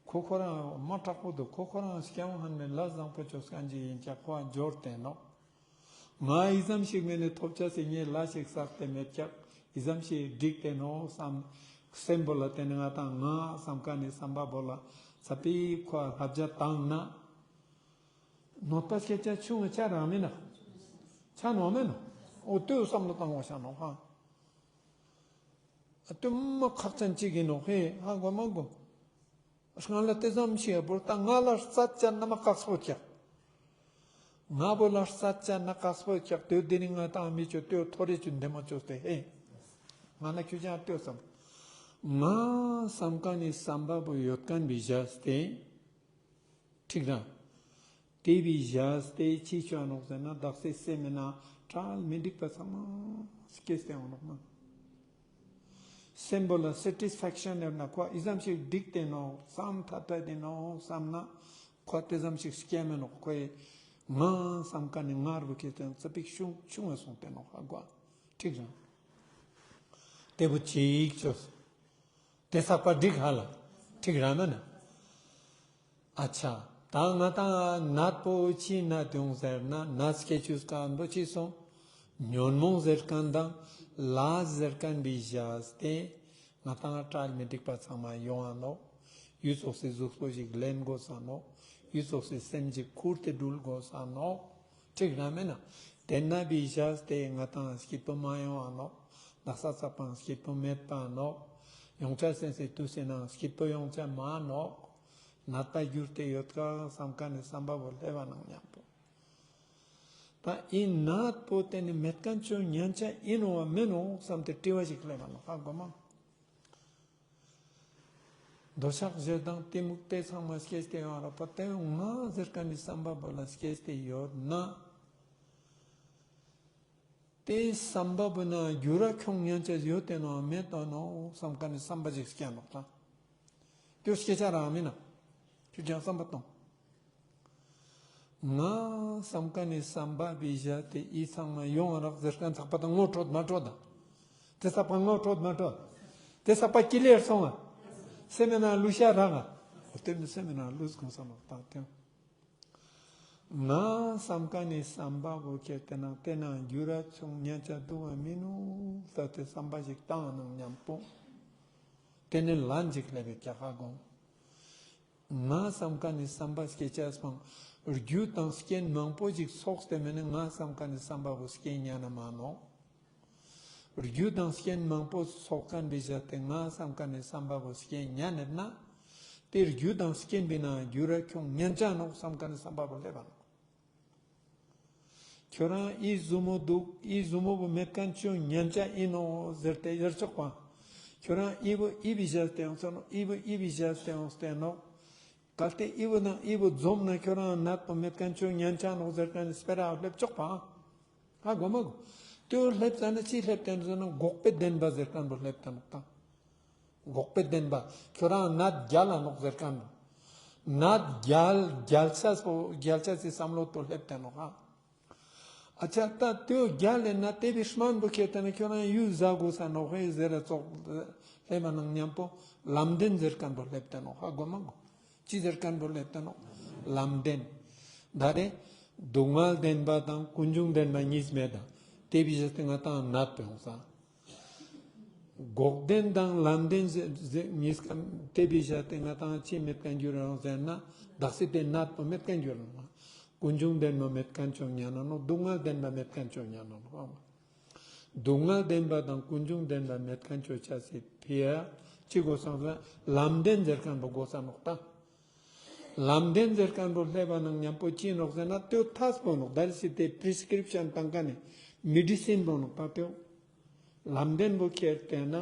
ཁོ་ཁོ་རང་མ་དྲག་པོ་འདུག། ཁོ་ཁོ་རང་སྐྱ་བོ་ཧན་མེད་ལ་བཟང་པོ་ཅོ་མཁན་ཅིག་ཡིན་ཀྱག། ཁོ་འབྱོར་ཏེ་ནོག། ང་ཨི་ཙམ་ཞིག་མེད་ནི་ཐོབ་ཆ་སི་ངས་ལ་ཞིག་བསགས་ཏེ་མེད་ཀྱག། ཨི་ཙམ་ཞིག་འགྲིག་སྟེ་ནོག་བསམ། སེམས་པོ་ལ་དེ་ནི་ང་དང་ང་བསམ་མཁན་ནི་བསམ་པ་བོ་ལ་ཙ་པིག་ཁོ་བསླབ་བྱ་བཏང་ན། གནོད་པ་སྐྱེ་ཆ་ཆུང་ངུ་ཆ་རག་མེད་ན། ཆ་ནོག་མེད་ན། འོ་ལྟོས་བསམ་བློ་བཏང་དགོས་ཤ་ནོག་ཧ། ལྟོས་མ་ཁག་ཅན་ཅིག་ཡིན་ནོག་ཧེ། ཧ་གོ་མ་གོ། སྔ་ལ་དེ་ཙམ་ཞིག་བོར་ད་ང་ལ་རྩད་ཆ་ན་མ་ཁག་སྤོ་ཀྱག། ང་བོ་ལ་རྩད་ཆ་ན་ཁག་སྤོ་ཀྱག། ལྟོས་དེ་ནི་ང་དང་མི་ཆོ་ལྟོས་ཐོ་རེ་ཆུ་འདེ་མ་ཆོ་སྟེ་ཧེ། ང་ལ་ཁྱོད་ཅང་ལྟོས་བསམ། ང་བསམ་མཁན་ནི་བསམ་པ་བོ་ཡོད་མཁན་བི་བཞག་སྟེ། འགྲིག་རང་། དེ་བི་བཞག་སྟེ་ཅི་ཆོ་ནོག་ཟེར་ན་བདག་སའི་སེམས་མེད་ན་གྲལ་མི་འགྲིག་པ་ཚང་མ་སྐྱེས་ཏེ་འོང་ནོག་མ། སེམས་པོ་ལ་སེ་ཊིས་ཕེག་ཤན་ཡོད་ན་ཁོ་ཨི་ཙམ་ཞིག་འགྲིག་སྟེ་ནོག་བསམ་ཐ་ཐ་དེ་ནོག་བསམ་ན་ཁོ་དེ་ཙམ་ཞིག་སྐྱེ་མེད་ནོག། ཁོའི་ང་བསམ་མཁན་ནི་ངར་བོ་ཁྱེར་ཏེ་ཙ་པིག་ཆུང་ཆུང་བ་སོང་སྟེ་ནོག་ཧ་གོ། འགྲིག་རང་། དེ་བོ་ཅིག་ཅོས། དེ་ཚགས་པ་འགྲིག་ཧ་ལ། འགྲིག་རང་མེད་ན། ཨ་ཆ། ད་ང་དང་ནད་པོ་ཅི་ནད་ཡོང་ཟེར་ན་ནད་སྐྱེ་ཆུས་ཀ་འདོ་ཅི་སོང་། ཉོན་མོངས་ཟེར་མཁན་དང་ལས་ཟེར་མཁན་བི་བཞག་སྟེ་ང་དང་གྲལ་མི་འགྲིག་པ་ཚང་མ་ཡོང་ང་ནོག། ཡུལ་ཙོགས་སི་གཟུགས་པོ་ཞིག་ལེན་དགོས་ས་ནོག། ཡུལ་ཙོགས་སི་སེམས་ཞིག་ཁུར་ཏེ་འགྲུལ་དགོས་ས་ནོག། འགྲིག་རང་མེད་ན། དེ་ན་བི་བཞག་སྟེ་ང་དང་སྐྱིད་པོ་མ་ཡོང་ང་ནོག། ནག་ས་ཚགས་པའང་སྐྱིད་པོ་མེད་པ་ནོག། ཡོང་ཆ་སེམས་སི་དུས་སི་ནང་སྐྱིད་པོ་ཡོང་ཆ་མ་ནོག། ནད་པ་གྱུར་ཏེ་ཡོད་ཀ་བསམ་མཁན་ནི་བསམ་པ་བོ་སླེབས་པ་ནང་མཉམ་པོ། ད་ཨི་ནད་པོ་དེ་ནི་མེད་མཁན་ཆོ་ཉན་ཆ་ཨིན་ནོག་མེན་ནོག་བསམ་སྟེ་དྲི་བ་ཞིག་སླེབས་པ་ནོག། ཧ་གོ་མ། འདོད་ཆགས་ཞེ་སྡང་གཏི་མུག་དེ་ཚང་མ་སྐྱེས་ཏེ་ཡོང་རག་པ་དེ་ང་ཟེར་མཁན་ནི་བསམ་པ་བོ་ལ་སྐྱེས་ཏེ་ཡོད་ན། དེའི་བསམ་པ་བོ་ན་འགྱུར་ར་ཁྱོང་ཉན་ཆ་ཡོད་དེ་ནོག་མེད་དོ་ནོག་བསམ་མཁན་ནི་བསམ་པ་ཞིག་སྐྱེ་ནོག་ད། དེ་སྐྱེ་ཆ་རག་མེད་ན། ཁྱོད་ཅང་བསམ་པ་གཏོང་། ང་བསམ་མཁན་ནི་བསམ་པ་བི་བཞག་སྟེ་ཨི་ཚང་མ་ཡོང་རག་ཟེར་མཁན་ཚགས་པ་དང་ངོ་འཕྲོད་མ་འཕྲོད་ད། དེ་ཚགས་པ་ངོ་འཕྲོད་མ་འཕྲོད། དེ་ཚགས་པ་ཀི་ལེར་སོང་ང་། སེམས་ནང་ལུས་ཤ་རག་ང་། འོ་དེ་མི་སེམས་ནང་ལུས་གང་ས་ནོག་ད་དེ། ང་བསམ་མཁན་ནི་བསམ་པ་བོ་ཁྱེར་ཏེ་ན་དེ་ན་འགྱུར་ར་ཆུང་ཉན་ཆ་འདུག་ག་མི་ནུག་ད་དེ་བསམ་པ་ཞིག་བཏང་ནང་མཉམ་པོ། ཏེ་ནེ་ལན་ཅིག་ལེབ་བེ་ཀྱག་ཧ་གོ། ང་སམ་ཁན་ནི་སམ་པ་སྐྱེ་ཅེས་པོའང་རྒྱུ་དང་རྐྱེན་མང་པོ་ཞིག་ཚོགས་ཏེ་མེ་ནེ་ང་སམ་ཁན་ནི་སམ་པ་བོ་སྐྱེ་ཉན་ན་མ་ནོག། རྒྱུ་དང་རྐྱེན་མང་པོ་ཚོགས་ཁན་བི་ཞག་སྟེ་ང་སམ་ཁན་ནི་སམ་པ་བོ་སྐྱེ་ཉན་ནེད་ན། ཏེ་རྒྱུ་དང་རྐྱེན་བི་ནང་རྒྱུ་ར་ཁྱོང་ཉན་ཅ་ནོག་སམ་ཁན་ནི་སམ་པ་བོ་ལེབ་བ་ནོག། ཁྱོ་རང་འི་ཟུར་མོ་དུག། འི་ཟུར་མོ་བོ་མེད་ཁན་ཅོ་ཉན་ཅ་ཨིན་ནོག་ཟེར་ཏེ་ཟེར་ཆོག་པ། ཁྱོ་རང་འི་བོ་འི་བི་ཞག་སྟེ་ཡོངས་ཏེ་ནོག། འི་བོ་འི་བི་ཞག་སྟེ་ཡོངས་ཏེ་ནོག། གལ་ཏེ་འི་བོ་དང་འི་བོ་ཛོམས་ན་ཁྱོ་རང་ནད་པོ་མེད་ཁན་ཅོ་ཉན་ཅ་ནོག་ཟེར་ཁན་ནི་སྤེ་ར་ལེབ་ཆོག་པ། ཧ་གོ་མ་གོ། ཏེ་བོ་ལེབ་ཙ་ན་ཅི་ལེབ་ཏེ་ནོག་ཟེར་ན་འགོག་པའི་བདེན་པ་ཟེར་ཁན་བོ་ལེབ་ཏེ་ནོག་ད། འགོག་པའི་བདེན་པ། ཁྱོ་རང་ནད་རྒྱལ་ལ་ནོག་ཟེར་ཁན་བོ། ནད་རྒྱལ་རྒྱལ་ཅེས་པོ་རྒྱལ་ཅེས་སི་སམ་བློ་ཏོ་ལེབ་ཏེ་ནོག་ཧ། ཨ་ཅག་ད་ཏེ་བོ་རྒྱལ་ལེ་ན་ཏེ་བི་སྨན་པོ་ཁྱེར་ཏེ་ན་ཁྱོ་རང་ཡུལ་ཟ་གོས་ས་ནོག་ཧེ་ཟེར་ར་ཙོགས་ལེབ་མ་ནང་ཉམ་པོ་ལམ་བདེན་ཟེར་ཁན་བོ་ལེབ་ཏེ་ནོག་ཧ་གོ་མ་གོ། ཅི་ཟེར་ཁན་བོ་ལེབ་ཏེ་ནོག་ལམ་བདེན། ད་རེ་སྡུག་བསྔལ་བདེན་པ་དང་ཀུན་འབྱུང་བདེན་པ་ཉིས་མེད་ད། ཏེ་བི་ཞག་སྟེ་ང་ཏང་ནད་པོ་ཡོང་ས། འགོག་བདེན་དང་ལམ་བདེན་ཟེར་ཟེར་ཉིས་ཀ་ཏེ་བི་ཞག་སྟེ་ང་ཏང་ཅི་མེད་ཁན་གྱུར་རང་ཟེར་ན་དག་སི་ཏེ་ནད་པོ་མེད་ཁན་གྱུར་རང་། ཀུན་འབྱུང་བདེན་པ་མེད་ཁན་ཅོ་ཉན་ན་ནོག། སྡུག་བསྔལ་བདེན་པ་མེད་ཁན་ཅོ་ཉན་ན་ནོག། སྡུག་བསྔལ་བདེན་པ་དང་ཀུན་འབྱུང་བདེན་པ་མེད་ཁན་ཅོ་ཅེས་སི་ཕི་ཡ་ཅི་གོས་སང་ཟེར་ན་ལམ་བདེན་ཟེར་ཁན་བོ་གོས་ས་ནོག་ད། ལམ་བདེན་ཟེར་ཁན་བོ་ལེབ་བ་ནང་ཉམ་པོ་ཅི་ནོག་ཟེར་ན་ཏེ་བོ་ཐབས་པོ་ནོག། ད་རེ་སི་ཏེ་པྲིས་ཀྲིབ་ཤན་ཏང་ཁན་ནི་མེ་ཌི་སིན་པོ་ནོག་པ་ཏེ་བོ། ལམ་བདེན་པོ་ཁྱེར་ཏེ་ན་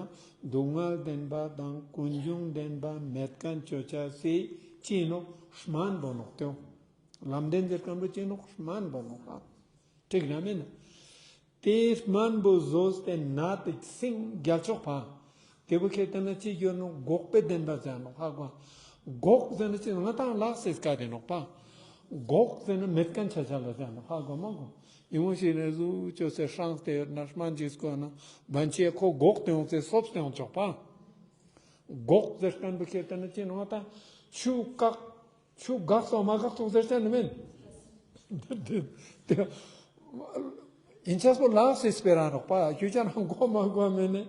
སྡུག་བསྔལ་བདེན་པ་དང་ཀུན་འབྱུང་བདེན་པ་མེད་ཁན་ཅོ་ཅེས་སི་ཅི་ནོག་སྨན་པོ་ནོག་ཏེ་བོ། ལམ་བདེན་ཟེར་ཁན་བོ་ཅི་ནོག་སྨན་པོ་ནོག་ཨ། ཁྲིག་ར་མེན་ན། ཏེ་སྨན་པོ་ཟོས་ཏེ་ནད་དེ་སིང་རྒྱལ་ཆོག་པ། ཏེ་བོ་ཁྱེར་ཏེ་ན་ཅི་གྱུར་ནོག། འགོག་པའི་བདེན་པ་ཟེར་ནོག་ཧ་གོ། འགོག་ཟེར་ན་ཅི་ང་ཏང་ལག་སེ་སྐད་དེ་ནོག་པ། འགོག་ཟེར་ན་མེད་ཁན་ཆ་ཆ་ལ་ཟེར་ནོག་ཧ་གོ་མ་གོ། ཡིན་མོ་ཞིག་ནེ་ཟུག་ཅོས་ཏེ་སྲངས་ཏེ་ཡོད་ན་སྨན་ཅིག་སྐོལ་ན་བན་ཆེ་ཁོ་འགོག་སྟེ་ཡོང་སྟེ་སོབ་སྟེ་ཡོང་ཆོག་པ། འགོག་ཟེར་ཁན་བོ་ཁྱེར་ཏེ་ན་ཅི་ནོག་ད། ཆུ་བཀག་ཆུ་འགགས་སོང་མ་འགགས་སོང་ཟེར་ཆ་ནི་མེན། ཡིན་ཆ་སོ་ལག་སེ་སྤེ་ར་ནོག་པ། ཁྱོ་ཅག་རང་གོ་མ་གོ་མེན་ནི།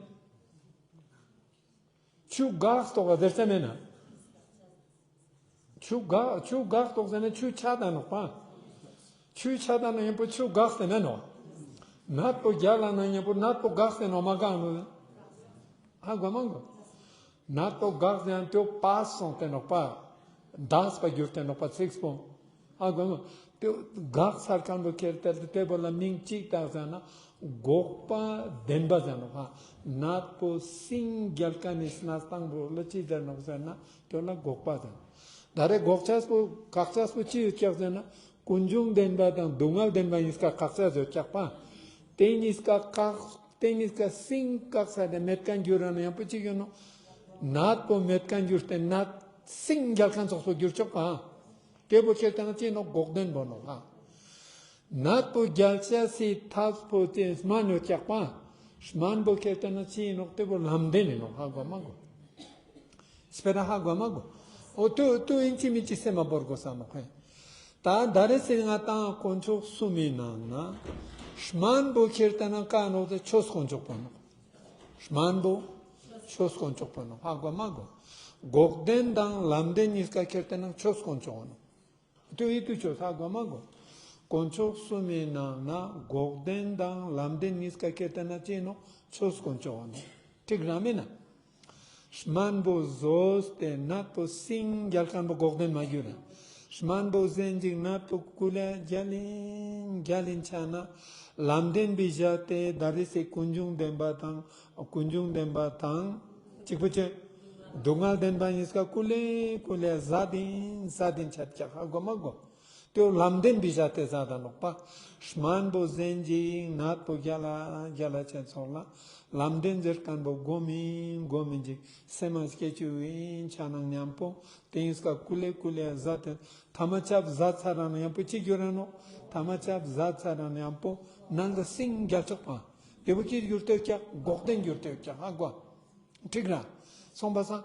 ཆུ་འགགས་སོང་ཟེར་ཆ་མེན་ན། ཆུ་འགགས་ཆུ་འགགས་སོང་ཟེར་ན་ཆུ་ཆད་ད་ནོག་པ། ཆུ་ཆད་ད་ན་ཡིན་པོ་ཆུ་འགགས་ཏེ་མེན་ནོག། ནད་པོ་རྒྱལ་ལ་ན་ཡིན་པོ་ནད་པོ་འགགས་ཏེ་ནོག་མ་འགགས་ནོག། ཧ་གོ་མ་གོ། ནད་པོ་འགགས་ཟེར་ན་ཏེ་བོ་པས་སོང་སྟེ་ནོག་པ། འདས་པ་གྱུར་ཏེ་ནོག་པ་ཚིགས་པོ། ཧ་གོ་མ། ཏེ་བོ་འགགས་ཚར་ཁན་བོ་ཁྱེར་ཏེ་ཏེ་བོ་ལ་མིང་ཅིག་བཏགས་ཟེར་ན་འགོག་པ་བདེན་པ་ཟེར་ནོག་པ། ནད་པོ་སིང་རྒྱལ་ཁན་ནི་གནས་སྟངས་པོ་ལ་ཅི་ཟེར་ནོག་ཟེར་ན་ཏེ་བོ་ལ་འགོག་པ་ཟེར་ནོག། ད་རེ་འགོག་ཅེས་པོ་བཀག་ཅེས་པོ་ཅི་ཡོད་ཀྱག་ཟེར་ན། ཀུན་འབྱུང་བདེན་པ་དང་སྡུག་བསྔལ་བདེན་པ་ཉིས་ཀ་བཀག་ཅེས་ཡོད་ཀྱག་པ། ཏེ་ཉིས་ཀ་བཀག་ཏེ་ཉིས་ཀ་སིང་བཀག་ས་ཏེ་མེད་ཁན་གྱུར་ར་ན་ཡང་པོ་ཅི་གྱུར་ནོག། ནད་པོ་མེད་ཁན་གྱུར་ཏེ་ནད་སིང་རྒྱལ་ཁན་ཙོགས་པོ་གྱུར་ཆོག་པ། ཏེ་བོ་ཁྱེར་ཏེ་ན་ཅི་ནོག་འགོག་བདེན་པོ་ནོག་ཧ། ནད་པོ་རྒྱལ་ཅེས་སི་ཐབས་པོ་ཏེ་སྨན་ཡོད་ཀྱག་པ། སྨན་པོ་ཁྱེར་ཏེ་ན་ཅི་ནོག་ཏེ་བོ་ལམ་བདེན་ནི་ནོག་ཧ་གོ་མ་གོ། སྤེ་ར་ཧ་གོ་མ་གོ། འོ་ཏུ་ཏུ་ཨིན་ཅི་མིན་ཅི་སེམས་མ་བོར་གོས་ས་ནོག་ཧེ། ད་ད་རེ་སེ་ང་ཏང་དཀོན་མཆོག་གསུམ་མི་ནང་ན་སྨན་པོ་ཁྱེར་ཏེ་ན་ཀ་ནོག་ཏེ་ཆོས་དཀོན་མཆོག་པོ་ནོག། སྨན་པོ་ཆོས་དཀོན་མཆོག་པོ་ནོག་ཧ་གོ་མ་གོ། འགོག་བདེན་དང་ལམ་བདེན་ཉིས་ཀ་ཁྱེར་ཏེ་ན་ཆོས་དཀོན་མཆོག་ནོག། ཏུ་ཨི་ཏུ་ཆོས་ཧ་གོ་མ་གོ། དཀོན་མཆོག་གསུམ་མི་ནང་ན་འགོག་བདེན་དང་ལམ་བདེན་ཉིས་ཀ་ཁྱེར་ཏེ་ན་ཅི་ནོག་ཆོས་དཀོན་མཆོག་ནོག། ཁྲིག་ར་མེན་ན། སྨན་པོ་ཟོས་ཏེ་ནད་པོ་སིང་རྒྱལ་ཁན་བོ་འགོག་བདེན་མ་གྱུར་ར། སྨན་པོ་ཟན་ཅིག་ནད་པོ་ཀུ་ལེ་རྒྱལ་ཨིན་རྒྱལ་ཨིན་ཆ་ན་ལམ་བདེན་པི་ཞག་སྟེ་ད་རེ་སེ་ཀུན་འབྱུང་བདེན་པ་དང་ཀུན་འབྱུང་བདེན་པ་དང་ཅིག་པོ་ཅི། སྡུག་བསྔལ་བདེན་པ་ཉིས་ཀ་ཀུ་ལེ་ཀུ་ལེ་ཟད་ཨིན་ཟད་ཨིན་ཆ་ཀྱག་ཧ་གོ་མ་གོ། ཏེ་བོ་ལམ་བདེན་པི་ཞག་སྟེ་ཟད་ད་ནོག་པ། སྨན་པོ་ཟན་ཅིག་ནད་པོ་རྒྱལ་ལ་རྒྱལ་ལ་ཆེན་ཙོགས་ལ་ལམ་བདེན་ཟེར་ཁན་བོ་གོ་མིན་གོ་མིན་ཅིག་སེམས་མ་སྐྱེ་ཅུག་ཨིན་ཆ་ན་ཉམ་པོ་ཏེ་ཉིས་ཀ་ཀུ་ལེ་ཀུ་ལེ་ཟད་དེ་ཐ་མ་ཆབ་ཟད་ཚར་ར་ན་ཉམ་པོ་ཅི་གྱུར་ར་ནོག། ཐ་མ་ཆབ་ཟད་ཚར་ར་ན་ཉམ་པོ་ནང་ལ་སིང་རྒྱལ་ཆོག་པ། ཏེ་བོ་ཅི་གྱུར་ཏེ་ཀྱག་འགོག་བདེན་གྱུར་ཏེ་ཀྱག་ཧ་གོ། ཁྲིག་ར། སོང་པ་སང་།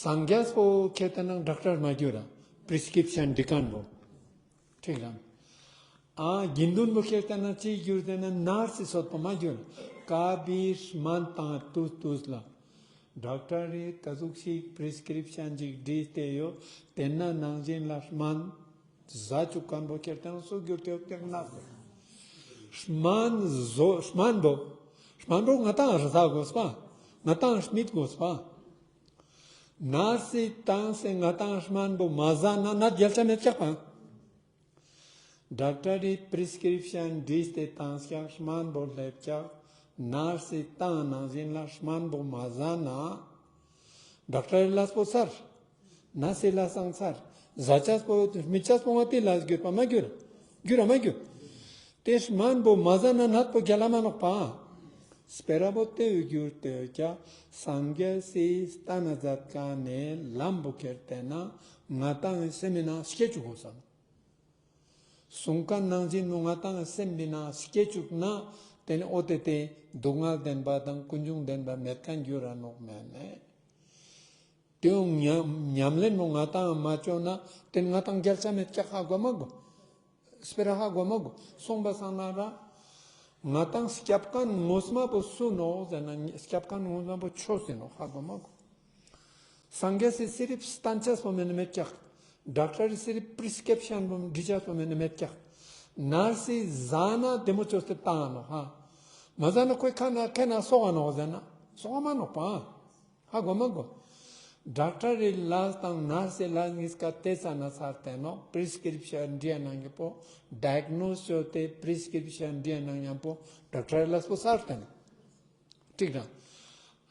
སངས་རྒྱས་པོ་ཁྱེར་ཏེ་ན་ཌོག་ཊར་མ་གྱུར་ར། པྲིས་ཀྲིབ་ཤན་འབྲི་ཁན་བོ། ཁྲིག་ར། ཨ་དགེ་འདུན་པོ་ཁྱེར་ཏེ་ན་ཅི་གྱུར་ཏེ་ན་ནར་སི་སོད་པོ་མ་གྱུར། ཀ་བི་སྨན་ཏང་ཏུས་ཏུས་ལ། ཌོག་ཊར་རི་ཀ་ཟུག་ཞིག་པྲི་སི་ཀྲིབ་ཤན་ཅིག་བྲིས་ཏེ་ཡོད། ཏེ་ན་ནང་བཞིན་ལ་སྨན་ཟ་བཅུག་མཁན་པོ་ཁྱེར་ཏེ་ན་སུ་གྱུར་ཏེ་ཡོད་ཀྱག་ན། སྨན་ཟོ་སྨན་པོ་སྨན་པོ་ང་ཏང་ཟ་དགོས་པ། ང་ཏང་སྨིད་དགོས་པ། ནར་སི་ཏང་སེ་ང་ཏང་སྨན་པོ་མ་ཟ་ན་ན་རྒྱལ་ཆ་མེད་ཀྱག་པ། ཌོག་ཊར་རི་པྲི་སི་ཀྲིབ་ཤན་བྲིས་ཏེ་ཏང་ཀྱག་སྨན་པོ་ལེབ་ཀྱག་ནར་སི་ཏང་ནང་བཞིན་ལ་སྨན་པོ་མ་ཟ་ན། ཌོག་ཊར་རི་ལས་པོ་ཚར། ནར་སི་ལས་སང་ཚར། ཟ་ཆས་པོ་མི་ཆས་པོ་ང་ཏི་ལས་གྱུར་པ་མ་གྱུར། གྱུར་ར་མ་གྱུར། ཏེ་སྨན་པོ་མ་ཟ་ན་ནད་པོ་རྒྱལ་ལ་མ་ནོག་པ། སྤེ་ར་བོ་ཏེ་གྱུར་ཏེ་ཀྱག་སངས་རྒྱས་སི་སྟན་ན་མཛད་མཁན་ནི་ལམ་པོ་ཁྱེར་ཏེ་ན་ང་ཏང་སེམས་མི་ནང་སྐྱེ་བཅུག་དགོས་སམ། གསུང་མཁན་ནང་བཞིན་མོ་ང་ཏང་སེམས་མི་ནང་སྐྱེ་བཅུག་ན་ཏེ་ནི་འོ་ཏེ་ཏེ་སྡུག་བསྔལ་བདེན་པ་དང་ཀུན་འབྱུང་བདེན་པ་མེད་མཁན་གྱུར་ར་ནོག་མེན་ནེ། ཏེའང་ཉམས་ཉམས་ལེན་མོ་ང་ཏང་མ་བཅོ་ན་ཏེ་ནི་ང་ཏང་རྒྱལ་ཆ་མེད་ཀྱག་ཧ་གོ་མ་གོ། སྤེ་ར་ཧ་གོ་མ་གོ། སོང་པ་སང་ན་ར་ང་ཏང་སྐྱབས་མཁན་ངོ་མ་པོ་སུ་ནོག་ཟེར་ན་སྐྱབས་མཁན་ངོ་མ་པོ་ཆོས་ཟེར་ནོག་ཧ་གོ་མ་གོ། སངས་རྒྱས་སི་སི་རིབ་སྟན་ཆས་པོ་མེན་ན་མེད་ཀྱག་ཌོག་ཊར་རི་སི་རིབ་པྲི་སི་ཀྲིབ་ཤན་པོ་འབྲི་ཆས་པོ་མེན་ན་མེད་ཀྱག་ནར་སི་ཟ་ན་བདེ་མོ་བཅོས་ཏེ་ཏང་ནོག་ཧ། མ་ཟ་ན་ཁོའི་ཁ་ན་ཁེ་ན་སོག་ག་ནོག་ཟེར་ན་སོག་ག་མ་ནོག་པ། ཧ་གོ་མ་གོ། ཌོག་ཊར་རི་ལས་དང་ནར་སི་ལས་ཉིས་ཀ་ཏེ་ཙ་ན་ཚར་ཏེ་ནོག་པྲི་སི་ཀྲིབ་ཤན་འབྲི་ཡ་ནང་ཉམ་པོ་ཌའིག་ནོས་བཅོས་ཏེ་པྲི་སི་ཀྲིབ་ཤན་འབྲི་ཡ་ནང་ཉམ་པོ་ཌོག་ཊར་རི་ལས་པོ་ཚར་ཏེ་ནོག་ཀྲིག་རང་།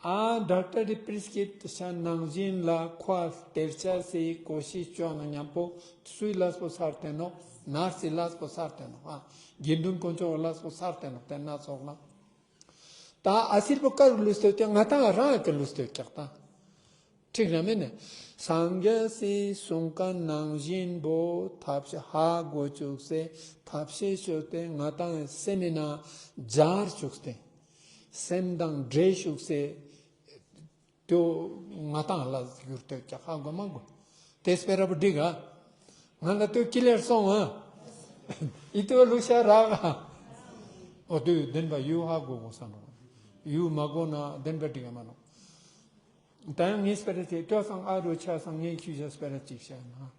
ཨ་ཌོག་ཊར་རི་པྲི་སི་ཀྲིབ་ཤན་ནང་བཞིན་ལ་ཁོ་ཨ་སྟེར་ཆ་སི་ཀོ་ཤིཤ་བཅོ་ན་ཉམ་པོ་སུའི་ལས་པོ་ཚར་ཏེ་ནོག་ནར་སི་ལས་པོ་ཚར་ཏེ་ནོག་ཨ་དགེ་འདུན་དཀོན་མཆོག་ལས་པོ་ཚར་ཏེ་ནོག་ཏེ་ན་ཚོགས་ལ། ད་ཨ་སིར་པོ་ཀ་རུ་ལུས་ཏེ་ཡོད་ཀྱག་ང་ཏང་རང་ཀ་ལུས་ཏེ་ཡོད་ཀྱག་ད། ཁྲིག་ར་མེན་ན། སངས་རྒྱས་སི་གསུང་མཁན་ནང་བཞིན་པོ་ཐབས་ཤེས་ཧ་གོ་བཅུག་སེ་ཐབས་ཤེས་བཅོས་ཏེ་ང་ཏང་སེམས་མི་ནང་སྦྱར་བཅུག་སྟེ་སེམས་དང་འདྲེས་བཅུག་སེ་ཏེ་ང་ཏང་ལ་གྱུར་ཏེ་ཡོད་ཀྱག་ཧ་གོ་མ་གོ། ཏེ་སྤེ་ར་བོ་འགྲིག་ག་ང་ལ་ཏེ་ཀི་ལེར་སོང་ཨ། ཨི་ཏེ་ལུག་ཤ་རག་ག་འོ་ཏེ་བདེན་པ་ཡུ་ཧ་གོ་གོས་ས་ནོག་ཡུ་མ་གོ་ན་བདེན་པ་འགྲིག་ག་མ་ནོག་ད་ཡང་ངས་སྤེ་ར་ཅིག་ལྟོས་སང་ཨ་རུ་ཆ་སང་ངས་ཁྱོ་ཞའ་སྤེ་ར་ཅིག་བཤད་ན།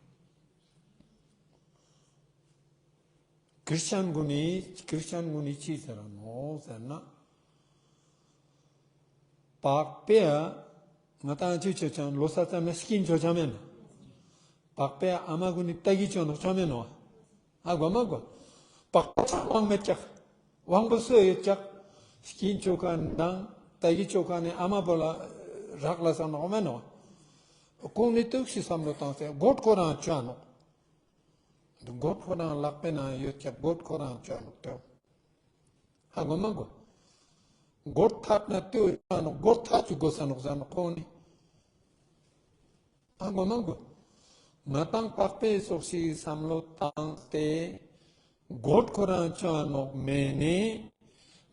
ཁྲིས་ཅན་གུན་ནི་ཁྲིས་ཅན་གུན་ནི་ཅི་ཟེར་ར་ནོག་ཟེར་ན། པགས་པའི་ང་ཏང་ཅི་ཆོ་ཅང་ལོ་ས་ཙམ་ན་སྐྱིན་ཆོ་ཅང་མེན་ན། པགས་པའི་ཨ་མ་གུན་ནི་ཏ་གི་ཆོ་ནོག་ཆོ་མེན་ནོག་ཧ་གོ་མ་གོ། པགས་པ་ཆ་དབང་མེད་ཀྱག་དབང་པོ་སུ་ཡོད་ཀྱག་སྐྱིན་ཆོ་མཁན་དང་ཏ་གི་ཆོ་མཁན་ནི་ཨ་མ་བོ་ལ་རག་ལས་ས་ནོག་མེན་ནོག་ཁོང་ནི་ཏུག་ཤི་བསམ་བློ་བཏང་སྟེ་མགོ་ཁོ་རང་ཆོ་ནོག་མགོ་ཁོ་རང་ལག་པའི་ནང་ཡོད་ཀྱག་མགོ་ཁོ་རང་ཆོ་ནོག་ཏོ། ཧ་གོ་མ་གོ། མགོ་ཐད་ན་ཏོ་ཡོད་ནོག་མགོ་ཐད་བཅུག་གོས་ས་ནོག་ཟེར་ནོག་ཁོང་ནི། ཧ་གོ་མ་གོ། ང་ཏང་པགས་པའི་ཙོགས་ཤིག་བསམ་བློ་བཏང་སྟེ་མགོ་ཁོ་རང་ཆོ་ནོག་མེན་ནེ་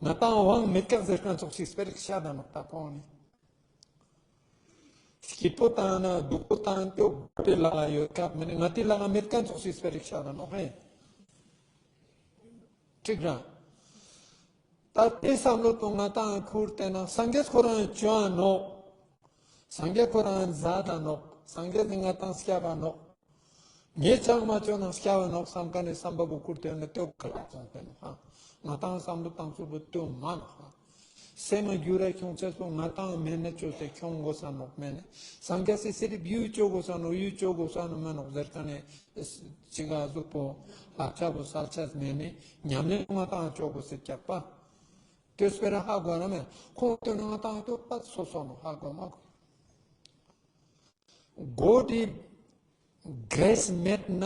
ང་ཏང་དབང་མེད་ཀྱག་ཟེར་མཁན་ཙོགས་ཤིག་སྤེ་ར་ཤད་ད་ནོག་ད་ཁོང་ནི། སྐྱིད་པོ་བཏང་ན་སྡུག་པོ་བཏང་ཏེ་མགོ་ཏེ་ལག་ཡོད་ཀྱག་མེན་ནེ་ང་ཏི་ལག་མེད་མཁན་ཙོགས་ཤིག་སྤེ་ར་ཤད་ད་ནོག་ཧེ། ཁྲིག་ར། ད་ཏེ་བསམ་བློ་ཏོ་ང་ཏང་ཁུར་ཏེ་ན་སངས་རྒྱས་ཁོ་རང་ཆོ་ནོག་སངས་རྒྱས་ཁོ་རང་ཟ་ད་ནོག་སངས་རྒྱས་ནི་ང་ཏང་སྐྱབས་པ་ནོག་ངས་ཅང་མ་ཆོ་ན་སྐྱབས་པ་ནོག་བསམ་མཁན་ནི་བསམ་པ་བོ་ཁུར་ཏེ་ན་ཏེ་ཁ་ལག་ཆོང་ཏེ་ནོག་ང་ཏང་བསམ་བློ་བཏང་ཚུལ་བོ་ཏེ་མ་ནོག་སེམས་མ་རྒྱུད་ར་ཁྱོང་ཆས་པོ་ང་ཏང་མེད་ན་ཆོས་ཏེ་ཁྱོང་གོས་ས་ནོག་མེན་ནེ། སངས་རྒྱས་སི་སི་རིབ་ཡུ་ཆོ་གོས་ས་ནོག་ཡུ་ཆོ་གོས་ས་ནོག་མེན་ནོག་ཟེར་མཁན་ནི་ཅི་ག་ཟུག་པོ་ལག་ཆ་པོ་སལ་ཆས་མེན་ནེ་ཉམས་ལེན་ང་ཏང་ཆོ་གོས་སེ་ཀྱག་པ། ཏེ་སྤེ་ར་ཧ་གོ་ར་མེན་ཁོང་ཏེ་ནི་ང་ཏང་ཏོ་པ་སོ་སོ་ནོག་ཧ་གོ་མ་གོ། མགོ་ཏི་གྲེས་མེད་ན་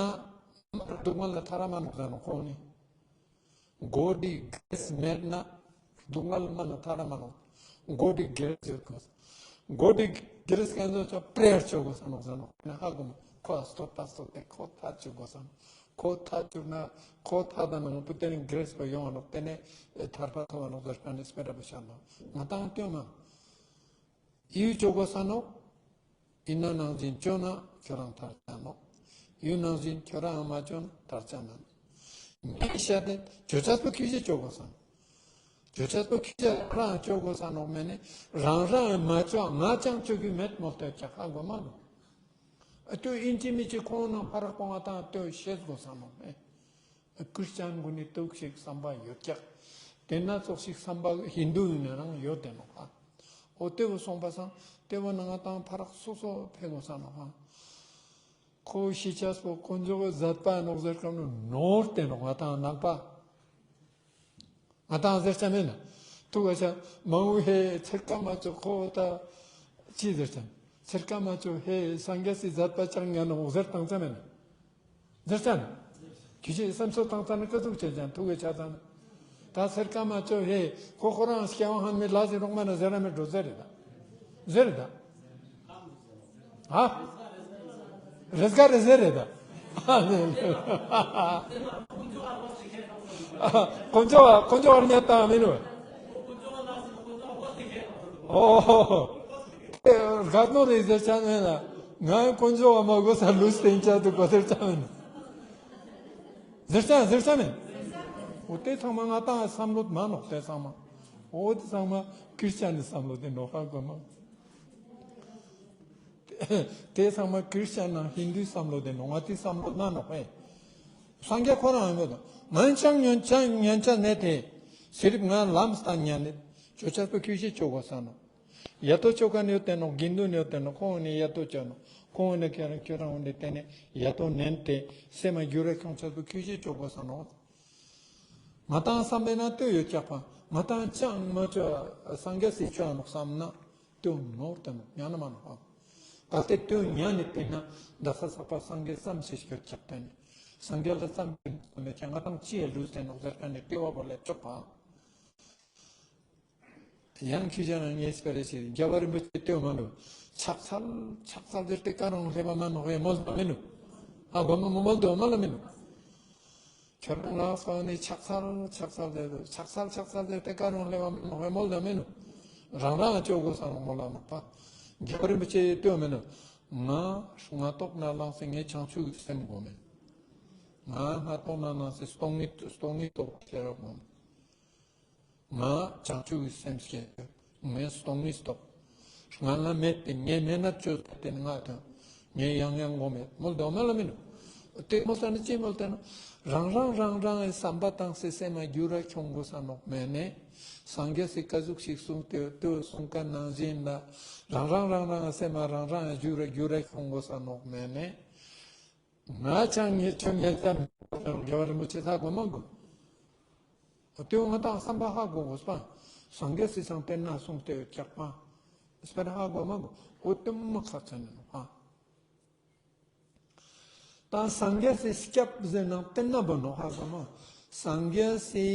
མར་སྡུག་བསྔལ་ལ་ཐར་ར་མ་ནོག་ཟེར་ནོག་ཁོང་ནི། མགོ་ཏི་གྲེས་མེད་ན་སྡུག་བསྔལ་མ་ལ་ཐར་ར་མ་ནོག་མགོ་ཏི་གྲེས་ཡོད་གོས། མགོ་ཏི་གྲེས་མཁན་ཚོ་ཆོ་སྤྲེར་ཆོ་གོས་ས་ནོག་ཟེར་ནོག་ཧ་གོ་མ་ཁོ་སྟོད་པ་སྟོད་ཏེ་ཁོ་ཐད་ཆོ་གོས་ས་ནོག་ཁོ་ཐད་ཆོ་ན་ཁོ་ཐད་ད་ན་མ་པུ་ཏེ་ནི་གྲེས་པོ་ཡོང་ནོག་ཏེ་ནེ་ཐར་པ་ཐོབ་བ་ནོག་ཟེར་མཁན་ནི་སྤེ་ར་བོ་ཤད་ནོག་ང་ཏང་ཏེ་མ། ཡུ་ཆོ་གོས་ས་ནོག་ཨིན་ན་ནང་བཞིན་ཆོ་ན་ཁྱོ་རང་ཐར་ཆ་ནོག་ཡུ་ནང་བཞིན་ཁྱོ་རང་མ་ཆོ་ན་ཐར་ཆ་ན་ནོག་ངས་ཤད་དེ་ཆོ་ཆས་པོ་ཁྱོ་ཞའ་ཆོ་གོས་ས་ནོག་ཅོ་ཅེས་པོ་ཁྱོ་ཞ་རང་ཅོ་གོས་ས་ནོག་མེ་ནེ་རང་རང་མ་ཅོ་ང་ཅང་ཅོ་གི་མེད་མོལ་ཏེ་ཡོད་ཀྱག་ཧ་གོ་མ་གོ། ཨ་ཏོ་ཨིན་ཅི་མིན་ཅི་ཁོང་ནང་ཕ་རག་པོ་ང་ཏང་ཏོ་ཤེས་གོས་ས་ནོག་མེ། ཁྲིས་ཅན་གུན་ནི་ཏོག་ཞིག་བསམ་པ་ཡོད་ཀྱག། ཏེན་ན་ཙོགས་ཤིག་བསམ་པ་ཧིན་དུ་ཨིན་ན་རང་ཡོད་དེ་ནོག་ཨ། འོ་ཏེ་བོ་སོང་པ་སང་ཏེ་བོ་ནང་ང་ཏང་ཕ་རག་སོ་སོ་ཕེ་གོས་ས་ནོག་ཨ། ཁོ་ཤི་ཅེས་པོ་དཀོན་མཆོག་གི་མཛད་པ་ནོག་ཟེར་ཁན་ནོར་ཏེ་ནོག་ང་ཏང་ནང་པ། ང་ཏང་ཟེར་ཆ་མེད་ན། ཐུག་ག་ཆ་མང་བོ་ཧེ་ཚེར་ཀ་མ་ཅོ་ཁོ་ད་ཅི་ཟེར་ཆ་མེད། ཚེར་ཀ་མ་ཅོ་ཧེ་སངས་རྒྱས་སི་མཛད་པ་ཅང་ཉན་ནོག་ཟེར་ཏང་ཆ་མེད་ན། ཟེར་ཆ་ན། ཁྱོ་ཞའི་སེམས་གསོ་ཏང་ཆ་ན་ཀ་ཟུག་ཅོ་ཅན་ཐུག་ག་ཆ་ཆ་ན། ད་ཚེར་ཀ་མ་ཅོ་ཧེ་ཁོ་ཁོ་རང་སྐྱེ་བ་སྔ་མའི་ལས་ཟེར་རོག་མ་ན་ཟེར་ར་མེད་འགྲོ་ཟེར་རེད་ད། ཟེར་རེད་ད། ཧ། རེས་འགའ་རེ་ཟེར་རེད་ད། དཀོན་མཆོག་དཀོན་མཆོག་བར་ཉན་ཏང་མེན་ནོ། ཨོ། རྒད་མོ་རེ་ཟེར་ཆ་མེད་ན། ང་དཀོན་མཆོག་བར་མ་གོས་ས་ལུས་ཏེ་ཨིན་ཆ་དུག་གོ་ཟེར་ཆ་མེད་ན། ཟེར་ཆ་ཟེར་ཆ་མེད། འོ་ཏེ་ཚང་མ་ང་ཏང་བསམ་བློ་མ་ནོག་ཏེ་ཚང་མ། འོ་ཏེ་ཚང་མ་ཁྲིས་ཅན་ནི་བསམ་བློ་ཏེ་ནོག་ཧ་གོ་མ། ཏེ་ཚང་མ་ཁྲིས་ཅན་ནང་ཧིན་དུའི་བསམ་བློ་ཏེ་ནོག་ང་ཏི་བསམ་བློ་ན་ནོག་ཧེ། སངས་རྒྱས་ཁོ་རང་ཡོད་མོད། ང་ཅང་ཉན་ཅང་ཉན་ཅང་ནེ་ཏེ། སིརིབ་ང་ལམ་སྟན་ཉན་ནེ། ཅོ་ཅེས་པོ་ཁྱོ་ཞའི་ཅོ་གོས་ས་ནོག། ཡ་ཏོ་ཅོ་ཁན་ཡོད་ཏེ་ནོག། དགེ་འདུན་ཡོད་ཏེ་ནོག། ཁོང་ནི་ཡ་ཏོ་ཅོ་ནོག། ཁོང་ནི་ཁྱོ་རང་ཁྱོ་རང་འོན་ཏེ་ཏེ་ནེ་ཡ་ཏོ་ནན་ཏེ་སེམས་མ་གྱུར་ར་ཁྱོང་ཅེས་པོ་ཁྱོ་ཞའི་ཅོ་གོས་ས་ནོག། ང་ཏང་བསམ་པའི་ནང་ཏོ་ཡོད་ཀྱག་པ། ང་ཏང་ཅང་མ་ཅོ་སངས་རྒྱས་སི་ཅོ་ནོག་བསམ་ན་ཏོ་ནོར་ཏེ་ནོག། ཉན་ན་མ་ནོག་པ། ད་ཏེ་ཏོ་ཉན་ནེ་ཏེ་ན་ད་ས་ས་པ་སངས་རྒྱས་བསམ་ཤེས་ཡོད་ཀྱག་ཏེ་ནེ་སངས་རྒྱས་ལ་བསམ་ཤེས་ཡོད་ཀྱག་ང་ཏང་ཅི་ཡ་ལུས་ཏེ་ནོག་ཟེར་ཁན་ནི་ལྟེ་བ་བོ་ལས་ཅོག་པ། ཡང་ཁྱོ་ཞ་ནང་ངས་སྤེ་ར་ཞིག་རྒྱལ་བ་རིན་པོ་ཆེ་ལྟོས་མ་ནུ། ཕྱག་འཚལ་ཕྱག་འཚལ་ཟེར་ཏེ་ཀ་རང་སླེབས་པ་མ་ནོག་ཧེ་མོལ་དོ་མེ་ནུ། ཧ་གོ་མ་མོ་མོལ་དོ་མ་ལ་མེ་ནུ། ཁྱོད་རང་ལ་སོགས་ནི་ཕྱག་འཚལ་ཕྱག་འཚལ་ཟེར་ཕྱག་འཚལ་ཕྱག་འཚལ་ཟེར་ཏེ་ཀ་རང་སླེབས་པ་མ་ནོག་ཧེ་མོལ་དོ་མེ་ནུ། རང་རང་ཅོ་གོས་ས་ནོག་མོལ་ལ་ནོག་པ། རྒྱལ་བ་རིན་པོ་ཆེ་ལྟོས་མེ་ནུ། ང་སྔ་ཏོག་ན་ལངས་སེ་ངས་བྱང་ཆུབ་ཀྱི་སེམས་སྒོམ་མེད། ང་སྔ་ཏོག་ན་ལངས་སེ་སྟོང་ཉིད་སྟོང་ཉིད་རྟོགས་ཤེས་རབ་སྒོམ་མེད། ང་བྱང་ཆུབ་ཀྱི་སེམས་སྐྱེ། ངས་སྟོང་ཉིད་རྟོགས། ང་ལ་མེད་པའི་ངས་མེད་ན་ཅོ་ཐ་ཏེ་ནི་ང་དང་། ངས་ཡང་ཡང་སྒོམ་མེད་མོལ་དོ་མ་ལ་མེ་ནུ། ཏེ་མོལ་ས་ནི་ཅི་མོལ་ཏེ་ན། རང་རང་རང་རང་ངི་བསམ་པ་ཏང་སེ་སེམས་མ་གྱུར་ར་ཁྱོང་གོས་ས་ནོག་མེ་ནེ། སངས་རྒྱས་སི་ཀ་ཟུག་ཞིག་གསུངས་ཏེ་ཏེ་གསུངས་ཁན་ནང་བཞིན་ལ། རང་རང་རང་རང་སེམས་མ་རང་རང་གྱུར་ར་གྱུར་ར་ཁྱོང་གོས་ས་ནོག་མེ་ནེ། ང་ཅང་ངས་ཁྱོད་ཉན་ཅང་རྒྱལ་བ་རིན་པོ་ཆེ་ཧ་གོ་མ་གོ། ཏེ་ང་ཏང་བསམ་པ་ཧ་གོ་གོས་པ། སངས་རྒྱས་སི་སང་ཏེན་ན་གསུངས་ཏེ་ཡོད་ཀྱག་པ། སྤེ་ར་ཧ་གོ་མ་གོ། འོ་ཏེ་མ་ཁག་ཅན་ནོག་པ། ད་སངས་རྒྱས་སི་སྐྱབས་ཟེར་ན་ཏེན་ན་བོ་ནོག་ཧ་གོ་མ། སངས་རྒྱས་སི་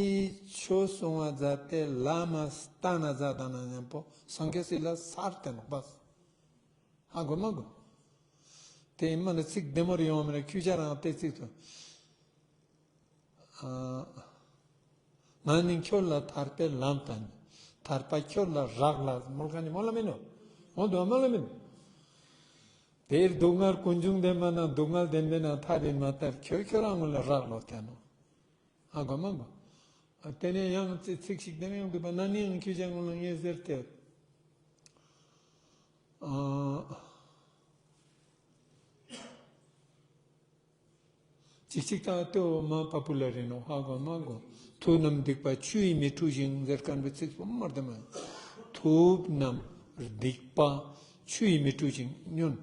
ཆོས་གསུང་བ་མཛད་དེ་ལམ་སྟན་ན་མཛད་ད་ན་ཉམ་པོ་སངས་རྒྱས་སི་ལ་སར་ཏེ་ནོག་པ། ཧ་གོ་མ་གོ། ཏེ་མ་ནི་ཚིག་བདེ་མོ་རེ་ཡོང་མེད་ན་ཁྱོ་ཞ་རང་ཏེ་ཚིག་ཏུ། ཨ། ང་ནི་ཁྱོད་ལ་ཐར་པའི་ལམ་བསྟན། ཐར་པ་ཁྱོད་ལ་རག་ལ་མོལ་ཁན་ནི་མོལ་ལ་མེ་ནུ། མོལ་དོ་མ་ལ་མེ་ནུ། ཏེ་སྡུག་བསྔལ་ཀུན་འབྱུང་བདེན་པ་ན་སྡུག་བསྔལ་བདེན་པའི་ནང་ཐར་ཡིན་མ་ཐར་ཁྱོད་ཁྱོད་རང་ངོ་ལ་རག་ལོ་ཏེ་ནོག། ཧ་གོ་མ་གོ། ཏེ་ནེ་ཡང་ཚིག་ཚིག་ཞིག་ཏེ་ནེ་ཡང་འདུག་པ་ན་ནི་ཡང་ཁྱོ་ཞ་ངོ་ལ་ངས་ཟེར་ཏེ། ཨ། ཅིག་ཅིག་ད་ལྟོས་མ་པ་པུ་ལར་ཨིན་ནོག་ཧ་གོ་མ་གོ། ཐུབ་རྣམས་སྡིག་པ་ཆུ་ཡིས་མི་འཁྲུ་ཞིང་ཟེར་ཁན་པོའི་ཚིག་པོ་མ་རྡེ་མ། ཐུབ་རྣམས་སྡིག་པ་ཆུ་ཡིས་མི་འཁྲུ་ཞིང་ཉོན།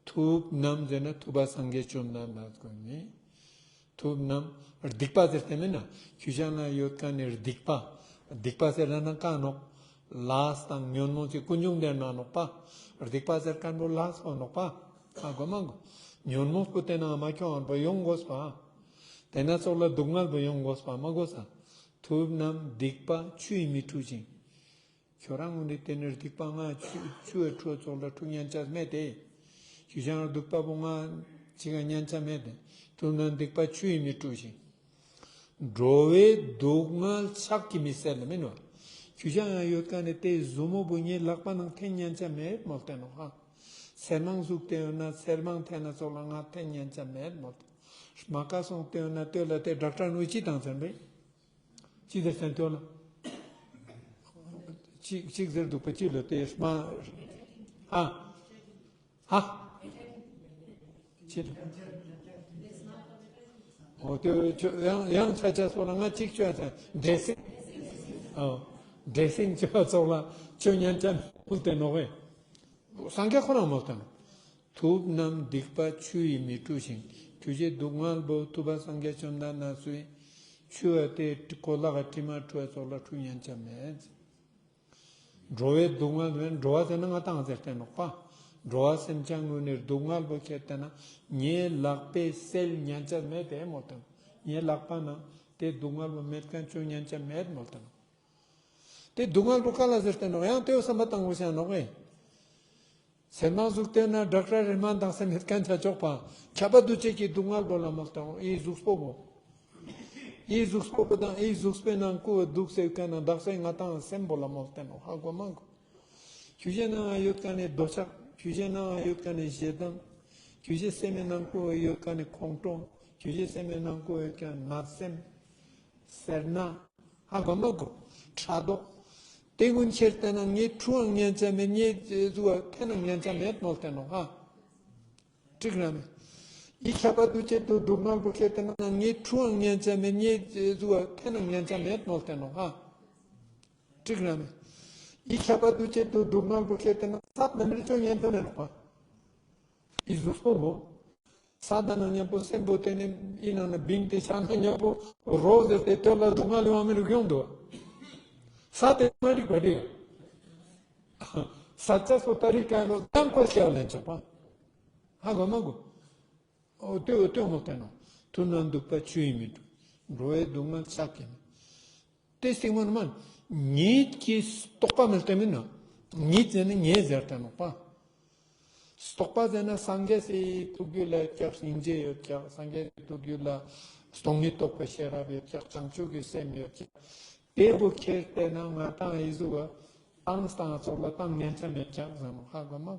ཐུབ་རྣམས་ཟེར་ན་ཐུབ་པ་སངས་རྒྱས་བཅོམ་ལྡན་འདས་གོ་ནི། ཐུབ་རྣམས་སྡིག་པ་ཟེར་ཏེ་མེན་ན། ཁྱོ་ཞ་ན་ཡོད་ཁན་ནི་སྡིག་པ། སྡིག་པ་ཟེར་ན་ན་ཀ་ནོག། ལས་དང་ཉོན་མོངས་ཀྱི་ཀུན་འབྱུང་ལྡན་ན་ནོག་པ། སྡིག་པ་ཟེར་ཁན་པོ་ལས་པོ་ནོག་པ། ཧ་གོ་མ་གོ། ཉོན་མོངས་པོ་ཏེ་ན་མ་ཁྱོང་ཁན་པོ་ཡོང་གོས་པ། ཏེ་ན་ཙོགས་ལ་སྡུག་བསྔལ་པོ་ཡོང་གོས་པ་མ་གོས་ས། ཐུབ་རྣམས་སྡིག་པ་ཆུ་ཡིས་མི་འཁྲུ་ཞིང་། ཁྱོ་རང་ངོ་ནི་ཏེ་ནི་སྡིག་པ་ང་ཆུ་ཆུ་བའི་ཁྲོད་ཙོགས་ལ་འཁྲུ་ཉན་ཆ་མེད་དེ། ཁྱོ་ཞ་ང་སྡིག་པ་པོ་ང་ཅི་ག་ཉན་ཆ་མེད་དེ། ཐུབ་རྣམས་སྡིག་པ་ཆུ་ཡིས་མི་འཁྲུ་ཞིང་། འགྲོ་བའི་སྡུག་བསྔལ་ཕྱག་གིས་མི་སེལ་མིན་ནོ། ཁྱོ་ཞ་ང་ཡོད་ཁན་ནི་ཏེ་ཟུར་མོ་བོ་ངའི་ལག་པ་ནང་ཐེན་ཉན་ཆ་མེད་མོལ་ཏེ་ནོག་ཧ། སེར་མང་ཟུག་ཏེ་ཡོད་ན་སེར་མང་ཐེན་ན་ཙོགས་ལ་ང་ཐེན་ཉན་ཆ་མེད་མོལ་ཏེ། རྨ་ཁ་སོང་ཏེ་ཡོད་ན་ལྟོས་ལ་ཏེ་ཌོག་ཊར་ནུ་ཅི་ཏང་ཚན་པེ། ཅི་ཟེར་ཏེ་ལྟོས་ལ། ཅིག་ཅིག་ཟེར་འདུག་པ་ཅི་ལོ་དེ་མ་ཧ་ཧ། ཅི་ལོ། འོ་དེ་ཆོ་ཡང་ཡང་ཆ་ཆ་སོགས་ལ་ང་ཅིག་ཆོ་ཡང་ཆ་འདྲེ་སིང་། འོ་འདྲེ་སིང་ཆོ་སོགས་ལ་ཆོ་ཉན་ཆ་མོལ་ཏེ་ནོག་ཨེ། སངས་རྒྱས་ཁོ་རང་མོལ་ཏེ་ནོག། ཐུབ་རྣམས་སྡིག་པ་ཆུ་ཡིས་མི་འཁྲུ་ཞིང་། ཆུ་ཞེས་སྡུག་བསྔལ་པོ། ཐུབ་པ་སངས་རྒྱས་བཅོམ་ལྡན་འདས་སུ་ཡིས། ཆུ་བ་དེ་གོ་ལ་ག་དྲི་མ་འཁྲུ་བ་སོགས་ལ་འཁྲུ་ཉན་ཆ་མེད། འགྲོ་བའི་སྡུག་བསྔལ་མེད། འགྲོ་བ་ཟེར་ན་ང་ཏང་ཟེར་ཏེ་ནོག་པ། འགྲོ་བ་སེམས་ཅན་ཀུན་ནི་སྡུག་བསྔལ་པོ་ཁྱེར་ཏེ་ན་ངའི་ལག་པས་སེལ་ཉན་ཆ་མེད་དེ་མོལ་ཏེ་ནོག། ངའི་ལག་པ་ན་དེ་སྡུག་བསྔལ་པོ་མེད་མཁན་ཆོ་ཉན་ཆ་མེད་མོལ་ཏེ་ནོག། དེ་སྡུག་བསྔལ་པོ་ག་ལ་ཟེར་ཏེ་ནོག། ཡང་དེ་བོ་བསམ་པ་བཏང་དགོས་ཤེས་ནོག་ཨེ། ཚེར་མ་ཟུག་སྟེ་ན་ཌོག་ཊར་རེ་མ་དང་སེམས་མེད་མཁན་ཆ་ཆོག་པ། ཁྱབ་པ་འདུ་བྱེད་ཀྱི་སྡུག་བསྔལ་པོ་ལ་མོལ་ཏེ་ནོག། ཨི་གཟུགས་པོ་བོ། ཨི་གཟུགས་པོ་བོ་དང་ཨི་གཟུགས་པོའི་ནང་ཀུ་བོ་འདུག་སེ་ཡོད་མཁན་ན་དག་ས་ང་ཏང་སེམས་པོ་ལ་མོལ་ཏེ་ནོག། ཧ་གོ་མ་གོ། ཁྱོ་ཞའི་ནང་ཡོད་མཁན་ནི་འདོད་ཆགས། ཁྱོ་ཞའི་ནང་ཡོད་མཁན་ནི་ཞེ་སྡང་། ཁྱོ་ཞའི་སེམས་མའི་ནང་ཀུ་བོ་ཡོད་མཁན་ནི་ཁོང་ཁྲོ། ཁྱོ་ཞའི་སེམས་མའི་ནང་ཀུ་བོ་ཡོད་མཁན་ན་སེམས། སེར་སྣ། ཧ་གོ་མ་གོ། ཕྲག་དོག། དེ་ཀུན་ཁྱེར་ཏེ་ན་ངའི་འཁྲུའང་ཉན་ཆ་མེད། ངའི་ཟུག་འཐེནའང་ཉན་ཆ་མེད་མོལ་ཏེ་ནོག་ཧ། འགྲིག་ར་མེད། ཨི་ཁྱབ་པ་འདུ་བྱེད་དུ་སྡུག་བསྔལ་པོ་ཁྱེར་ཏེ་ན་ངའི་འཁྲུའང་ཉན་ཆ་མེད། ངའི་ཟུག་འཐེནའང་ཉན་ཆ་མེད་མོལ་ཏེ་ནོག་ཧ། འགྲིག་ར་མེད། ཨི་ཁྱབ་པ་འདུ་བྱེད་དུ་སྡུག་བསྔལ་པོ་ཁྱེར་ཏེ་ན་ས་མེད་ན་ཆོ་ཉན་ཆ་མེད་ནོག་ཧ། ཨི་གཟུགས་པོ་བོ། ས་དང་ན་མཉམ་པོ་སེམས་པོ་དེ་ནི་ཨི་ནང་ན་བིང་སྟེ་ཆ་ན་མཉམ་པོ་རོ་ཟེར་ཏེ་དོ་ལ་སྡུག་བསྔལ་ཡོང་མི་རུ་ཡོང་འདུག། ས་དེ་མ་རིག་པ་རེད། ས་ཆ་སོ་ད་རིག་ག་ནོ་ཏང་ཁོ་ཤེས་ལེན་ཆོག་པ། ཧ་གོ་མ་གོ། འོ་དེ་འོ་དེ་མོལ་ཏེ་ནོག། ཐུབ་རྣམས་སྡིག་པ་ཆུ་ཡིས་མི་འཁྲུ། འགྲོ་བའི་སྡུག་བསྔལ་ཕྱག་གིས་མི། དེ་སྟིང་མ་ནི་མ་ཉིད་ཀྱི་རྟོགས་པ་མོལ་ཏེ་མིན་ན། ཉིད་ཟེར་ན་ངའི་ཟེར་ཏེ་ནོག་པ། རྟོགས་པ་ཟེར་ན་སངས་རྒྱས་སི་ཐུགས་རྒྱུད་ལ་ཡོད་ཀྱག། སྙིང་རྗེ་ཡོད་ཀྱག། སངས་རྒྱས་སི་ཐུགས་རྒྱུད་ལ་སྟོང་ཉིད་རྟོགས་པའི་ཤེས་རབ་ཡོད་ཀྱག། བྱང་ཆུབ་ཀྱི་སེམས་ཡོད་ཀྱག། དེ་བོ་ཁྱེར་ཏེ་ན་ང་ཏང་ཨི་ཟུག་ག་ཏང་སྟངས་ཙོགས་ལ་ཏང་ཉན་ཆ་མེད་ཀྱག་ཟེར་ནོག། ཧ་གོ་མ་གོ།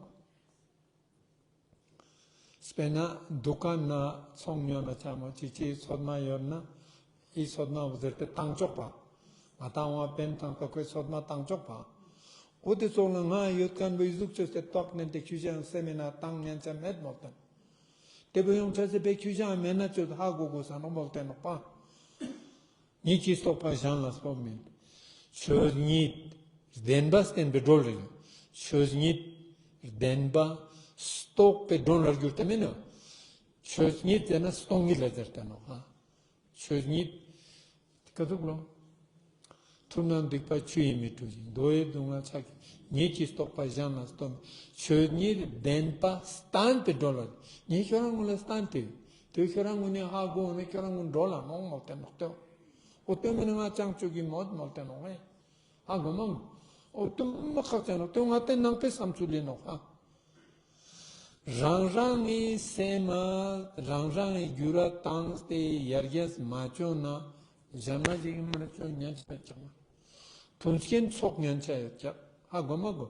དཔེར་ན་དུ་ཀན་ན་ཚོང་ཉོ་ན་ཆ་མོ་ཅི་ཅི་ཚོད་མ་ཡོད་ན། ཨི་ཚོད་མ་བོ་ཟེར་ཏེ་ཏང་ཆོག་པ། ང་ཏང་བ་པེན་ཏང་ཏོ་ཁོའི་ཚོད་མ་ཏང་ཆོག་པ། འོ་དེ་ཙོགས་ལ་ང་ཡོད་མཁན་བོ་ཨི་ཟུག་ཅོས་ཏེ་ཏོག་ནན་ཏེ་ཁྱོ་ཞའང་སེམས་མེད་ན་ཏང་ཉན་ཆ་མེད་མོལ་ཏེ་ནོག། དེ་བོ་ཡོང་ཆ་སེ་བེ་ཁྱོ་ཞའང་མེད་ན་ཅོས་ཧ་གོ་གོས་ས་ནོག་མོལ་ཏེ་ནོག་པ། ཉིད་ཀྱི་རྟོགས་པ་གཞན་ལ་སྤོ་མིན། ཆོས་ཉིད་བདེན་པ་བསྟན་པའི་སྒྲོན་རེད། ཆོས་ཉིད་བདེན་པ་རྟོགས་པའི་སྒྲོན་ལ་གྱུར་ཏེ་མིན་ནོག། ཆོས་ཉིད་ཟེར་ན་སྟོང་ཉིད་ལ་ཟེར་ཏེ་ནོག་ཧ། ཆོས་ཉིད་ཀ་ཟུག་ལོ། ཐུབ་རྣམས་སྡིག་པ་ཆུ་ཡིས་མི་འཁྲུ་ཞིང་། འགྲོ་བའི་སྡུག་བསྔལ་ཕྱག་གིས། ཉིད་ཀྱི་རྟོགས་པ་གཞན་ལ་སྤོ་མིན། ཆོས་ཉིད་བདེན་པ་བསྟན་པའི་སྒྲོན་ལ། ངས་ཁྱོ་རང་ཀུན་ལ་བསྟན་ཏེ། དེ་ཁྱོ་རང་ཀུན་ནི་ཧ་གོ་ནི་ཁྱོ་རང་ཀུན་འགྲོ་ལ་ནོག་མོལ་ཏེ་ནོག་ཏེ། འོ་དེ་མིན་ན་ང་ཅང་ཅུག་གི་མོད་མོལ་ཏེ་ནོག་ཨེ། ཧ་གོ་མ་གོ། འོ་དེ་མ་ཁག་ཅན་ནོག་ཏེ་ང་ཏེ་ནང་པའི་བསམ་ཚུལ་ལེ་ནོག་ཧ། རང་རང་གི་སེམས་མ་རང་རང་གི་རྒྱུད་ལ་བཏང་སྟེ་ཡར་རྒྱས་མ་བཅོས་ན་གཞན་མ་ཞིག་གི་མི་ལ་ཅོ་ཉན་ཆ་ཡོད་ཀྱག་མ། མཐུན་རྐྱེན་ཚོགས་ཉན་ཆ་ཡོད་ཀྱག་ཧ་གོ་མ་གོ།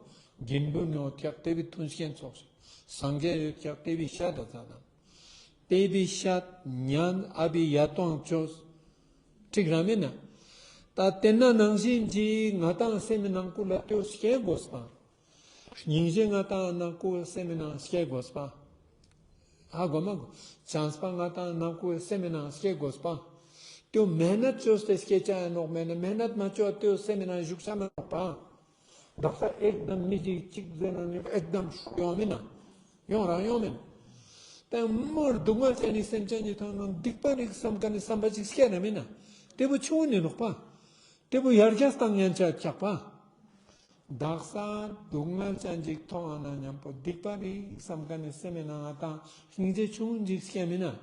དགེ་འདུན་ཡོད་ཀྱག་དེ་བི་མཐུན་རྐྱེན་ཚོགས་ཤིག། སངས་རྒྱས་ཡོད་ཀྱག་དེ་བི་ཤད་ད་ཛད་དང་། དེ་བི་ཤད་ཉན་ཨ་བི་ཡ་ཏོང་ཅོས། འགྲིག་ར་མེན་ན། ད་དེ་ན་ནང་བཞིན་གྱི་ང་ཏང་སེམས་ནང་ཀུ་ལ་ལྟོས་སྐྱེ་དགོས་པ། སྙིང་རྗེ་ང་ཏང་ནང་ཀུ་སེམས་ནང་སྐྱེ་དགོས་པ། ཧ་གོ་མ་གོ། བྱམས་པ་ང་ཏང་ནང་ཀུ་སེམས་ནང་སྐྱེ་དགོས་པ། ཏེའོ་མེ་ནད་ཅོས་ཏེ་སྐྱེ་ཆ་ཡ་ནོག་མེན་ན་མེ་ནད་མ་ཅོས་ཏེའོ་སེམས་ནང་ཞུགས་ཆ་མ་ནོག་པ། དག་ས་ཨེག་དམ་མི་ཅིག་ཅིག་ཟེར་ན་ནི་ཨེག་དམ་ཡོང་མེན་ན། ཡོང་རང་ཡོང་མེན་ན། ཏེ་མོར་སྡུག་བསྔལ་ཅན་ནི་སེམས་ཅན་གྱི་ཐོག་ནང་སྡིག་པ་རིག་བསམ་མཁན་ནི་བསམ་པ་ཅིག་སྐྱེ་ན་མེན་ན། ཏེ་བོ་ཆུང་ངུན་ནི་ནོག་པ། ཏེ་བོ་ཡར་རྒྱས་བཏང་ཉན་ཆ་ཡོད་ཀྱག་པ། དག་ས་སྡུག་བསྔལ་ཅན་ཅིག་མཐོང་ང་ན་མཉམ་པོ་སྡིག་པ་རིག་བསམ་མཁན་ནི་སེམས་ནང་ང་ཏང་སྙིང་རྗེ་ཆུང་ངུན་ཅིག་སྐྱེ་མེན་ན།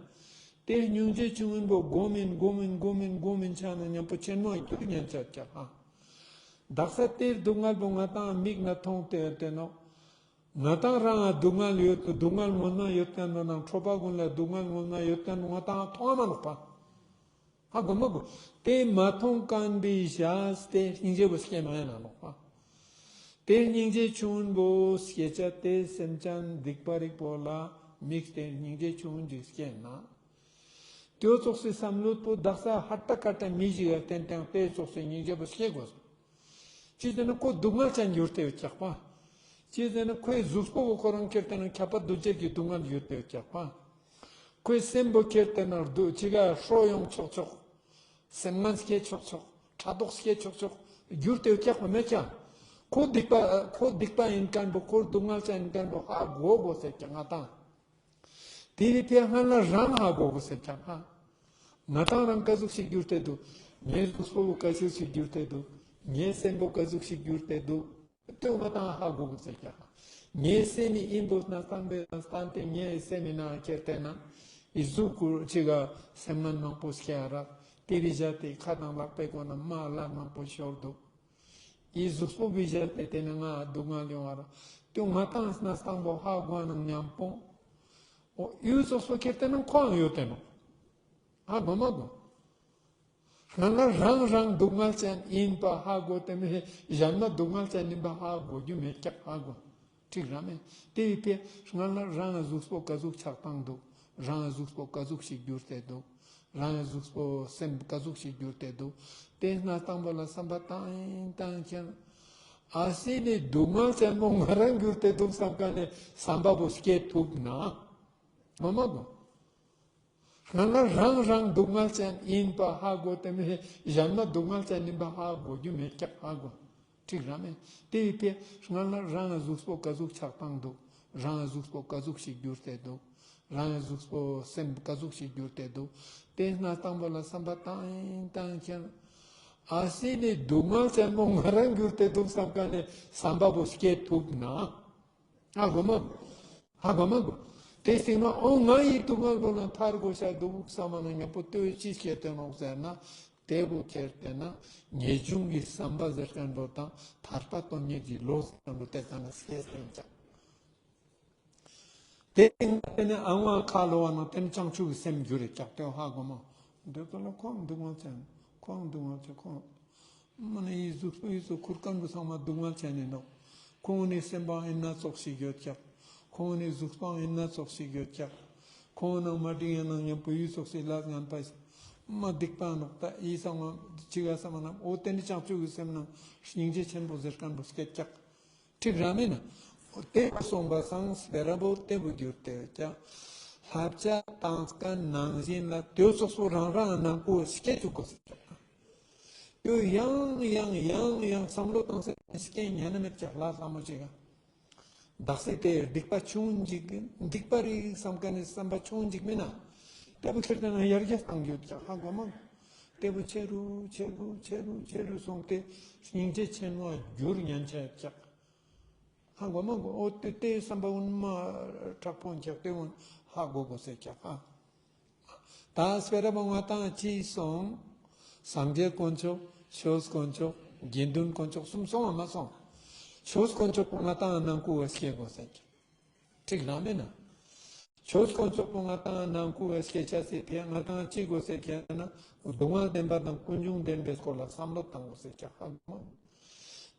ཏེ་སྙིང་རྗེ་ཆུང་ངུན་པོ་སྒོམ་ཨིན་སྒོམ་ཨིན་སྒོམ་ཨིན་སྒོམ་ཨིན་ཆ་ན་མཉམ་པོ་ཆེན་མོ་ཨིན་ཏུ་ཉན་ཆ་ཡོད་ཀྱག་ཨ། དག་ས་ཏེ་སྡུག་བསྔལ་པོ་ང་ཏང་མིག་ནེ་མཐོང་སྟེ་ཡོད་དེ་ནོག། ང་ཏང་རང་ང་སྡུག་བསྔལ་ཡོད་དེ་སྡུག་བསྔལ་ངོ་མ་ཡོད་མཁན་པོ་ནང་ཁྲོ་པ་ཀུན་ལ་སྡུག་བསྔལ་ངོ་མ་ཡོད་མཁན་པོ་ང་ཏང་མཐོང་ང་མ་ནོག་པ། ཧ་གོ་མ་གོ། ཏེ་མ་མཐོང་མཁན་པའི་ཞག་སྟེ་སྙིང་རྗེ་བོ་སྐྱེ་མ་ཡིན་ན་ནོག་པ། ཏེ་སྙིང་རྗེ་ཆུང་ངུན་པོ་སྐྱེ་ཆ་ཏེ་སེམས་ཅན་སྡིག་པ་རིག་པོ་ལ་དམིགས་ཏེ་སྙིང་རྗེ་ཆུང་ངུན་ཅིག་སྐྱེ་ན། ཏེའོ་ཙོགས་སི་བསམ་བློ་པོ་དག་ས་ཧ་ཏ་ཀ་ཏ་མི་ཞིག་ཡ་ཏན་ཏན་ཏེ་ཙོགས་སི་སྙིང་རྗེ་བོ་སྐྱེ་དགོས། ཅི་ཟེར་ན་ཁོ་སྡུག་བསྔལ་ཅན་གྱུར་ཏེ་ཡོད་ཀྱག་པ། ཅི་ཟེར་ན་ཁོའི་གཟུགས་པོ་བོ་ཁོ་རང་ཁྱེར་ཏེ་ན་ཁྱབ་པ་འདུ་བྱེད་ཀྱི་སྡུག་བསྔལ་གྱུར་ཏེ་ཡོད་ཀྱག་པ། ཁོའི་སེམས་པོ་ཁྱེར་ཏེ་ན་སྡུག་ཅི་ག་ཧྲོ་ཡོང་ཆོག་ཆོག། སེམས་ངན་སྐྱེ་ཆོག་ཆོག། ཕྲག་དོག་སྐྱེ་ཆོག་ཆོག་གྱུར་ཏེ་ཡོད་ཀྱག་པ་མེད་ཀྱག། ཁོ་སྡིག་པ་ཁོ་སྡིག་པ་ཡིན་མཁན་པོ་ཁོ་སྡུག་བསྔལ་ཅན་ཡིན་མཁན་པོ་ཧ་གོ་དགོས་ཟེར་ཀྱག་ང་དང་། དེ་བོའི་ཕི་སྔན་ལ་རང་ཧ་གོ་དགོས་ཟེར་ཀྱག་ཧ། ང་དང་རང་ག་ཟུག་ཞིག་གྱུར་ཏེ་འདུག། ངའི་གཟུགས་པོ་བོ་ག་ཟུག་ཞིག་གྱུར་ཏེ་འདུག། ངའི་སེམས་པོ་ག་ཟུག་ཞིག་གྱུར་ཏེ་འདུག། དེ་ང་དང་ཧ་གོ་དགོས་ཟེར་ཀྱག། ངའི་སེམས་ནི་ཨིན་པོ་ན་སྟན་པའི་ན་སྟན་ཏེ་ངའི་སེམས་ནི་ན་ཁྱེར་ཏེ་ན་ཨི་གཟུགས་སྐུ་ཅི་ག་སེམས་ངན་མང་པོ་སྐྱེ་ཡ་རག། དེ་བོའི་ཞལ་ཏེ་ཁ་དང་ལག་པའི་སྒོ་ན་མ་ལ་མང་པོ་ཤོར་འདུག། ཨི་གཟུགས་པོ་བོའི་ཞལ་ཏེ་དེ་ནི་ང་སྡུག་བསྔལ་ཡོང་བ་ར། དེ་ང་དང་ན་སྟན་པོ་ཧ་གོ་ནང་མཉམ་པོ། འོ་ཨི་གཟུགས་པོ་ཁྱེར་ཏེ་ན་ཁོའང་ཡོད་དེ་ནོག། ཧ་གོ་མ་གོ། སྔན་ལ་རང་རང་སྡུག་བསྔལ་ཅན་ཡིན་པ་ཧ་གོ་དེ་མི་གཞན་མ་སྡུག་བསྔལ་ཅན་ཡིན་པ་ཧ་གོ་རྒྱུ་མེད་ཀྱག་ཧ་གོ། འགྲིག་ར་མེད། དེ་བོའི་ཕི་སྔན་ལ་རང་གཟུགས་པོ་ག་ཟུག་ཆགས་སྟངས་འདུག། རང་གཟུགས་པོ་ག་ཟུག་ཞིག་གྱུར་ཏེ་འདུག། རང་གཟུགས་པོ་སེམས་ག་ཟུག་ཞིག་གྱུར་ཏེ་འདུག། དེ་ན་སྟན་པོ་ལ་བསམ་པ་བཏང་ཡིན་བཏང་ཁྱེར། ཨ་སི་ནི་སྡུག་བསྔལ་ཅན་མོ་ང་རང་གྱུར་ཏེ་འདུག་བསམ་མཁན་ནི་བསམ་པ་བོ་སྐྱེ་ཐུབ་ན། མ་མ་གོ། སྔན་ལ་རང་རང་སྡུག་བསྔལ་ཅན་ཡིན་པ་ཧ་གོ་དེ་མི་གཞན་མ་སྡུག་བསྔལ་ཅན་ཡིན་པ་ཧ་གོ་རྒྱུ་མེད་ཀྱག་ཧ་གོ། འགྲིག་ར་མེད། དེ་བོའི་ཕི་སྔན་ལ་རང་གཟུགས་པོ་ག་ཟུག་ཆགས་སྟངས་འདུག། རང་གཟུགས་པོ་ག་ཟུག་ཞིག་གྱུར་ཏེ་འདུག། རང་གཟུགས་པོ་སེམས་ག་ཟུག་ཞིག་གྱུར་ཏེ་འདུག། དེ་ན་སྟན་པོ་ལ་བསམ་པ་བཏང་ཡིན་བཏང་ཁྱེར། ཨ་སི་ནི་སྡུག་བསྔལ་ཅན་མོ་ང་རང་གྱུར་ཏེ་འདུག་བསམ་མཁན་ནི་བསམ་པ་བོ་སྐྱེ་ཐུབ་ན། ཧ་གོ་མ་གོ། ཧ་གོ་མ་གོ། དེ་སྟིང་ན་འོ་ང་ཡི་སྡུག་བསྔལ་བོ་ལ་ཐར་དགོས་ཤ་འདུག་བསམ་མ་ན་མཉམ་པོ་ལྟོས་ཅི་སྐྱེ་དེ་ནོག་ཟེར་ན། དེ་བོ་ཁྱེར་ཏེ་ན་ངེས་འབྱུང་གི་བསམ་པ་ཟེར་མཁན་བོ་དང་ཐར་པ་དོན་གཉེར་གྱི་བློ་ཟེར་མཁན་བོ་དེ་ཙམ་ན་སྐྱེས་ཏེ་ཡིན་ཀྱག། དེ་སྟིང་ན་དེ་ནི་ཨ་ང་ཁ་ལོ་བ་ན་དེ་ནི་བྱང་ཆུབ་ཀྱི་སེམས་འགྱུར་རེ་ཀྱག་དེ་ཧ་གོ་མ། འདི་ཚོ་ལ་ཁོང་སྡུག་བསྔལ་ཅན། ཁོང་སྡུག་བསྔལ་ཅན་ཁོང་། མ་ནི་ཡི་གཟུགས་པོ་ཡི་གཟུགས་ཁུར་ཀན་པོ་ཚང་མ་སྡུག་བསྔལ་ཅན་ཡིན་ནོག། ཁོང་ནི་སེམས་པ་ཨིན་ན་ཙོགས་ཤིག་ཡོད་ཀྱག། ཁོང་ནི་གཟུགས་པོ་ཨིན་ན་ཙོགས་ཤིག་ཡོད་ཀྱག། ཁོང་ནང་མ་འགྲིག་ཡང་ན་མཉམ་པོ་ཡུལ་ཙོགས་ཤིག་ལ་ངན་པ་མ་སྡིག་པ་ནོག། ད་ཡི་ཚང་མ་ཅི་ག་བསམ་མ་ན་འོ་དེ་ནི་བྱང་ཆུབ་ཀྱི་སེམས་ནང་སྙིང་རྗེ་ཆེན་པོ་ཟེར་ཁན་པོ་སྐྱེད་ཀྱག། འགྲིག་ར་མེད་ན། དེ་སོང་པ་སང་སྤེ་ར་བོ་དེ་བོ་གྱུར་ཏེ་ཀྱང་། བསླབ་བྱ་བཏང་ཁན་ནང་བཞིན་ལ་དེ་སོ་སོ་རང་རང་ནང་ཁུ་སྐྱེ་བཅུག་གོ་ཟེར་ཀྱང་། དེ་ཡང་ཡང་ཡང་ཡང་བསམ་བློ་བཏང་སེ་སྐྱེ་ཉན་ན་མེད་ཀྱག་ལ་ལྷ་མོ་ཅིག་ག། དག་ས་དེ་སྡིག་པ་ཆུང་ཅིག་སྡིག་པ་རིག་བསམ་ཁན་ནི་བསམ་པ་ཆུང་ཅིག་མེད་ན། དེ་བོ་ཁྱེར་ཏེ་ན་ཡར་རྒྱས་བཏང་གྱུར་ཀྱག་ཧ་གོ་མ། དེ་བོ་ཆེ་རུ་ཆེ་རུ་ཆེ་རུ་ཆེ་རུ་སོང་སྟེ་སྙིང་རྗེ་ཆེན་མོ་གྱུར་ཉན་ཆ་ཀྱག། ཧ་གོ་མ་གོ། འོ་དེ་དེ་བསམ་པ་འོ་ན་མ་དྲག་པོ་ཀྱག་དེ་འོ་ན་ཧ་གོ་གོ་ཟེར་ཀྱག་ཧ། ད་སྤེ་ར་བོ་ང་དང་ཅི་སོང་། སངས་རྒྱས་དཀོན་མཆོག། ཆོས་དཀོན་མཆོག། དགེ་འདུན་དཀོན་མཆོག་གསུམ་སོང་བ་མ་སོང་། ཆོས་དཀོན་མཆོག་པོ་ང་དང་ནང་ཁུ་བ་སྐྱེ་གོ་ཟེར་ཀྱག། འགྲིག་ལ་མེད་ན། ཆོས་དཀོན་མཆོག་པོ་ང་དང་ནང་ཁུ་བ་སྐྱེ་ཆ་སི་ཕི་ང་དང་ཅི་གོ་ཟེར་ཀྱག་ན། སྡུག་བསྔལ་བདེན་པ་དང་ཀུན་འབྱུང་བདེན་པའི་སྐོར་ལ་བསམ་བློ་བཏང་གོ་ཟེར་ཀྱག་ཧ་གོ་མ།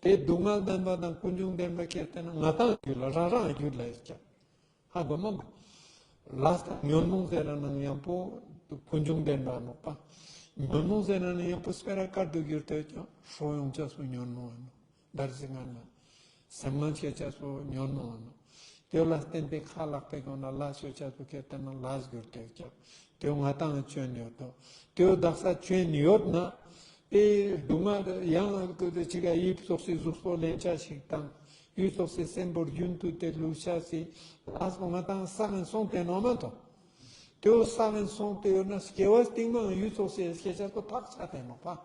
དེ་སྡུག་བསྔལ་བདེན་པ་དང་ཀུན་འབྱུང་བདེན་པ་ཁྱེར་ཏེ་ན་ང་དང་རྒྱུད་ལ་རང་རང་རྒྱུད་ལ་ཡོད་ཀྱག། ཧ་གོ་མ་གོ། ལས་དང་ཉོན་མོངས་ཟེར་ན་ཡང་པོ་ཀུན་འབྱུང་བདེན་པ་ནོག་པ། ཉོན་མོངས་ཟེར་ན་ཡང་པོ་སྤེ་ར་དཀར་དུ་གྱུར་ཏེ་ཀྱང་ཧྲོ་ཡོང་ཆ་སུ་ཉོན་མོངས་ཨིན་ནོག། འདར་ཟི་ངན་ལ། སེམས་ངན་སྐྱེ་ཆ་སུ་ཉོན་མོངས་ཨིན་ནོག། དེ་ལ་བརྟེན་ཏེ་ཁ་ལག་པའི་སྒོ་ན་ལས་ཡོད་ཆ་སུ་ཁྱེར་ཏེ་ན་ལས་གྱུར་ཏེ་ཀྱང་། དེ་ང་དང་སྐྱོན་ཡོད་དོ། དེ་དག་ས་སྐྱོན་ཡོད་ན། དེ་སྡུག་བསྔལ་ཡང་ཅི་ག་ཡིད་སོགས་སི་གཟུགས་པོ་ལེན་ཆ་ཞིག་དང་། ཡུལ་སོགས་སི་སེམས་པོ་རྒྱུན་དུ་དེ་ལུས་ཆ་སི་ལས་པོ་ང་དང་བསགས་ཨིན་སོང་སྟེ་ནོག་མ་གཏོགས། དེ་བོ་བསགས་ཨིན་སོང་སྟེ་ཡོད་ན་སྐྱེ་བ་སྟིང་མ་ཡུལ་སོགས་སི་སྐྱེ་ཆ་སོ་ཐག་ཆད་དེ་ནོག་པ།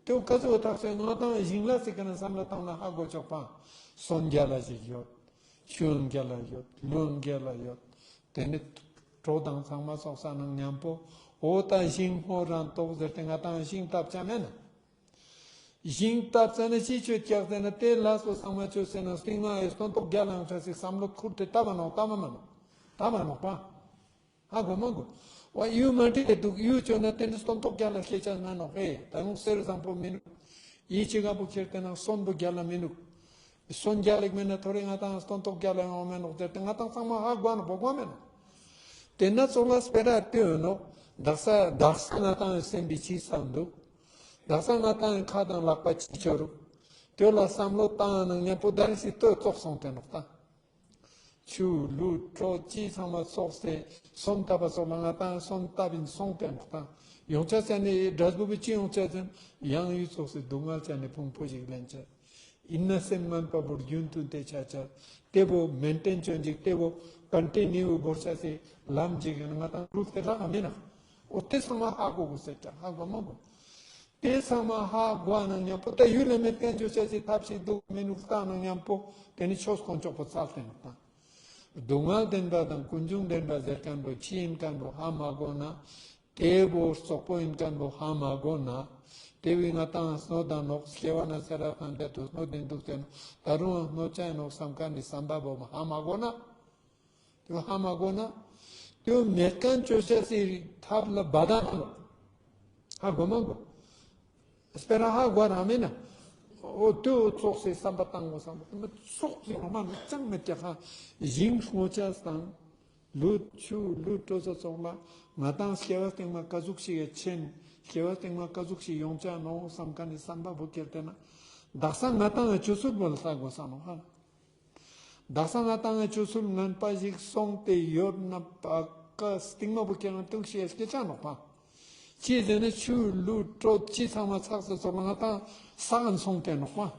དེ་བོ་ག་ཚོད་ཐག་ཆད་ང་དང་ཞིང་ལས་སི་ཀ་ན་བསམ་བློ་བཏང་ན་ཧ་གོ་ཆོག་པ། སོན་རྒྱལ་ལ་ཞིག་ཡོད། ཆུན་རྒྱལ་ལ་ཡོད། ལུན་རྒྱལ་ལ་ཡོད། དེ་ནི་གྲོ་དང་ཚང་མ་སོགས་ས་ནང་མཉམ་པོ། འོ་ད་ཞིང་སྔོ་རང་ཏོག་ཟེར་ཏེ་ང་དང་ཞིང་བཏབ་ཆ་མེད་ན། ཞིང་བཏབ་ཙ་ན་ཅི་ཆོད་ཀྱག་ཟེར་ན་དེ་ལས་པོ་ཚང་མ་ཆོད་ཟེར་ན་སྟིང་མ་ཨེ་སྟོན་ཐོག་རྒྱལ་ལ་ཡོང་ཆ་སི་བསམ་བློ་ཁུར་ཏེ་བཏབ་མ་ནོག་བཏབ་མ་མ་ནོག་བཏབ་མ་ནོག་པ། ཧ་གོ་མ་གོ། བ་ཡུ་མ་འདྲེ་འདུག་ཡུ་ཆོད་ན་དེ་ནི་སྟོན་ཐོག་རྒྱལ་ལ་སྐྱེ་ཆ་མ་ནོག་ཧེ། ད་ཡོང་གསེར་བཟང་པོ་མི་ནུག། ཡི་ཅི་ག་པོ་ཁྱེར་ཏེ་ན་སོན་པོ་རྒྱལ་ལ་མི་ནུག། སོན་རྒྱལ་ལ་མེད་ན་ཐོ་རེ་ང་དང་སྟོན་ཐོག་རྒྱལ་ལ་ཡོང་མེད་ནོག་ཟེར་ཏེ་ང་དང་ཚང་མ་ཧ་གོ་ནོག་བོ་གོ་མེད་ནོག། དེ་ན་ཚོགས་ལ་སྤེ་ར་ལྟོས་ནོག། དག་ས་དག་ས་ང་དང་སེམས་པའི་ཅི་བསམ་འདུག། དག་ས་ང་ཏང་ཁ་དང་ལག་པ་ཅི་ཆོ་རུག། དེ་ལ་བསམ་བློ་བཏང་ན་མཉམ་པོ་ད་རེས་སི་ལྟོས་ཙོགས་སོང་སྟེ་ནོག་ད། ཆུ་ལུད་དྲོད་ཅི་ཚང་མ་ཙོགས་སེ་སོན་ཏབ་པ་ཙོགས་ལ་ང་ཏང་སོན་ཏབ་ཨིན་སོང་སྟེ་ནོག་ད། ཡོང་ཆ་ཆ་ནེ་འབྲས་བུ་བི་ཅི་ཡོང་ཆ་ཟེར་ན་ཡང་ཡུལ་ཙོགས་སེ་སྡུག་བསྔལ་ཆ་ནེ་ཕུང་པོ་ཞིག་ལེན་ཆ། ཨིན་ན་སེམས་ངན་པ་བོ་རྒྱུན་དུ་དེ་ཆ་ཆ། དེ་བོ་མེན་ཊེན་ཅོ་ཅིག་དེ་བོ་ཀོན་ཊི་ནིའུ་བོར་ཆ་སེ་ལམ་ཅིག་ཨིན་ན་ང་ཏང་རུལ་ཏེ་རག་མེད་ན། འོ་དེ་ཚང་མ་ཧ་གོ་གོས་ཟེར་ཆ་ཧ་གོ་མ་གོ། དེ་ཚང་མ་ཧ་གོ་ན་མཉམ་པོ་ད་ཡུལ་ལ་མེད་ཁན་ཅོ་ཆ་སེ་ཐབས་ཤིག་འདུག་མི་འདུག་ལྟ་ན་མཉམ་པོ་དེ་ནི་ཆོས་དཀོན་མཆོག་པོ་ཚར་ཏེ་ནོག་ད། སྡུག་བསྔལ་བདེན་པ་དང་ཀུན་འབྱུང་བདེན་པ་ཟེར་ཁན་བོ་ཅི་ཨིན་ཁན་བོ་ཧ་མ་གོ་ན། དེ་བོ་རྩོག་པོ་ཨིན་ཁན་བོ་ཧ་མ་གོ་ན། དེ་བོའི་ང་ཏང་སྣོད་དང་ནོག་སྐྱེ་བ་ན་ཚེ་རབས་ཐམས་ཅད་དུ་སྣོད་དེ་འདུག་ཟེར་ན་ད་རུང་སྣོད་ཆ་ནོག་བསམ་ཁན་ནི་བསམ་པ་བོ་ཧ་མ་གོ་ན། དེ་བོ་ཧ་མ་གོ་ན། དེ་བོ་མེད་ཁན་ཅོ་ཆ་སེ་ཐབས་ལ་བ་དན་ནོག་ཧ་གོ་མ་གོ། སྤེ་ར་ཧ་གོ་རང་མེད་ན། འོ་དེ་བོ་ཙོགས་སེ་བསམ་པ་བཏང་གོས་བསམ་པ་ཙོགས་སེ་རང་མ་ནི་ཅང་མེད་ཀྱག་ཧ། ཞིང་སྔོ་ཆ་དང་། ལུད་ཆུ་ལུད་དྲོད་ཙོགས་ལ་ང་ཏང་སྐྱེ་བ་སྟིང་མ་ཀ་ཟུག་ཞིག་གི་ཆེན། སྐྱེ་བ་སྟིང་མ་ཀ་ཟུག་ཞིག་ཡོང་ཆ་ནོག་བསམ་ཁན་ནི་བསམ་པ་བོ་ཁྱེར་ཏེ་ན། དག་ས་ང་ཏང་ངི་ཆོས་ཚུལ་བོ་ལ་ལྟ་གོས་ས་ནོག་ཧ། དག་ས་ང་ཏང་ངི་ཆོས་ཚུལ་ངན་པ་ཞིག་སོང་སྟེ་ཡོད་ན་པ་ཀ་སྟིང་མ་བོ་ཁྱེར་ན་ཏུག་ཤེས་སྐྱེ་ཆ་ནོག་པ། ཅི་ཟེར་ན་ཆུ་ལུད་དྲོད་ཅི་ཚང་མ་ཚགས་སེ་ཙོགས་ལ་ང་ཏང་ས་གན་སོང་སྟེ་ནོག་པ།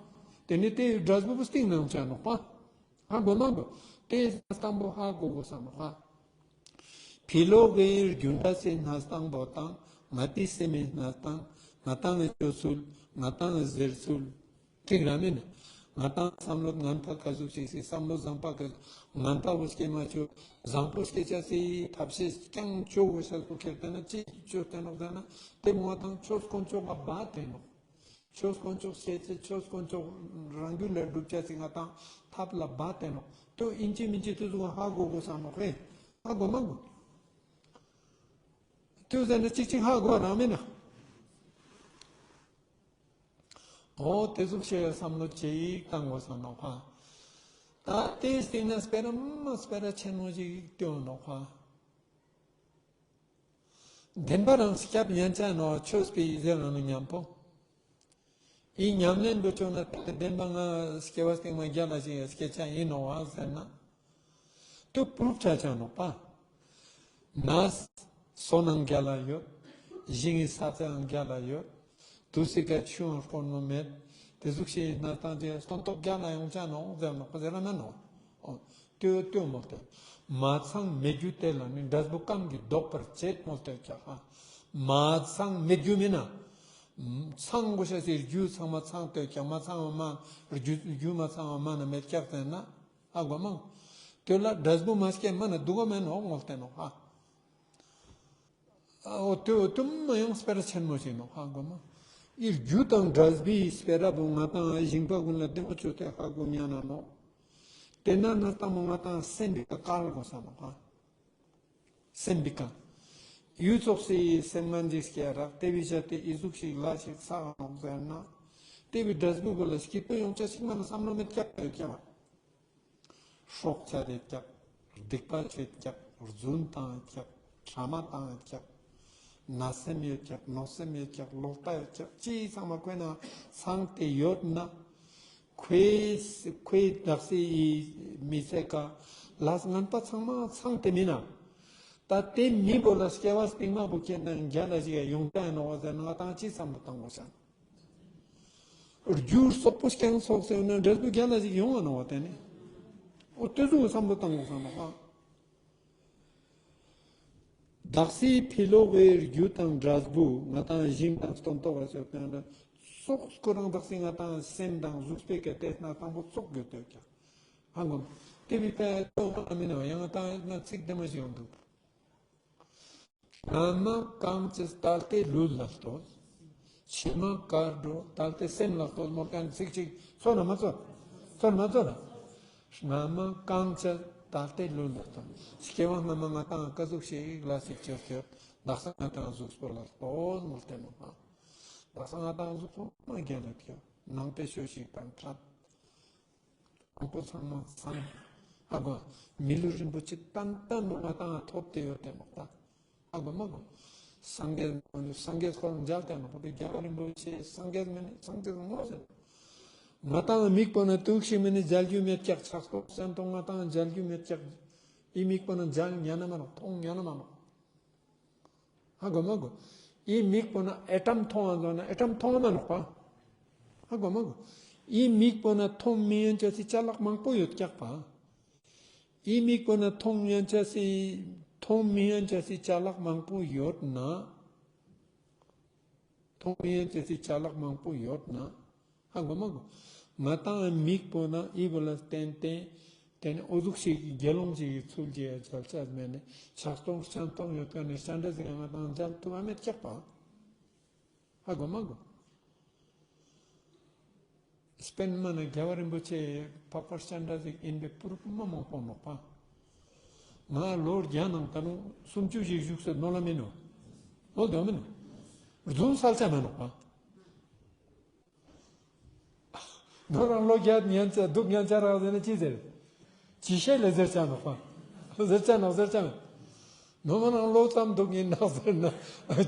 དེ་ནི་དེ་འབྲས་བུ་བོ་སྟིང་ནང་ཆ་ནོག་པ། ཧ་གོ་མ་གོ། དེ་སྟངས་པོ་ཧ་གོ་གོས་ས་ནོག་ཧ། ཕི་ལོག་གི་རྒྱུ་འབྲས་སི་གནས་སྟངས་པོ་དང་ང་ཏིའི་སེམས་སི་གནས་སྟངས། ང་ཏང་ངི་སྤྱོད་ཚུལ། ང་ཏང་ངི་ཟེར་ཚུལ། ཅིག་ར་མེད་ན། ང་ཏང་བསམ་བློ་ངན་པ་ཀ་ཟུག་ཞིག་སེ་བསམ་བློ་བཟང་པ་ཀ་ངན་པ་བོ་སྐྱེ་མ་ཆོག་བཟང་པོ་སྐྱེ་ཆ་སེ་ཐབས་ཤེས་རྐྱང་ཅོ་གོས་ཤེས་པོ་ཁྱེར་ཏེ་ན་ཅི་ཅོ་སྟེ་ནོག་ཟེར་ན་དེ་མོ་ང་ཏང་ཆོས་དཀོན་མཆོག་ག་བ་སྟེ་ནོག་ཆོས་དཀོན་མཆོག་ཤེས་ཚེ་ཆོས་དཀོན་མཆོག་རང་རྒྱུད་ལ་སྒྲུབ་ཆ་སེ་ང་ཏང་ཐབས་ལ་བ་སྟེ་ནོག་དོ་ཨིན་ཅི་མིན་ཅི་དེ་ཟུག་ཧ་གོ་གོས་ས་ནོག་ཧེ། ཧ་གོ་མ་གོ། དེ་ཟེར་ན་ཅིག་ཅིག་ཧ་གོ་རང་མེད་ན། འོ་དེ་ཟུག་ཤེས་བསམ་བློ་ཅིག་བཏང་གོས་ས་ནོག་ཧ། ད་དེ་སྟིང་ན་སྤེ་ར་མ་སྤེ་ར་ཆེན་མོ་ཞིག་སྟོན་ནོག་ཧ། བདེན་པ་རང་སྐྱབས་ཡན་ཆད་ནོག་ཆོས་པའི་ཟེར་ན་ནི་མཉམ་པོ། ཨི་ཉམས་ལེན་དུ་བཅོས་ན་ད་བདེན་པ་ང་སྐྱེ་བ་སྟིང་མ་རྒྱལ་ལ་ཞིག་སྐྱེ་ཆ་ཨིན་ནོག་ཨ་ཟེར་ན། དུ་པུ་རུབ་ཆ་ཆ་ནོག་པ། ནས་སོན་ནང་རྒྱལ་ལ་ཡོད། ཞིང་ངི་ས་ཆའང་རྒྱལ་ལ་ཡོད། དུས་སི་ཀ་ཆུའང་དཀོན་མོ་མེད། དེ་ཟུག་ཤེས་ན་སྟངས་ཅི་སྟོན་ཐོག་རྒྱལ་ལ་ཡོང་ཆ་ནོག་ཟེར་ནོག་པ་ཟེར་ན་མེན་ནོག་འོ། ལྟོས་ལྟོས་མོལ་ཏེ། མ་ཚང་མེད་རྒྱུ་དེ་ལ་ནི་འབྲས་བུ་གང་གིས་ལྡོག་པར་བྱེད་མོལ་ཏེ་ཀྱག་ཧ། མ་ཚང་མེད་རྒྱུ་མིན་ན། ཚང་གོས་ཤེས་སི་རྒྱུ་ཚང་མ་ཚང་སྟེ་ཀྱག་མ་ཚང་བ་མ་རྒྱུ་རྒྱུ་མ་ཚང་བ་མ་ན་མེད་ཀྱག་ཟེར་ན་ཧ་གོ་མ། དེ་ལ་འབྲས་བུ་མ་སྐྱེས་མ་ན་སྡུག་ག་མེན་ནོག་མོལ་ཏེ་ནོག་ཧ། འོ་དེ་འོ་དེ་མ་ཡང་སྤེ་ར་ཆེན་མོ་ཞིག་ནོག་ཧ་གོ་མ། ཨི་རྒྱུ་དང་འབྲས་བུའི་སྤེ་ར་བོ་ང་ཏང་ཞིང་པ་ཀུན་ལ་བདེ་མོ་ཅོས་ཏེ་ཧ་གོ་ཉན་ན་ནོག་དེ་ན་ན་ཏང་མོ་ང་ཏང་སེམས་པའི་ཀ་ཀལ་གོས་ས་ནོག་ཧ། སེམས་པའི་ཀ་ཡུལ་ཙོགས་སི་སེམས་ངན་ཅིག་སྐྱེ་རག་དེ་བི་ཞག་དེ་ཨི་ཟུག་ཞིག་ལ་ཞིག་ས་ནོག་ཟེར་ན། དེ་བི་འབྲས་བུ་བོ་ལ་སྐྱིད་པོ་ཡོང་ཆ་ཞིག་མ་ན་བསམ་བློ་མེད་ཀྱག་ཡོད་ཀྱག་པ། སྲོག་ཆད་དེ་ཀྱག་སྡིག་པ་ཆེད་ཀྱག་རྫུན་བཏང་ཡོད་ཀྱག་ཕྲ་མ་བཏང་ཡོད་ཀྱག་ན་སེམས་ཡོད་ཀྱག་གནོད་སེམས་ཡོད་ཀྱག་ལོག་ལྟ་ཡོད་ཀྱག་ཅི་ཚང་མ་ཁོའི་ནང་ཚང་སྟེ་ཡོད་ན། ཁོའི་ཁོའི་དག་སའི་མི་ཚེ་ཀ་ལས་ངན་པ་ཚང་མ་ཚང་སྟེ་མིན་ན། ད་དེ་མི་བོ་ལ་སྐྱེ་བ་སྟིང་མ་བོ་ཁྱེད་ན་རྒྱལ་ལ་ཞིག་ཡོང་ད་ཡིན་ནོག་ཟེར་ན་ང་ཏང་ཅི་བསམ་བློ་བཏང་དགོས་ཤག་རྒྱུ་རྩོག་པོ་རྐྱང་ཚོགས་ཟེར་ན་འབྲས་བུ་རྒྱལ་ལ་ཞིག་ཡོང་ང་ནོག་བ་དེ་ནི། འོ་དེ་ཟུག་བསམ་བློ་བཏང་དགོས་ས་ནོག་ཧ། དག་སའི་ཕི་ལོག་གི་རྒྱུ་དང་འབྲས་བུ་ང་ཏང་ཞིང་དང་སྟོན་ཐོག་ལ་ཟེར་ཏེ་ཙོགས་ཁོ་རང་དག་སའི་ང་ཏང་སེམས་དང་གཟུགས་པོའི་ཀ་དེ་ན་དང་པོ་ཙོགས་དགོས་ཏེ་ཀྱག་ཧ་གོ་མ། དེ་བི་ཕི་ལོག་ན་མིན་ན་ཡང་ང་ཏང་ན་ཚིག་དེ་མ་ཞིག་ཡོང་འདུག་སྔ་མ་གང་བྱས་ད་ལྟའི་ལུས་ལ་ལྟོས། ཕྱི་མ་གར་འགྲོ་ད་ལྟའི་སེམས་ལ་ལྟོས་མོལ་ཁན་ཚིག་ཅིག་ཚོར་ན་མ་ཚོར། ཚོར་ན་མ་ཚོར། སྔ་མ་གང་བྱས་ད་ལྟའི་ལུས་ལ་ལྟོས། སྐྱེ་བ་སྔ་མ་ང་ཏང་ཀ་ཟུག་ཞིག་ལ་ཞིག་བྱས་ཡོད། དག་ས་ང་ཏང་གཟུགས་པོ་ལ་ལྟོས་མོལ་ཏེ་ནོག་ཧ། དག་ས་ང་ཏང་གཟུགས་པོ་མ་རྒྱལ་ལ་ཐོག་ནང་པའི་ཆོས་ཤིག་དང་ཐད། དང་པོ་ཚང་མ་ཚང་། ཧ་གོ། མི་ལུས་རིན་པོ་ཆེ་ཏན་ཏན་ནོག་ང་ཏང་ཐོབ་སྟེ་ཡོད་དེ་ནོག་ད། ཧ་གོ་མ་གོ། སངས་རྒྱས་སངས་རྒྱས་ཁོ་རང་མཇལ་ཏེ་ནོག་པོ་དེ་རྒྱལ་བ་རིན་པོ་ཆེ་སངས་རྒྱས་མེན་ནི་སངས་རྒྱས་ངོ་ཟེར། ང་ཏང་མིག་པོ་ན་དུག་ཤིག་མེན་ནི་མཇལ་རྒྱུ་མེད་ཀྱག་ཆགས་པོ་སེམས་ཐོང་ང་ཏང་མཇལ་རྒྱུ་མེད་ཀྱག་ཨི་མིག་པོ་ན་མཇལ་ཉན་ན་མ་ནོག་མཐོང་ཉན་ན་མ་ནོག་ཧ་གོ་མ་གོ། ཨི་མིག་པོ་ན་ཨེ་ཊམ་མཐོང་ང་ཟོ་ན་ཨེ་ཊམ་མཐོང་ང་མ་ནོག་པ། ཧ་གོ་མ་གོ། ཨི་མིག་པོ་ན་མཐོང་མི་ཡན་ཆ་སི་ཅ་ལག་མང་པོ་ཡོད་ཀྱག་པ། ཨི་མིག་པོ་ན་མཐོང་ཡན་ཆ་སི་མཐོང་མི་ཡན་ཆ་སི་ཅ་ལག་མང་པོ་ཡོད་ན། མཐོང་མི་ཡན་ཆ་སི་ཅ་ལག་མང་པོ་ཡོད་ན། ཧ་གོ་མ་གོ། ང་ཏང་མིག་པོ་ན་ཨི་བོ་ལ་བརྟེན་ཏེ་དེ་ནི་འོ་ཟུག་ཞིག་གི་དགེ་སློང་ཞིག་གི་ཚུལ་གྱི་མཇལ་ཆ་མེད་ནི་ཆགས་སྟོང་སྤྱང་སྟོང་ཡོད་ཀ་ནི་སྤྱན་རས་གཟིགས་ང་ཏང་མཇལ་ཐུབ་བ་མེད་ཀྱག་པ། ཧ་གོ་མ་གོ། སྤེན་མ་ན་རྒྱལ་བ་རིན་པོ་ཆེ་འཕགས་པ་སྤྱན་རས་གཟིགས་ཨིན་པའི་པུ་རུ་པུ་མ་མང་པོ་ནོག་པ། ང་ལོ་བརྒྱ་ནང་ད་ནུ་སུམ་ཅུ་ཞིག་བཞུགས་ཟེར་ནོ་ལ་མིན་ནོ། ལོ་དོ་མིན་ནོ། རྫུན་སལ་ཆ་མེད་ནོག་པ། ནོ་རང་ལོ་བརྒྱ་ཉན་ཆ་དུག་ཉན་ཆ་རག་ཟེར་ན་ཅི་ཟེར། ཅི་ཤེས་ལེ་ཟེར་ཆ་ནོག་པ། ཟེར་ཆ་ནོག་ཟེར་ཆ་མེད། ནོ་མ་ནང་ལོ་ཙམ་དུག་ཨིན་ནོག་ཟེར་ན།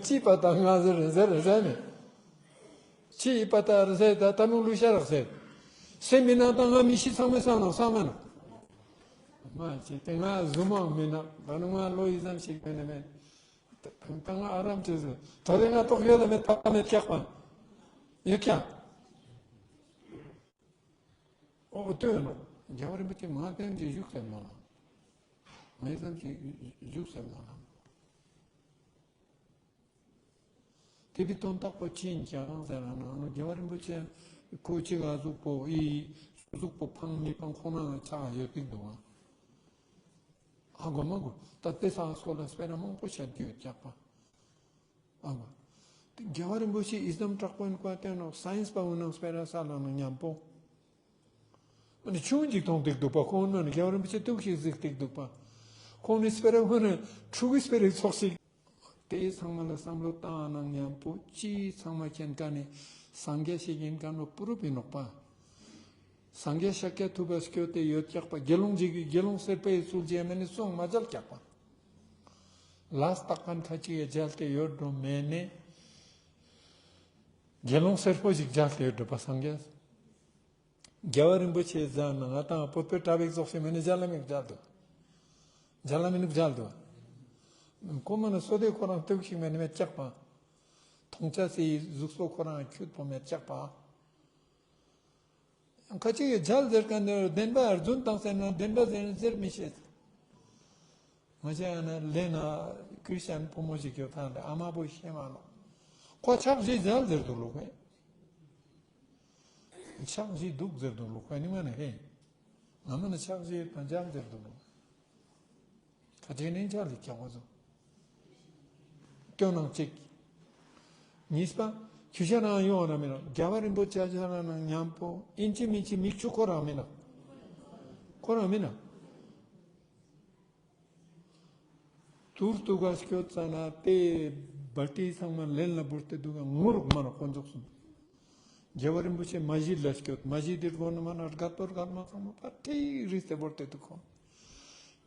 ཅི་པ་ད་ང་ཟེར་ཟེར་ཟེར་ནས། ཅི་པ་ད་རེ་ཟེར་ད་ད་ནུ་ལུ་ཤ་རག་ཟེར། སེམས་མི་ན་ད་ང་མི་ཤི་ཚང་མའི་སང་ནོག་སང་མ་ནོག་མ་ཅི་དེ་ང་ཟུ་མང་མི་ན་ད་ནུ་ང་ལོ་ཡི་ཙམ་ཞིག་མེད་ན་མེད། ད་ང་ཨ་རམ་ཅེ་ཟེར། ད་རེ་ང་ཏོག་ཡོད་ད་མེད་ད་མེད་ཀྱག་པ། ཡོད་ཀྱག་ཨོ་ལྟོས་ནོ། རྒྱལ་བ་རིན་པོ་ཆེ་མ་བསྟན་ཅིག་བཞུགས་ཟེར་མ་ལ། མེད་ཙམ་ཅིག་བཞུགས་ཟེར་མ་ལ། དེ་བི་དོན་དག་པོ་ཅི་ཡིན་ཀྱང་ཟེར་ན་རྒྱལ་བ་རིན་པོ་ཆེ་ཁོ་ཅིག་ཨ་ཟུག་པོ་ཨི་ཟུག་པོ་ཕང་མི་ཕང་ཁོ་ན་ཆ་ཡོད་ཀྱི་འདུག་ཨ། ཧ་གོ་མ་གོ། ད་དེ་སང་སྐོར་ལ་སྤེ་ར་མང་པོ་བཤད་རྒྱུ་ཡོད་ཀྱག་པ། ཨ་མ། རྒྱལ་བ་རིན་པོ་ཆེ་ཨི་ཙམ་དྲག་པོ་ཡིན་ཀ་ཏེ་ནོ་སའིནས་པ་འུ་ནང་སྤེ་ར་ས་ལ་ནང་མཉམ་པོ། མ་ནི་ཆུང་ཅིག་མཐོང་ཏེ་འདུག་པ་ཁོང་ནང་ནི་རྒྱལ་བ་རིན་པོ་ཆེ་ཏུག་ཞིག་གཟིགས་ཏེ་འདུག་པ། ཁོང་ནི་སྤེ་ར་འུ་ནི་ཕྲུ་གུའི་སྤེ་རའི་ཚོགས་ཤིག་དེ་ཚང་མ་ལ་བསམ་བློ་བཏང་ནང་མཉམ་པོ་ཅི་ཚང་མ་མཁྱེན་ཀ་ནི་སངས་རྒྱས་ཤིག་ཡིན་ཀ་ནོ་པུ་རུ་པི་ནོག་པ། སངས་རྒྱས་ཤཱཀྱ་ཐུབ་པ་སྐྱོད་དེ་ཡོད་ཀྱག་པ། དགེ་སློང་ཅིག་གི་དགེ་སློང་སེར་པོའི་ཚུལ་ཅི་ཡ་མེད་ནི་སོང་མ་མཇལ་ཀྱག་པ། ལས་བཏགས་མཁན་ཁ་ཅིག་ཡ་མཇལ་ཏེ་ཡོད་འགྲོ་མེད་ནི། དགེ་སློང་སེར་པོ་ཞིག་མཇལ་ཏེ་ཡོད་འགྲོ་པ་སངས་རྒྱས། རྒྱལ་བ་རིན་པོ་ཆེ་མཇལ་ན་ང་ཏང་བོད་པའི་གྲྭ་པའི་ཚོགས་ཤིག་མེད་ནི་མཇལ་ལ་མི་མཇལ་འདུག་མཇལ་ལ་མི་ནུག་མཇལ་འདུག་ཁོ་མ་ན་སོ་དེ་ཁོ་རང་ཏུག་ཞིག་མེད་ནི་མེད་ཀྱག་པ། མཐོང་ཆ་སི་གཟུགས་པོ་ཁོ་རང་ཁྱུད་པོ་མེད་ཀྱག་པ། ཁ་ཅིག་གི་མཇལ་ཟེར་མཁན་དེ་བདེན་པ་རྫུན་བཏང་ཟེར་ན་བདེན་པ་ཟེར་ཟེར་མི་ཤེས། ང་ཅག་ཡང་ན་ལེ་ན་ཁྲིས་ཅན་ཕོ་མོ་ཞིག་ཡོད་ཐང་ལེ་ཨ་མ་བོ་ཤེས་མ་ནོག་ཁོ་ཕྱག་བཞེས་མཇལ་ཟེར་འདུག་ལོ་ཁོས། ཕྱག་བཞེས་འདུག་ཟེར་འདུག་ལོ་ཁོས་ནི་མ་ན་ཧེ། ང་མ་ན་ཕྱག་བཞེས་དང་མཇལ་ཟེར་འདུག་ལོ། ཁ་ཅིག་ནི་མཇལ་ལེ་ཀྱང་བ་ཟོ། སྐྱོ་སྣང་གཅིག་གཉིས་པ། ཁྱུ་ཤ་ནང་ཡོང་བ་ན་མི་ནོག་རྒྱལ་བ་རིན་པོ་ཆེ་ཆ་ན་ནང་མཉམ་པོ་ཨིན་ཅི་མིན་ཅི་མིག་ཆུ་ཁོ་རང་མི་ནོག་ཁོ་རང་མི་ནོག་ཏུར་ཏུ་ག་སྐྱོད་ཙ་ན་དེ་བ་ཏི་ཚང་མ་ལེན་ལ་བོར་ཏེ་འདུག་ག་ངུ་རུག་མ་ནོག་ཁོ་ཚོགས་སུ། རྒྱལ་བ་རིན་པོ་ཆེ་མ་གཞི་ལ་སྐྱོད། མ་གཞི་དེར་དགོན་ནི་མ་ན་དགའ་ཏོར་དགའ་མ་ཚང་མ་པ་ཏི་རིས་ཏེ་བོར་ཏེ་འདུག་ཁོ།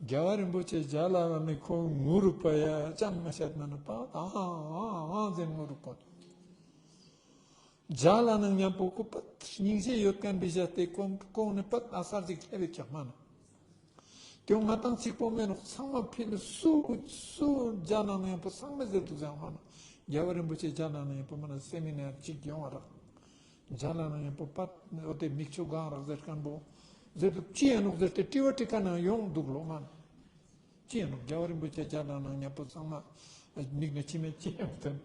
རྒྱལ་བ་རིན་པོ་ཆེ་མཇལ་ལ་ནི་ཁོ་ངུ་རུག་པ་ཡ་ཅང་མ་ཤད་མ་ན་པ་ཨ་ཨ་ཨ་ཟེར་ངུ་རུག་ཁོ། མཇལ་ལ་ནང་མཉམ་པོ་ཁོ་པ་སྙིང་རྗེ་ཡོད་མཁན་བི་ཞག་དེ་ཁོང་ཁོང་ནི་པ་ཨ་སར་ཅིག་ལྷེབ་བེ་ཀྱག་མ་ན། དེ་ང་ཏང་གཅིག་པོ་མེད་ནོག་ཚང་མ་ཕི་ནི་སུ་སུ་མཇལ་ན་ནང་མཉམ་པོ་ཚང་མ་ཟེར་འདུག་ཟེར་མ་ན། རྒྱལ་བ་རིན་པོ་ཆེ་མཇལ་ན་ནང་མཉམ་པོ་མ་ན་སེ་མི་ནར་གཅིག་ཡོང་བ་རག་མཇལ་ན་ནང་མཉམ་པོ་པ་འོ་དེ་མིག་ཆུ་གང་རག་ཟེར་མཁན་པོ་ཟེར་འདུག་ཅི་ཡ་ནོག་ཟེར་ཏེ་དྲི་བ་དྲི་མཁན་ཡང་ཡོང་འདུག་ལོ་མ་ན། ཅི་ཡ་ནོག་རྒྱལ་བ་རིན་པོ་ཆེ་མཇལ་ན་ནང་མཉམ་པོ་ཚང་མ་མིག་ནས་མཆི་མ་ཅི་ཡང་ཐོན།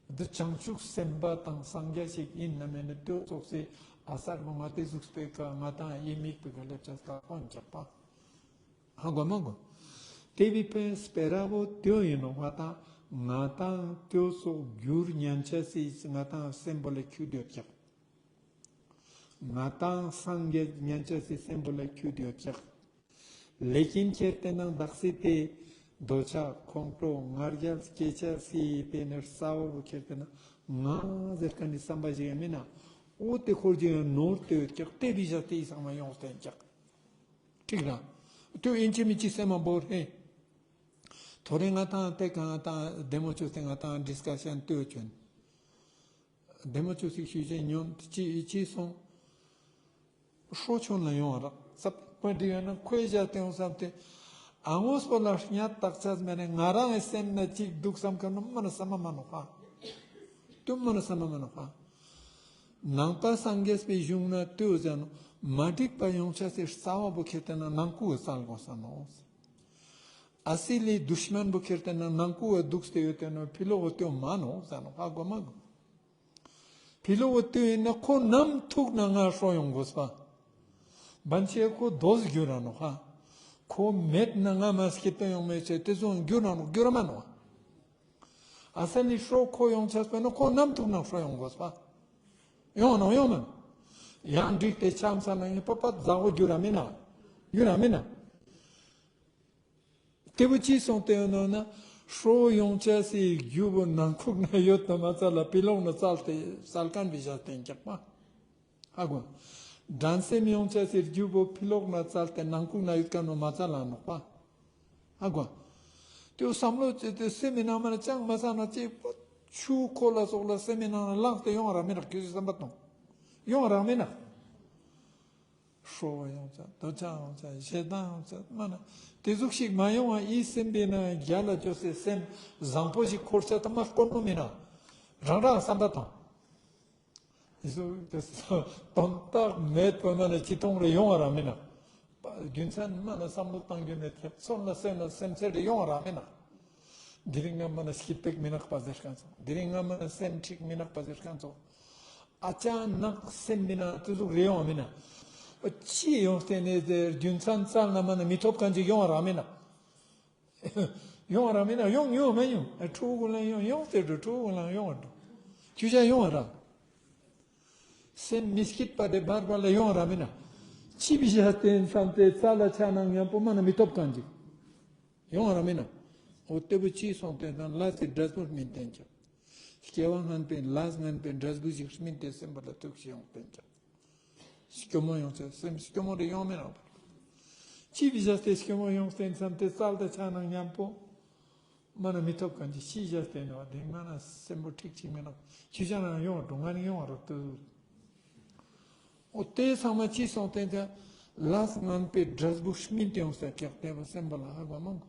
འདི་བྱང་ཆུབ་སེམས་དཔའ་དང་སངས་རྒྱས་ཤིག་ཡིན་ན་མེད་ན་དེ་ཙོགས་སི་ཨ་སར་མོ་ང་དེ་ཟུག་སྤེ་ཀ་ང་ཏང་ཡི་མིག་པེ་ཀ་ལེབ་ཆ་སྟ་ཁོང་རྒྱག་པ། ཧ་གོ་མ་གོ། དེ་བི་ཕན་སྤེ་ར་བོ་དེ་ཡིན་ནོག་ང་ཏང་ང་ཏང་དེ་ཙོགས་འགྱུར་ཉན་ཆ་སི་ང་ཏང་སེམས་པོ་ལ་ཁྱུད་ཡོད་ཀྱག་ང་ཏང་སངས་རྒྱས་ཉན་ཆ་སི་སེམས་པོ་ལ་ཁྱུད་ཡོད་ཀྱག་ལེ་ཀིན་ཁྱེར་ཏེ་ན་དག་སི་དེ་འདོད་ཆགས་ཁོང་ཁྲོ་ང་རྒྱལ་སྐྱེ་ཆ་སི་དེ་ནི་རྩ་བོ་ཁྱེར་ཏེ་ན་ང་ཟེར་མཁན་ནི་བསམ་པ་ཞིག་ཡང་མིན་ན། འོ་དེ་ཁོར་ཅིག་ཡང་ནོར་ཏེ་ཡོད་ཀྱག་དེ་བི་ཞག་དེ་ཡི་ཚང་མ་ཡོངས་ཏེ་ཡིན་ཀྱག་ཁྲིག་ར། དུ་ཨིན་ཅི་མིན་ཅི་སེམས་མ་བོར་ཧེ། ཐོ་རེ་ང་ཏང་ཏེ་ཀ་ང་ཏང་བདེ་མོ་ཅོས་ཏེ་ང་ཏང་ཌིས་ཀ་ཤན་ཏོ་ཅོན། བདེ་མོ་ཅོས་ཏེ་ཞུ་ཅེས་ཉོན་ཅི་ཅི་སོང་། ཧྲོ་ཆོན་ལ་ཡོང་བ་རག་ས་པ་འདི་ཡོད་ན་ཁོའི་ཞག་ཏེ་ཡོང་བསམ་སྟེ། ཨ་ངོས་པོ་ལ་ཉ་ཏག་ཆ་མེད་ན་ང་རང་གི་སེམས་ན་ཅིག་འདུག་བསམ་ཁན་ནོ་མ་ན་ས་མ་མ་ནོག་པ། ཏུ་མ་ན་ས་མ་མ་ནོག་པ། ནང་པ་སངས་རྒྱས་པའི་གཞུང་ན་ཏུ་ཟེར་ནོ། མ་འགྲིག་པ་ཡོང་ཆ་སི་རྩ་བ་བོ་ཁྱེར་ཏེ་ན་ནང་ཁུག་གི་རྩལ་དགོས་ས་ནོག། ཨ་སི་ལི་དུཤ་མན་བོ་ཁྱེར་ཏེ་ན་ནང་ཁུག་གི་འདུག་སྟེ་ཡོད་དེ་ནོ་ཕི་ལོག་གི་ཏུ་མ་ནོག་ཟེར་ནོ། ཧ་གོ་མ་གོ། ཕི་ལོག་གི་ཏུ་ཡིན་ན་ཁོ་ནམ་ཐུག་ན་ང་ཧྲོ་ཡོང་དགོས་པ། བན་ཆེ་ཁོ་དོ་སི་གྱུར་ར་ནོག་ཧ། ཁོ་མེད་ན་ང་མ་སྐྱིད་པོ་ཡོང་མེད་ཅེས་ཏེ་ཚོ་གྱུར་ར་ནོག་གྱུར་ར་མ་ནོག། ཨ་ས་ནི་ཧྲོ་ཁོ་ཡོང་ཆ་སྤེ་ན་ཁོ་ནམ་ཐུག་ན་ཧྲོ་ཡོང་དགོས་པ། ཡོང་ནོག་ཡོང་ནོག། ཡང་འགྲིག་སྟེ་ཆམ་ས་ན་ཡིན་པ་པ་ཛ་བོ་གྱུར་ར་མེད་ན། གྱུར་ར་མེད་ན། ཏེ་བོ་ཅི་སོང་སྟེ་ཡོད་ནོ་ན། ཧྲོ་ཡོང་ཆ་སི་རྒྱུ་བོ་ནང་ཁུག་ན་ཡོད་དོ་མ་ཚད་ལ་ཕི་ལོག་ན་རྩལ་ཏེ་རྩལ་ཁན་བི་ཞག་སྟེ་འཁྱག་པ། ཧ་གོ། འགྲན་སེམས་ཡོང་ཆ་སི་རྒྱུ་བོ་ཕི་ལོག་ན་རྩལ་ཏེ་ནང་ཁུག་ན་ཡོད་ཁན་ནོ་མ་ཚད་ལ་ནོག་པ། ཧ་གོ། ཏེ་བོ་བསམ་བློ་ཅོས་ཏེ་སེམས་མི་ནང་མ་ན་ཅང་མ་ས་ན་ཅི་པོ་ཆུ་ཁོ་ལ་སོགས་ལ་སེམས་མི་ནང་ན་ལངས་ཏེ་ཡོང་ར་མེད་ན་ཁྱོད་ཀྱི་བསམ་པ་དང་། ཡོང་ར་མེད་ན། ཧྲོ་བ་ཡོང་ཆ་འདོད་ཆགས་ཡོང་ཆ་ཞེ་སྡང་ཡོང་ཆ་མ་ན་ཏེ་ཟུག་ཞིག་མ་ཡོང་བ་ཨི་སེམས་པའི་ནང་རྒྱལ་ལ་ཅོས་སེ་སེམས་བཟང་པོ་ཞིག་འཁོར་ཆ་ད་མ་དཀོན་མོ་མེད་ན་རང་རང་བསམ་པ་དང་། ཨི་ཟུག་ཏེ་དོན་དག་མེད་པ་མ་ན་ཅི་ཐོང་རེ་ཡོང་བ་ར་མེད་ན། རྒྱུ་མཚན་མ་ན་བསམ་བློ་བཏང་རྒྱུ་མེད་ཀྱག་སོན་ལ་སེམས་ལ་སེམས་ཚེ་རེ་ཡོང་བ་ར་མེད་ན། དེ་རིང་ང་མ་ན་སྐྱིད་པོ་མི་ནག་པ་ཟེར་ཁན་ཚོ། དེ་རིང་ང་མ་ན་སེམས་འཁྲིག་མི་ནག་པ་ཟེར་ཁན་ཚོ། ཨ་ཅག་ནག་སེམས་མི་ན་ཏེ་ཟུག་རེ་ཡོང་མི་ན། ཅི་ཡོང་སྟེ་ནེ་ཟེར་རྒྱུ་མཚན་རྩལ་ན་མ་ན་མི་ཐོབ་ཁན་ཅིག་ཡོང་བ་ར་མེད་ན། ཡོང་བ་ར་མེད་ན་ཡོང་ཡོང་མ་ཡོང་། ཨ་ཕྲུ་གུ་ལ་ཡོང་ཡོང་སྟེ་འགྲོ་ཕྲུ་གུ་ལ་ཡོང་བ་འགྲོ། ཁྱོད་ཅག་ཡོང་བ་ར། སེམས་མི་སྐྱིད་པ་དེ་བར་བར་ལ་ཡོང་བ་ར་མེད་ན། ཅི་བི་ཞག་སྟེ་བསམ་སྟེ་རྩལ་ལ་ཆ་ན་མཉམ་པོ་མ་ན་མི་ཐོབ་ཁན་ཅིག་ཡོང་བ་ར་མེད་ན། འོ་ཏེ་བོ་ཅི་སོང་སྟེ་ན་ལས་སི་འབྲས་བུ་སྨིན་ཏེ་ཀྱང་། སྐྱེ་བ་ངན་པའི་ལས་ངན་པའི་འབྲས་བུ་ཞིག་སྨིན་ཏེ་སེམས་པ་ལ་ཐུག་ཤེས་ཡོང་སྟེ་ཀྱང་། སྐྱོ་མོ་ཡོང་ཆ་སེམས་སྐྱོ་མོ་རེ་ཡོང་མེད་ན། ཅི་བི་ཞག་སྟེ་སྐྱོ་མོ་ཡོང་སྟེ་བསམ་སྟེ་རྩལ་ལ་ཆ་ན་མཉམ་པོ། མ་ན་མི་ཐོབ་ཁན་ཅིག་ཅི་བྱས་ཏེ་ནོ་དེ་མ་ན་སེམས་པོ་འཁྲིག་ཅིག་མེད་ན་ཅི་བྱ་ན་ཡོང་བ་འགྲོ་ང་ནི་ཡོང་བ་རོགས་ཏུ། འོ་དེ་ཚང་མ་ཅི་སོང་སྟེ་ད་ལས་ངན་པའི་འབྲས་བུ་སྨིན་ཏེ་ཡོང་ས་ཀྱག་དེ་བ་སེམས་པ་ལ་ཧ་གོ་མང་གོ།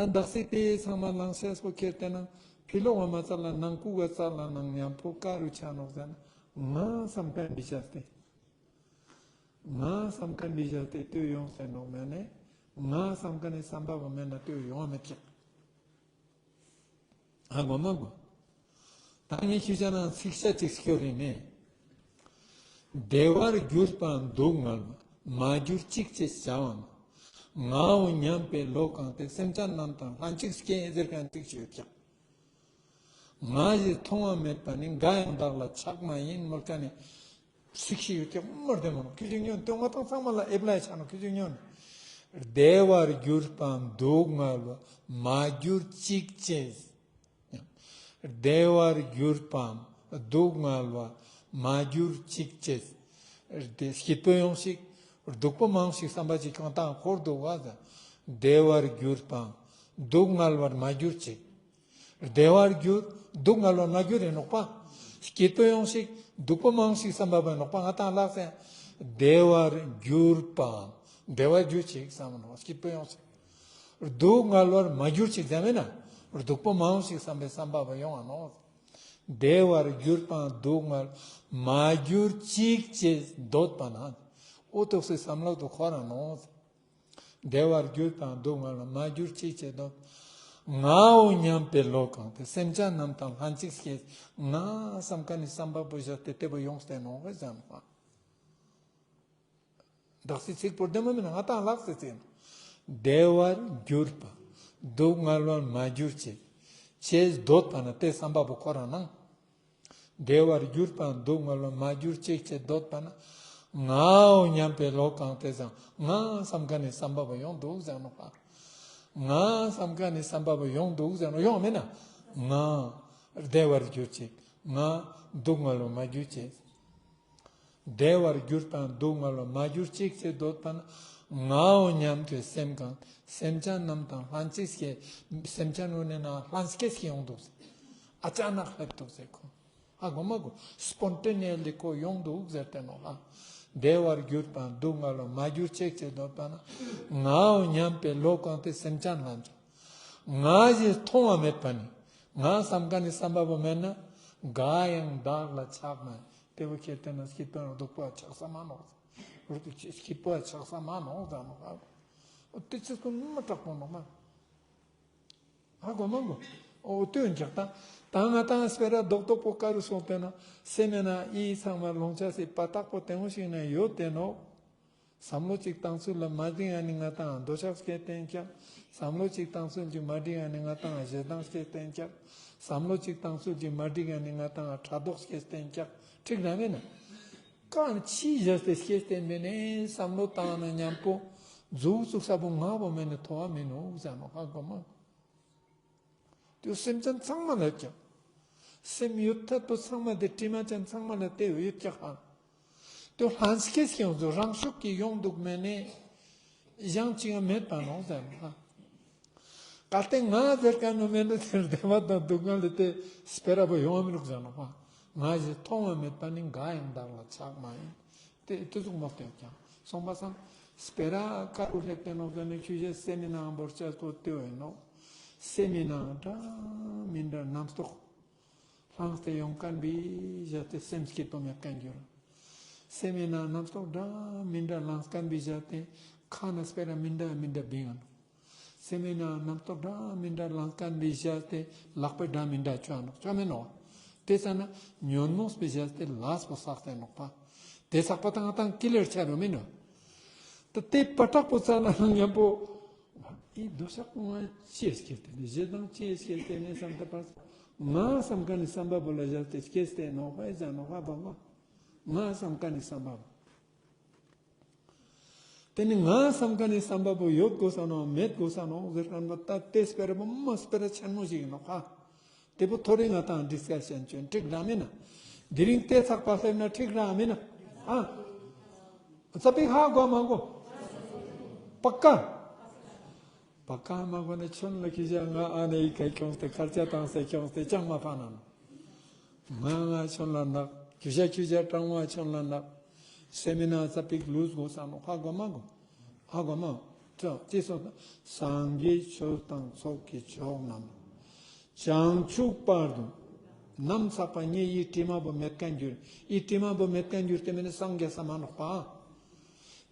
ད་དག་སེ་དེ་ཚང་མ་ལངས་སེ་སོ་ཁྱེར་ཏེ་ན་ཕི་ལོག་བ་མ་ཚར་ལ་ནང་ཁུག་ག་ཚར་ལ་ནང་མཉམ་པོ་ཀ་རུ་ཆ་ནོག་ཟེར་ན་ང་བསམ་ཁན་མི་བྱས་ཏེ། ང་བསམ་ཁན་མི་བྱས་ཏེ་ལྟོས་ཡོང་ཟེར་ནོག་མེད་ནས། ང་བསམ་ཁན་ནི་བསམ་པ་བོ་མེད་ན་ལྟོས་ཡོང་བ་མེད་ཀྱག་ཧ་གོ་མ་གོ། ད་ངས་ཁྱོད་ཅག་ན་ཚིག་ཤ་ཅིག་སྐྱོར་རིན་མེད། བདེ་བར་གྱུར་པའམ་སྡུག་བསྔལ་བ། མ་གྱུར་ཅིག་ཅེས་བྱ་བ་ན། ངའོ་སྙམ་པའི་བློ་གང་དེ། སེམས་ཅན་རྣམས་དང་ལྷན་ཅིག་སྐྱེས་ཟེར་ཁན་ཅིག་ཡོད་ཀྱག་ང་ཞེས་མཐོང་བ་མེད་པ་ནི། འགའ་ཡང་བདག་ལ་ཆགས་མ་ཡིན་མོལ་ཁན་ནི་ཚིག་ཤིག་ཡོད་ཀྱག་མ་རྡེ་མོ་ནོ་ཁྱོད་ཅིག་ཉོན་ཏེ་ང་དང་ཚང་མ་ལ་ཨེབ་ལའི་ཆ་ནོ་ཁྱོད་ཅིག་ཉོན། བདེ་བར་གྱུར་པའམ་སྡུག་བསྔལ་བ། མ་གྱུར་ཅིག་ཅེས། བདེ་བར་གྱུར་པའམ་སྡུག་བསྔལ་བ། མ་གྱུར་ཅིག་ཅེས། བདེ་སྐྱིད་པོ་ཡོང་ཞིག་སྡུག་པོ་མང་ཞིག་བསམ་པ་ཅིག་གང་དང་འཁོར་འདུག་བ་ཟེར། བདེ་བར་གྱུར་པའམ་སྡུག་བསྔལ་བར་མ་གྱུར་ཅིག་བདེ་བར་གྱུར། སྡུག་བསྔལ་བར་མ་གྱུར་ཡིན་ནོག་པ། སྐྱིད་པོ་ཡོང་ཞིག་སྡུག་པོ་མང་ཞིག་བསམ་པ་བ་ནོག་པ། ང་དང་ལགས་སེ་བདེ་བར་གྱུར་པའམ་བདེ་བར་གྱུར་ཅིག་བསམ་ནོག་སྐྱིད་པོ་ཡོང་ཞིག་སྡུག་བསྔལ་བར་མ་གྱུར་ཅིག་ཟེར་མེད་ན། སྡུག་པོ་མང་ཞིག་བསམ་པའི་བསམ་པ་བ་ཡོང་བ་ནོག་བདེ་བར་གྱུར་པའམ་སྡུག་བསྔལ་མ་གྱུར་ཅིག་ཅེས་འདོད་པ་ན། འོ་ཏོག་སེ་བསམ་བློ་དུ་འཁོར་ར་ནོག་བདེ་བར་གྱུར་པའམ་སྡུག་བསྔལ་བ། མ་གྱུར་ཅིག་ཅེས་འདོད། ངའོ་སྙམ་པའི་བློ་གང་དེ། སེམས་ཅན་རྣམས་དང་ལྷན་ཅིག་སྐྱེས། ང་བསམ་ཁན་ནི་བསམ་པ་བོ་བཞག་སྟེ་དེ་བོ་ཡོང་སྟེ་ནོག་ཟེར་ནོག་དག་སེ་ཚིག་པོ་རྡེ་མོ་མེད་ན་ང་དང་ལགས་སེ་ཚིག་བདེ་བར་གྱུར་པ་སྡུག་བསྔལ་བ་མ་གྱུར་ཅིག་ཅེས་འདོད་པ་ན་དེ་བསམ་པ་བོ་འཁོར་ར་ནང་། བདེ་བར་གྱུར་པའམ་སྡུག་བསྔལ་བ། མ་གྱུར་ཅིག་ཅེས་འདོད་པ་ན། ངའོ་སྙམ་པའི་བློ་གང་དེ་ཟེར། ང་བསམ་ཁན་ནི་བསམ་པ་བོ་ཡོང་འདུག་ཟེར་ནོག་པ། ང་བསམ་ཁན་ནི་བསམ་པ་བོ་ཡོང་འདུག་ཟེར་ནོག་ཡོང་མེད་ན། ང་བདེ་བར་གྱུར་ཅིག་ང་སྡུག་བསྔལ་བ་མ་གྱུར་ཅིག་བདེ་བར་གྱུར་པའམ་སྡུག་བསྔལ་བ། མ་གྱུར་ཅིག་ཅེས་འདོད་པ་ན། ངའོ་སྙམ་དུ་སེམས་གང་། སེམས་ཅན་རྣམས་དང་ལྷན་ཅིག་སྐྱེས། སེམས་ཅན་གུན་ནི་ནང་ལྷན་སྐྱེས་ཤིག་ཡོང་དུག་ཟེར། ཨ་ཅ་ནག་སླེབས་དུག་ཟེར་ཁོ། ཧ་གོ་མ་གོ། སྤོན་ཊེ་ནི་ཡ་ལི་ཁོ་ཡོང་དུག་ཟེར་ཏེ་ནོག་ལ། བདེ་བར་གྱུར་པ་སྡུག་བསྔལ་བ། མ་གྱུར་ཅིག་ཅེས་འདོད་པ་ན། ངའོ་སྙམ་པའི་བློ་གང་དེ་སེམས་ཅན་ལྷན་ཅིག་ང་ཞེས་མཐོང་བ་མེད་པ་ནི། ང་བསམ་མཁན་ནི་བསམ་པ་པོ་མེད་ན། འགའ་ཡང་བདག་ལ་ཆགས་མ་ཡིན། དེ་བོ་ཁྱེར་ཏེ་ན་སྐྱིད་པོ་ཡང་སྡུག་པོ་ཆགས་ས་མ་ནོག་རུ་ཏུ་སྐྱིད་པོ་ཆགས་ས་མ་ནོག་ཟེར་ནོག་ཨ་ཁོ། དེ་ཚེ་ཀུན་མ་དྲག་པོ་ནོག་མ། ཧ་གོ་མ་གོ། འོ་དེ་འཇག་ད། ད་ང་ཏང་སྤེ་ར་རྡོག་རྡོག་པོ་ཀ་རུ་སོང་པས་ན། སེམས་མེད་ན་ཨི་ཚང་མ་ལོང་ཆ་སི་པ་དག་པོ་དེ་མོ་ཞིག་ན་ཡོད་དེ་ནོག་བསམ་བློ་ཅིག་བཏང་ཚུལ་ལ་མ་འགྲིག་ཡ་ནི་ང་ཏང་འདོད་ཆགས་སྐྱེ་བསྟན་ཀྱག་བསམ་བློ་ཅིག་བཏང་ཚུལ་ཅིག་མ་འགྲིག་ཡ་ནི་ང་ཏང་ཞེ་སྡང་སྐྱེ་བསྟན་ཀྱག་བསམ་བློ་ཅིག་བཏང་ཚུལ་ཅིག་མ་འགྲིག་ཡ་ནི་ང་ཏང་ཕྲག་དོག་སྐྱེ་བསྟན་ཀྱག་འགྲིག་ར་མེད་ན། གང་ཅི་བཞག་སྟེ་སྐྱེ་བསྟན་མེད་ནས་བསམ་བློ་བཏང་ན་མཉམ་པོ་མཛུག་བཙུགས་ས་པོ་ང་བོ་མེད་ནས་ཐོ་བ་མེད་ནོག་ཟེར་ནོག་ཧ་གོ་མ། དེ་སེམས་ཅན་ཚང་མ་ལ་ཡོད་ཀྱག་སེམས་ཡོད་ཐད་པོ་ཚང་མ་དེ་དྲི་མ་ཅན་ཚང་མ་ལ་དེ་ཡོད་ཀྱག་ཧ། དེ་ལྷན་སྐྱེས་ཀྱི་ཡོང་ཚུལ་རང་ཤུགས་ཀྱིས་ཡོང་འདུག་མེད་ནས་གཞན་ཅི་ཡང་མེད་པ་ནོག་ཟེར་ནོག་ཧ། གལ་ཏེ་ང་ཟེར་མཁན་ནི་མེད་ན་དེར་བདེ་བ་དང་སྡུག་བསྔལ་དེ་སྤེ་ར་པོ་ཡོང་བ་མི་རུག་ཟེར་ནོག་ཧ། ང་ཞེས་མཐོང་བ་མེད་པ་ནི་འགའ་ཡང་བདག་ལ་ཆགས་མ་ཡིན། དེ་དེ་ཟུག་མོ་སྟེ་ཀྱང་སོང་པ་སང་སྤེ་ར་ཀ་རུ་སླེབས་ཏེ་ནོག་ཟེར་ནས་ཆུ་ཞེས་སེམས་མི་ནང་བོར་ཆ་ཐོ་ཏེ་བས་ནོག་སེམས་མི་ནང་འདྲ་མི་འདྲ་རྣམ་རྟོག་ལྷངས་ཏེ་ཡོང་མཁན་བི་བཞག་སྟེ་སེམས་སྐྱིད་པོ་མེད་མཁན་འགྱུར། སེམས་མི་ནང་རྣམ་རྟོག་འདྲ་མི་འདྲ་ལངས་མཁན་བི་བཞག་སྟེ་ཁ་ནས་སྤེ་ར་མི་འདྲ་མི་འདྲ་བིང་ང་ནོག་སེམས་མི་ནང་རྣམ་རྟོག་འདྲ་མི་འདྲ་ལངས་མཁན་བི་བཞག་སྟེ་ལག་པའི་འདྲ་མི་འདྲ་ཆོ་ནོག་ཆོ་མེད་ནོག་དེ་ས་ན་ཉོན་མོངས་པའི་བཞག་སྟེ་ལས་པོ་བསགས་ཏེ་ནོག་པ། དེ་བསགས་པ་དང་ང་ཏང་ཀི་ལེར་ཆ་རུ་མིན་ནོག་ད་དེ་པ་དྲག་པོ་ཚ་ན་མཉམ་པོ། ཨི་འདོད་ཆགས་ང་ཅི་སྐྱེས་ཏེ་ནི་ཞེ་སྡང་ཅི་སྐྱེས་ཏེ་ནི་བསམ་ཏེ་པར། ང་བསམ་མཁན་ནི་བསམ་པ་པོ་ལ་བཞག་སྟེ་སྐྱེས་ཏེ་ནོག་པ་ཨི་ཟ་ནོག་པ་བ་བ། ང་བསམ་མཁན་ནི་བསམ་པ་པོ། དེ་ནི་ང་བསམ་མཁན་ནི་བསམ་པ་པོ་ཡོད་དགོས་ས་ནོག་མེད་དགོས་ས་ནོག་ཟེར་མཁན་པོ་ད་དེ་སྤེ་ར་པོ་མ་སྤེ་ར་ཆེན་མོ་ཞིག་ནོག་ཧ། དེ་པོ་ཐོ་རེ་ང་ཏང་ཌིས་ཀ་ཤན་ཅོ་འགྲིག་ར་མེད་ན། དེ་རིང་དེ་ཚགས་པ་སླེབས་ན་འགྲིག་ར་མེད་ན། ཨ། ཙ་པིག་ཧ་གོ་མ་གོ། པ་ཀ། པ་ཀ་མ་གོ་ན་ཆོན་ལ་ཁྱི་ཞག་ང་ཨ་ནེ་ཡི་ཁ་ཁྱོངས་ཏེ་ཁར་ཆ་བཏང་སེ་ཁྱོངས་ཏེ་ཅང་མ་ཕན་ན། ང་ང་ཆོན་ལ་ནག་ཁྱི་ཞག་ཁྱི་ཞག་གྲང་བ་ཆོན་ལ་ནག་སེམས་མི་ནང་ཙ་པིག་ལུས་དགོས་ས་ནོག་ཧ་གོ་མ་གོ། ཧ་གོ་མ། ཅོ་ཅི་སོང་། སངས་རྒྱས་ཆོས་དང་ཚོགས་ཀྱི་མཆོག་རྣམས། བྱང་ཆུབ་བར་དུ། ནམ་ཚགས་པ་ངའི་ཨི་དྲི་མ་པོ་མེད་མཁན་འགྱུར། ཨི་དྲི་མ་པོ་མེད་མཁན་འགྱུར་ཏེ་མེད་ན་སངས་རྒྱས་ས་མ་ནོག་པ།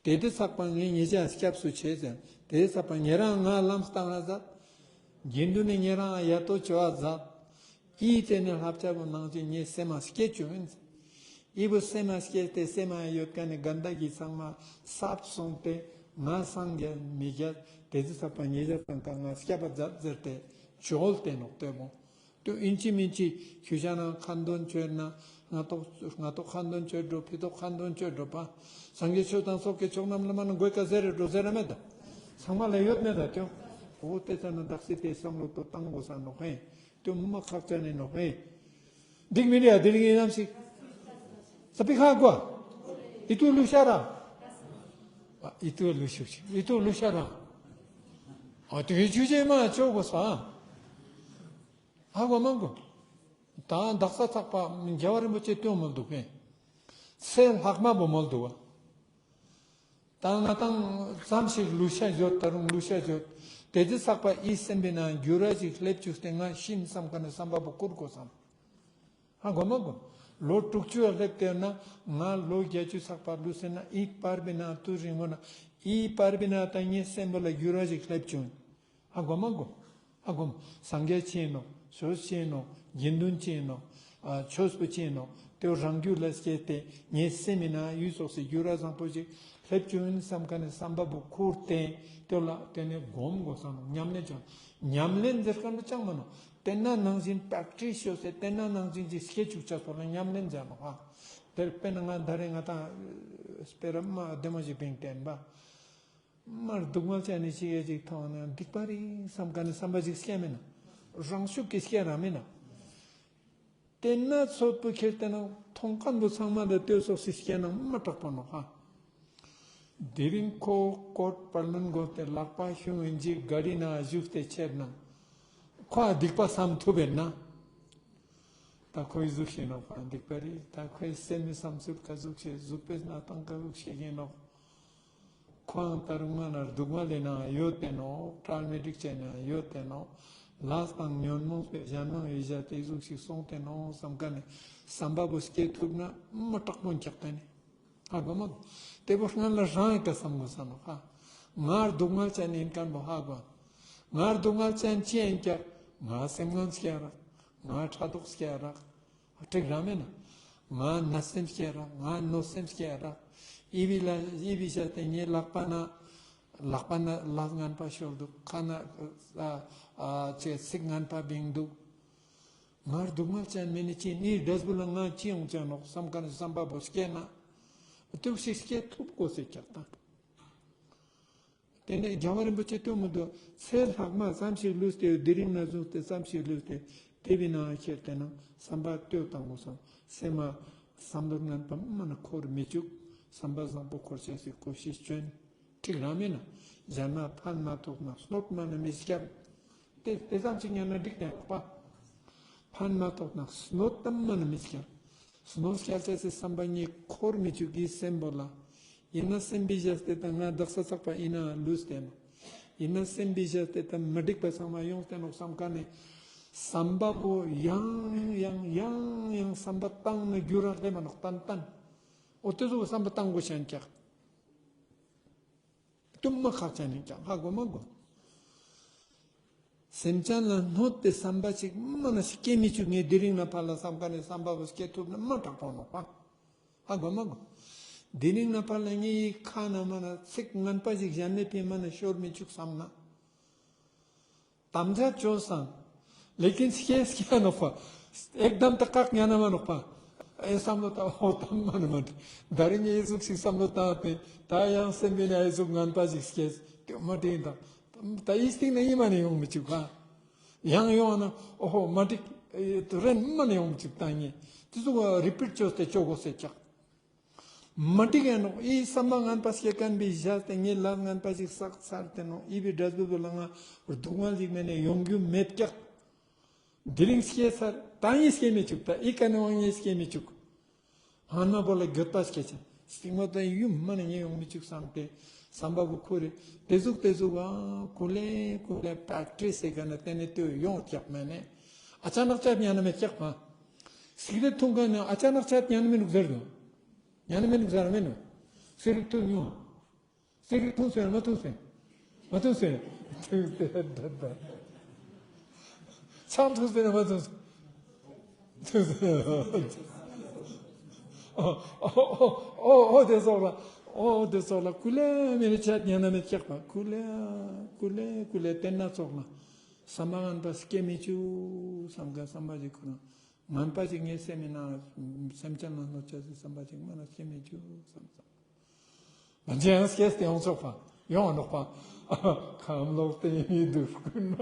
དེ་དེ་ཚགས་པ་ངའི་ཉེ་ཆ་སྐྱབས་སུ་མཆི་ཟེར། དེ་ཚགས་པ་ཉེ་རང་ང་ལམ་སྟན་ན་མཛད། དགེ་འདུན་ནི་ཉེ་རང་ཡ་ཏོ་ཅོ་བ་མཛད། ཨི་ཏེ་ནེ་ལྷབ་ཆ་བོ་ནང་ཅིག་ངའི་སེམས་མ་སྐྱེ་ཅུག་ཨིན། ཨི་བོ་སེམས་མ་སྐྱེ་སྟེ་སེམས་མ་ཡོད་མཁན་ནི་གན་ད་གི་ཚང་མ་སབ་སོང་སྟེ་ང་སངས་རྒྱས་མི་རྒྱས་དེ་ཚེ་ཚགས་པ་ཉེ་རང་ཚང་ཀ་ང་སྐྱབས་པ་མཛད་ཟེར་ཏེ་ཅོལ་ཏེ་ནོག་ལྟོས་པོ། ཏུ་ཨིན་ཅི་མིན་ཅི་ཁྱོ་ཞ་ན་ཁ་འདོན་ཅོས་ན་ང་ཏོག་ང་ཏོག་ཁ་འདོན་ཅོས་འགྲོ་ཕི་ཏོག་ཁ་འདོན་ཅོས་འགྲོ་པ། སངས་རྒྱས་ཆོས་དང་ཚོགས་ཀྱི་མཆོག་རྣམས་ལ་མ་ན་གོའི་ཀ་ཟེར་རེ་འགྲོ་ཟེར་ར་མེད་ད། ཚང་མ་ལ་ཡོད་མེད་ད་ཏེ། འོ་ཏེ་ཙ་ན་དག་སི་ཏེ་བསམ་བློ་ཏོ་བཏང་དགོས་ས་ནོག་ཧེ། ཏེ་མ་ཁག་ཅན་ནི་ནོག་ཧེ། འགྲིག་མི་འགྲིག་ཡ་དེ་རིང་ཡིན་ནམ་ཞིག་ས་པི་ཁ་གོ། ཨི་ཏུ་ལུ་ཤ་ར། ཨི་ཏུ་ལུ་ཤུག་ཅིག་ཨི་ཏུ་ལུ་ཤ་ར། ཨ་ཏུ་ཡི་ཆུ་ཅེ་མ་ཅོ་གོ་ས། ཧ་གོ་མ་གོ། ད་དག་ས་ཚགས་པ་རྒྱལ་བ་རིན་པོ་ཆེ་ཏེ་མོལ་འདུག་ཧེ། ཚེ་ལྷག་མ་བོ་མོལ་འདུག་བ། ད་ང་ཏང་ཙམ་ཞིག་ལུས་ཤ་ཡོད་ད་རུང་ལུས་ཤ་ཡོད། ཏེ་ཙེ་ཚགས་པ་ཨི་སེམས་པའི་ནང་འགྱུར་བ་ཞིག་སླེབས་བཅུག་སྟེ་ང་ཤི་ཨིན་བསམ་མཁན་ནི་བསམ་པ་བོ་ཁུར་དགོས་སམ། ཧ་གོ་མ་གོ། ལོ་དྲུག་ཅུ་བ་སླེབས་ཏེ་ན་ང་ལོ་བརྒྱད་ཅུ་ཚགས་པ་ལུས་སེ་ན་ཨི་བར་པའི་ནང་དུས་རིང་པོ་ན་ཨི་བར་པའི་ནང་ད་ངའི་སེམས་པོ་ལ་འགྱུར་བ་ཞིག་སླེབས་བཅུག་ཧ་གོ་མ་གོ། ཧ་གོ་མ། སངས་རྒྱས་ཅི་ཨིན་ནོག་ཆོས་ཅི་ཨིན་ནོག་དགེ་འདུན་ཅི་ཨིན་ནོག་ཨ་ཆོས་པོ་ཅི་ཨིན་ནོག་ཏེ་རང་རྒྱུད་ལ་སྐྱེས་ཏེ་ངའི་སེམས་མི་ནང་ཡུལ་ཙོགས་སི་འགྱུར་བ་བཟང་པོ་ཞིག་སླེབས་བཅུག་ཨིན་བསམ་མཁན་ནི་བསམ་པ་བོ་ཁུར་ཏེ་ཏེ་ལ་ཏེ་ནེ་སྒོམ་དགོས་ས་ནོག་ཉམས་ལེན་ཅང་ཉམས་ལེན་ཟེར་མཁན་པོ་ཅང་མ་ནོག་ཏེ་ན་ནང་བཞིན་པྲེག་ཊིས་ཅོས་ཏེ་ཏེ་ན་ནང་བཞིན་ཅིག་སྐྱེ་བཅུག་ཆ་སོགས་ལ་ཉམས་ལེན་ཟེར་ནོག་ཧ། ཏེ་དཔེར་ན་ང་ད་རེ་ང་ཏང་སྤེ་ར་མ་བདེ་མོ་ཞིག་བིང་བསྟན་པ། མར་སྡུག་བསྔལ་ཅན་ནི་ཅིག་ཡ་ཅིག་མཐོང་ན་སྡིག་པ་རེད་བསམ་མཁན་ནི་བསམ་པ་ཅིག་སྐྱེ་མེད་ན། རང་ཤུགས་ཀྱིས་སྐྱེ་ར་མེད་ན། ཏེ་ན་ཚོད་པོ་ཁྱེར་ཏེ་ན་མཐོང་མཁན་པོ་ཚང་མ་ལ་ལྟོས་སོགས་སི་སྐྱེ་ན་མ་དྲག་པོ་ནོག་ཧ། དེ་རིང་ཁོ་ཀོཊ་པར་ལོན་གོ་སྟེ་ལག་པ་ཤུ་ཨིན་ཇི་ག་རི་ནང་བཞུགས་ཏེ་ཆེར་ན་ཁོ་ཨ་སྡིག་པ་བསམ་ཐུབ་པས་ན། ད་ཁོའི་གཟུགས་ཤིག་ནོག་པ་སྡིག་པ་རེད། ད་ཁོའི་སེམས་མི་བསམ་ཚུལ་ག་གཟུགས་ཤིག་གཟུགས་པོའི་ན་སྟངས་ག་གཟུགས་ཤིག་ཡིན་ནོག། ཁོའང་ད་རུང་ང་ན་སྡུག་བསྔལ་ལས་ནང་ཡོད་དེ་ནོག། ཀྲལ་མི་འགྲིག་ཅན་ན་ཡོད་དེ་ནོག། ལས་དང་ཉོན་མོངས་པའི་གཞན་དབང་ཡོད་བཞག་དེ་གཟུགས་ཤིག་སོང་སྟེ་ནོག་བསམ་ཀ་ནས་བསམ་པ་བོ་སྐྱེ་ཐུབ་ན་མ་དྲག་པོ་འཁྱག་ཏེ་ནི། ཧ་གོ་མ་གོ། དེ་བོ་སྔན་ལ་རང་ཡི་ཀ་བསམ་དགོས་ས་ནོག་ཧ། ང་སྡུག་བསྔལ་ཅན་ཡིན་མཁན་བོ་ཧ་གོ། ང་སྡུག་བསྔལ་ཅན་ཅི་ཡིན་ཀྱག། ང་སེམས་ངན་སྐྱེ་རག། ང་ཕྲག་དོག་སྐྱེ་རག། འགྲིག་ར་མེད་ན། ང་ན་སེམས་སྐྱེ་རག། ང་གནོད་སེམས་སྐྱེ་རག། ཨི་བི་ལ་ཨི་བི་བྱས་ཏེ་ངའི་ལག་པ་ན་ལག་པ་ན་ལས་ངན་པ་ཤོར་འདུག། ཁ་ན་ཨ་ཨ་ཅེ་ཚིག་ངན་པ་བིང་འདུག། ང་སྡུག་བསྔལ་ཅན་མེད་ནི་ཅི་ནི་འབྲས་བུ་ལ་ང་ཅི་ཡོང་ཅན་ནོག་བསམ་མཁན་བསམ་པ་བོ་སྐྱེ་ན། ཏུག་ཞིག་སྐྱེ་ཐུབ་དགོས་སེ་ཀྱག་ད། དེ་ནས་རྒྱལ་བ་རིན་པོ་ཆེ་ལྟོས་མི་འདུག། ཚེ་ལྷག་མ་ཙམ་ཞིག་ལུས་ཏེ་དེ་རིང་ན་བཟུང་སྟེ་ཙམ་ཞིག་ལུས་ཏེ་དེ་བས་ན་ཁྱེར་ཏེ་ན་བསམ་པ་ལྟོས་བཏང་དགོས་སམ། སེམས་མ་བསམ་བློ་ངན་པ་མ་ན་འཁོར་མི་བཅུག། བསམ་པ་བཟང་པོ་འཁོར་ཆེས་སི་གོ་ཤེས་བཅོན། འགྲིག་ར་མེད་ན་གཞན་མ་ཕན་མ་ཐོགས་ན་སྣོད་མ་ན་མི་སྐྱབས། དེ་དེ་ཙམ་ཞིག་ཉན་ན་འགྲིག་ཏེ་ཡོད་པ། ཕན་མ་ཐོགས་ན་སྣོད་དམ་མ་ན་མི་སྐྱབས། སྣོད་སྐྱབས་ཅེས་སི་བསམ་པ་ངས་འཁོར་མི་བཅུག་གི་སེམས་པོ་ལ། ཡིན་ན་སེམས་པའི་བཞག་སྟེ་ད་ང་བདག་ས་ཚགས་པ་ཡིན་ན་ལུས་ཏེ་ནོག། ཡིན་ན་སེམས་པའི་བཞག་སྟེ་ད་མི་འགྲིག་པ་ཚང་མ་ཡོང་སྟེ་ནོག་བསམ་མཁན་ནི་བསམ་པ་པོ་ཡང་ཡང་ཡང་ཡང་བསམ་པ་བཏང་ན་འགྱུར་ར་སླེབས་མ་ནོག་ཏན་ཏན། འོ་དེ་ཚོ་བསམ་པ་བཏང་དགོས་ཤེས་ཀྱག། དུ་མ་ཁག་ཅན་ཡིན་ཀྱང་ཧ་གོ་མ་གོ། སེམས་ཅན་ལ་གནོད་པའི་བསམ་པ་ཅིག་མ་ན་སྐྱེ་མི་བཅུག། ངས་དེ་རིང་ན་ཕར་ལ་བསམ་མཁན་ནི་བསམ་པ་བོ་སྐྱེ་ཐུབ་ན་མ་དྲག་པོ་ནོག་པ། ཧ་གོ་མ་གོ། དེ་རིང་ན་ཕར་ལ་ངའི་ཁ་ན་མ་ན་ཚིག་ངན་པ་ཞིག་གཞན་མའི་ཕི་མ་ན་ཤོར་མི་བཅུག་བསམ་ན། དམ་བཅའ་བཅོས་སང་། ལེ་ཀིན་སྐྱེ་སྐྱེ་ནོག་པ། ཨེག་དམ་ད་བཀག་ཉན་ན་མ་ནོག་པ། ཨེ་བསམ་བློ་བཏང་འོ་དམ་མ་ནི་མ་འདི། ད་རིང་ཨེ་ཟུག་ཞིག་བསམ་བློ་བཏང་སྟེ་ད་ཡང་སེམས་པའི་ནང་ཨེ་ཟུག་ངན་པ་ཞིག་སྐྱེས་ཏེ་མ་དྲན་དང་། ད་ཨི་སྟིང་ནས་ཨི་མ་ནི་ཡོང་མི་བཅུག་ག། ཡང་ཡོང་ན་འོ་ཧོ་མ་འགྲིག། ཨེ་དུ་རན་མ་ནི་ཡོང་མི་བཅུག་ད་ངས་དེ་ཟུག་རི་པིཊ་བཅོས་ཏེ་བཅོ་དགོས་སེ་ཀྱག། མ་འགྲིག་ཡ་ནོག། ཨི་བསམ་པ་ངན་པ་སྐྱེ་མཁན་པའི་བཞག་སྟེ་ངས་ལས་ངན་པ་ཞིག་བསགས་ཚར་ཏེ་ནོག། ཨི་བི་འབྲས་བུ་བོ་ལ་ང་སྡུག་བསྔལ་ཞིག་མེད་ནས་ཡོང་རྒྱུ་མེད་ཀྱག། དེ་རིང་སྐྱེས་ཚར་ད་ངས་སྐྱེ་མི་བཅུག། ད་ཨི་ཀ་ནས་དབང་ངས་སྐྱེ་མི་བཅུག། ཧ་ན་བོ་ལ་འགྱོད་པ་སྐྱེ་ཅན་སྟིང་མ་ད་ཡུམ་མ་ནི་ངས་ཡོང་མི་བཅུག་བསམ་སྟེ་བསམ་པ་བོ་ཁུར་རེ་དེ་ཟུག་དེ་ཟུག་ཨ་ཀུ་ལེ་ཀུ་ལེ་པེག་ཊིས་སེ་ཀ་ན་དེ་ནས་དུ་ཡོང་ཀྱག་མེད་ནས་ཨ་ཅག་ནག་ཅག་ཉན་ན་མེད་ཀྱག་མ། སིག་རེཊ་འཐུང་མཁན་ནི་ཨ་ཅག་ནག་ཅག་ཉན་ན་མི་འདུག་ཟེར་དོ། ཉན་ན་མི་འདུག་ཟེར་མེད་ནོ། སིག་རེཊ་འཐུང་མྱོང་། སིག་རེཊ་འཐུང་སོང་ཡ་མ་འཐུང་སོང་ཡ། མ་འཐུང་སོང་ཡ། འཐུང་སོང་ཡ་ད་ད། ཆང་འཐུང་སོང་ཡ་མ་འཐུང་སོང་། འཐུང་སོང་ཡ། ཨོ་ཨོ་ཨོ་ཨོ་དེ་ཙོགས་ལ། ཨོ་དེ་ཙོགས་ལ་ཀུ་ལེ་མེ་ནི་ཆད་ཉན་ན་མེད་ཀྱག་པ། ཀུ་ལེ་ཀུ་ལེ་ཀུ་ལེ་དེ་ན་ཙོགས་ལ། བསམ་པ་ངན་པ་སྐྱེ་མི་བཅུག་བསམ་ག་བསམ་པ་ཞིག་ཁོ་ན། ངན་པ་ཞིག་ངའི་སེམས་མི་ནང་སེམས་ཅན་ལ་གནོད་བྱ་ཟེར་བསམ་པ་ཞིག་མ་ན་སྐྱེ་མི་བཅུག་བསམ་བསམ། མ་ཇེ་ཡང་སྐྱེས་ཏེ་ཡོང་ཆོག་པ་ཡོང་ནོག་པ། ཁམས་ལོག་སྟེ་མི་འདུག་ཀུན་མ་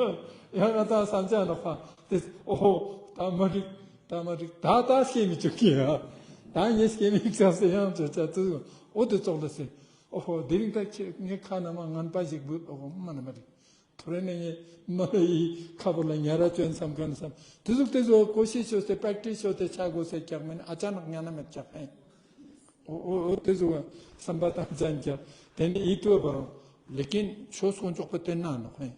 ཡང་ང་ད་བསམ་བྱ་ནོག་པ། དེ་ཨོ་ད་མ་འགྲིག་ད་མ་འགྲིག་ད་ད་སྐྱེ་མི་བཅུག་གི་ཡ། ད་ངས་སྐྱེ་མི་བཅུག་ཟེར་ཡང་ཆོག་ཆ་ཚུལ་ཨོ་དེ་ཙོགས་ལ་ཟེར། ཨོ་ཧོ་དེ་རིང་ད་ཁྱེད་ངའི་ཁ་ན་མ་ངན་པ་ཞིག་འབུད་ཨོ་ཧོ་མ་ན་མ་འགྲིག། ཐོ་རེ་ནས་ངས་མ་ཡི་ཁ་བོ་ལ་ཉ་ར་བཅོན་བསམ་མཁན་བསམ། དེ་ཟུག་དེ་ཟུག་གོ་ཤེས་ཆོས་ཏེ་པེག་ཊིས་ཆོས་ཏེ་ཆ་དགོས་སེ་ཀྱག་མེན་ཨ་ཅག་ནག་ཉན་ན་མེད་ཀྱག་ཧེ། ཨོ་ཨོ་ཨོ་དེ་ཟུག་བསམ་པ་བཏང་ཅན་ཀྱག། དེ་ནས་ཡིད་དུ་བ་རུང་ལེ་ཀིན་ཆོས་དཀོན་མཆོག་པོ་དེ་ན་ནོག་ཧེ།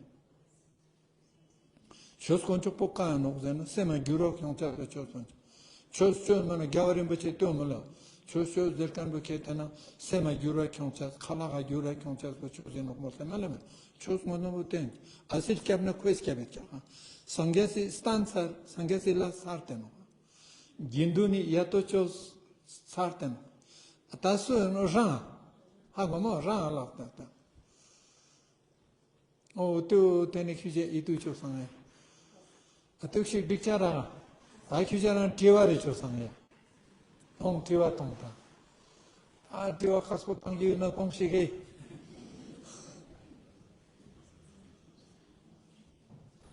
ཆོས་དཀོན་མཆོག་པོ་ག་ནོག་ཟེར་ན་སེམས་མ་འགྱུར་བ་ཁྱོང་ཆ་ཟེར་ཆོས་དཀོན་མཆོག། ཆོས་ཆོས་མ་ན་རྒྱལ་བ་རིན་པོ་ཆེ་སྟོན་མི་ལ། ཆོས་ཆོས་ཟེར་མཁན་པོ་ཁྱེད་དེ་ན་སེམས་མ་འགྱུར་བ་ཁྱོང་ཆ་ཁ་ལག་ག་འགྱུར་བ་ཁྱོང་ཆ་པོ་ཆོས་ཟེར་ནོག་མོ་སེམས་མ་ལ་མེད། ཆོས་དཀོན་མཆོག་པོ་བསྟན། ཨ་སིལ་སྐྱབས་ན་ཁོས་སྐྱབས་ཡོད་ཀྱག། སངས་རྒྱས་སི་སྟན་ཚར་སངས་རྒྱས་སི་ལ་ཚར་ཏེ་ནོག། དགེ་འདུན་ནི་ཡ་ཏོ་ཆོས་ཚར་ཏེ་ནོག། ད་སུ་ཡིན་ནོ་རང་། ཧ་གོ་མོ་རང་ལག་ཏེ་ད། ཨོ་ཏུ་དེ་ནི་ཁྱོད་ཅག་ཡིད་དུ་ཆོག་སང་ངེ། ཨ་ཏུ་ཞིག་འགྲིག་ཆ་རང་། ད་ཁྱོད་ཅག་རང་དྲི་བ་རེ་ཆོག་སང་ངེ། ཐོང་དྲི་བ་ཐོང་ད། ཨ་དྲི་བ་ཁག་པོ་ཐོང་གི་ཡོད་ན་ཐོང་ཞིག་གི།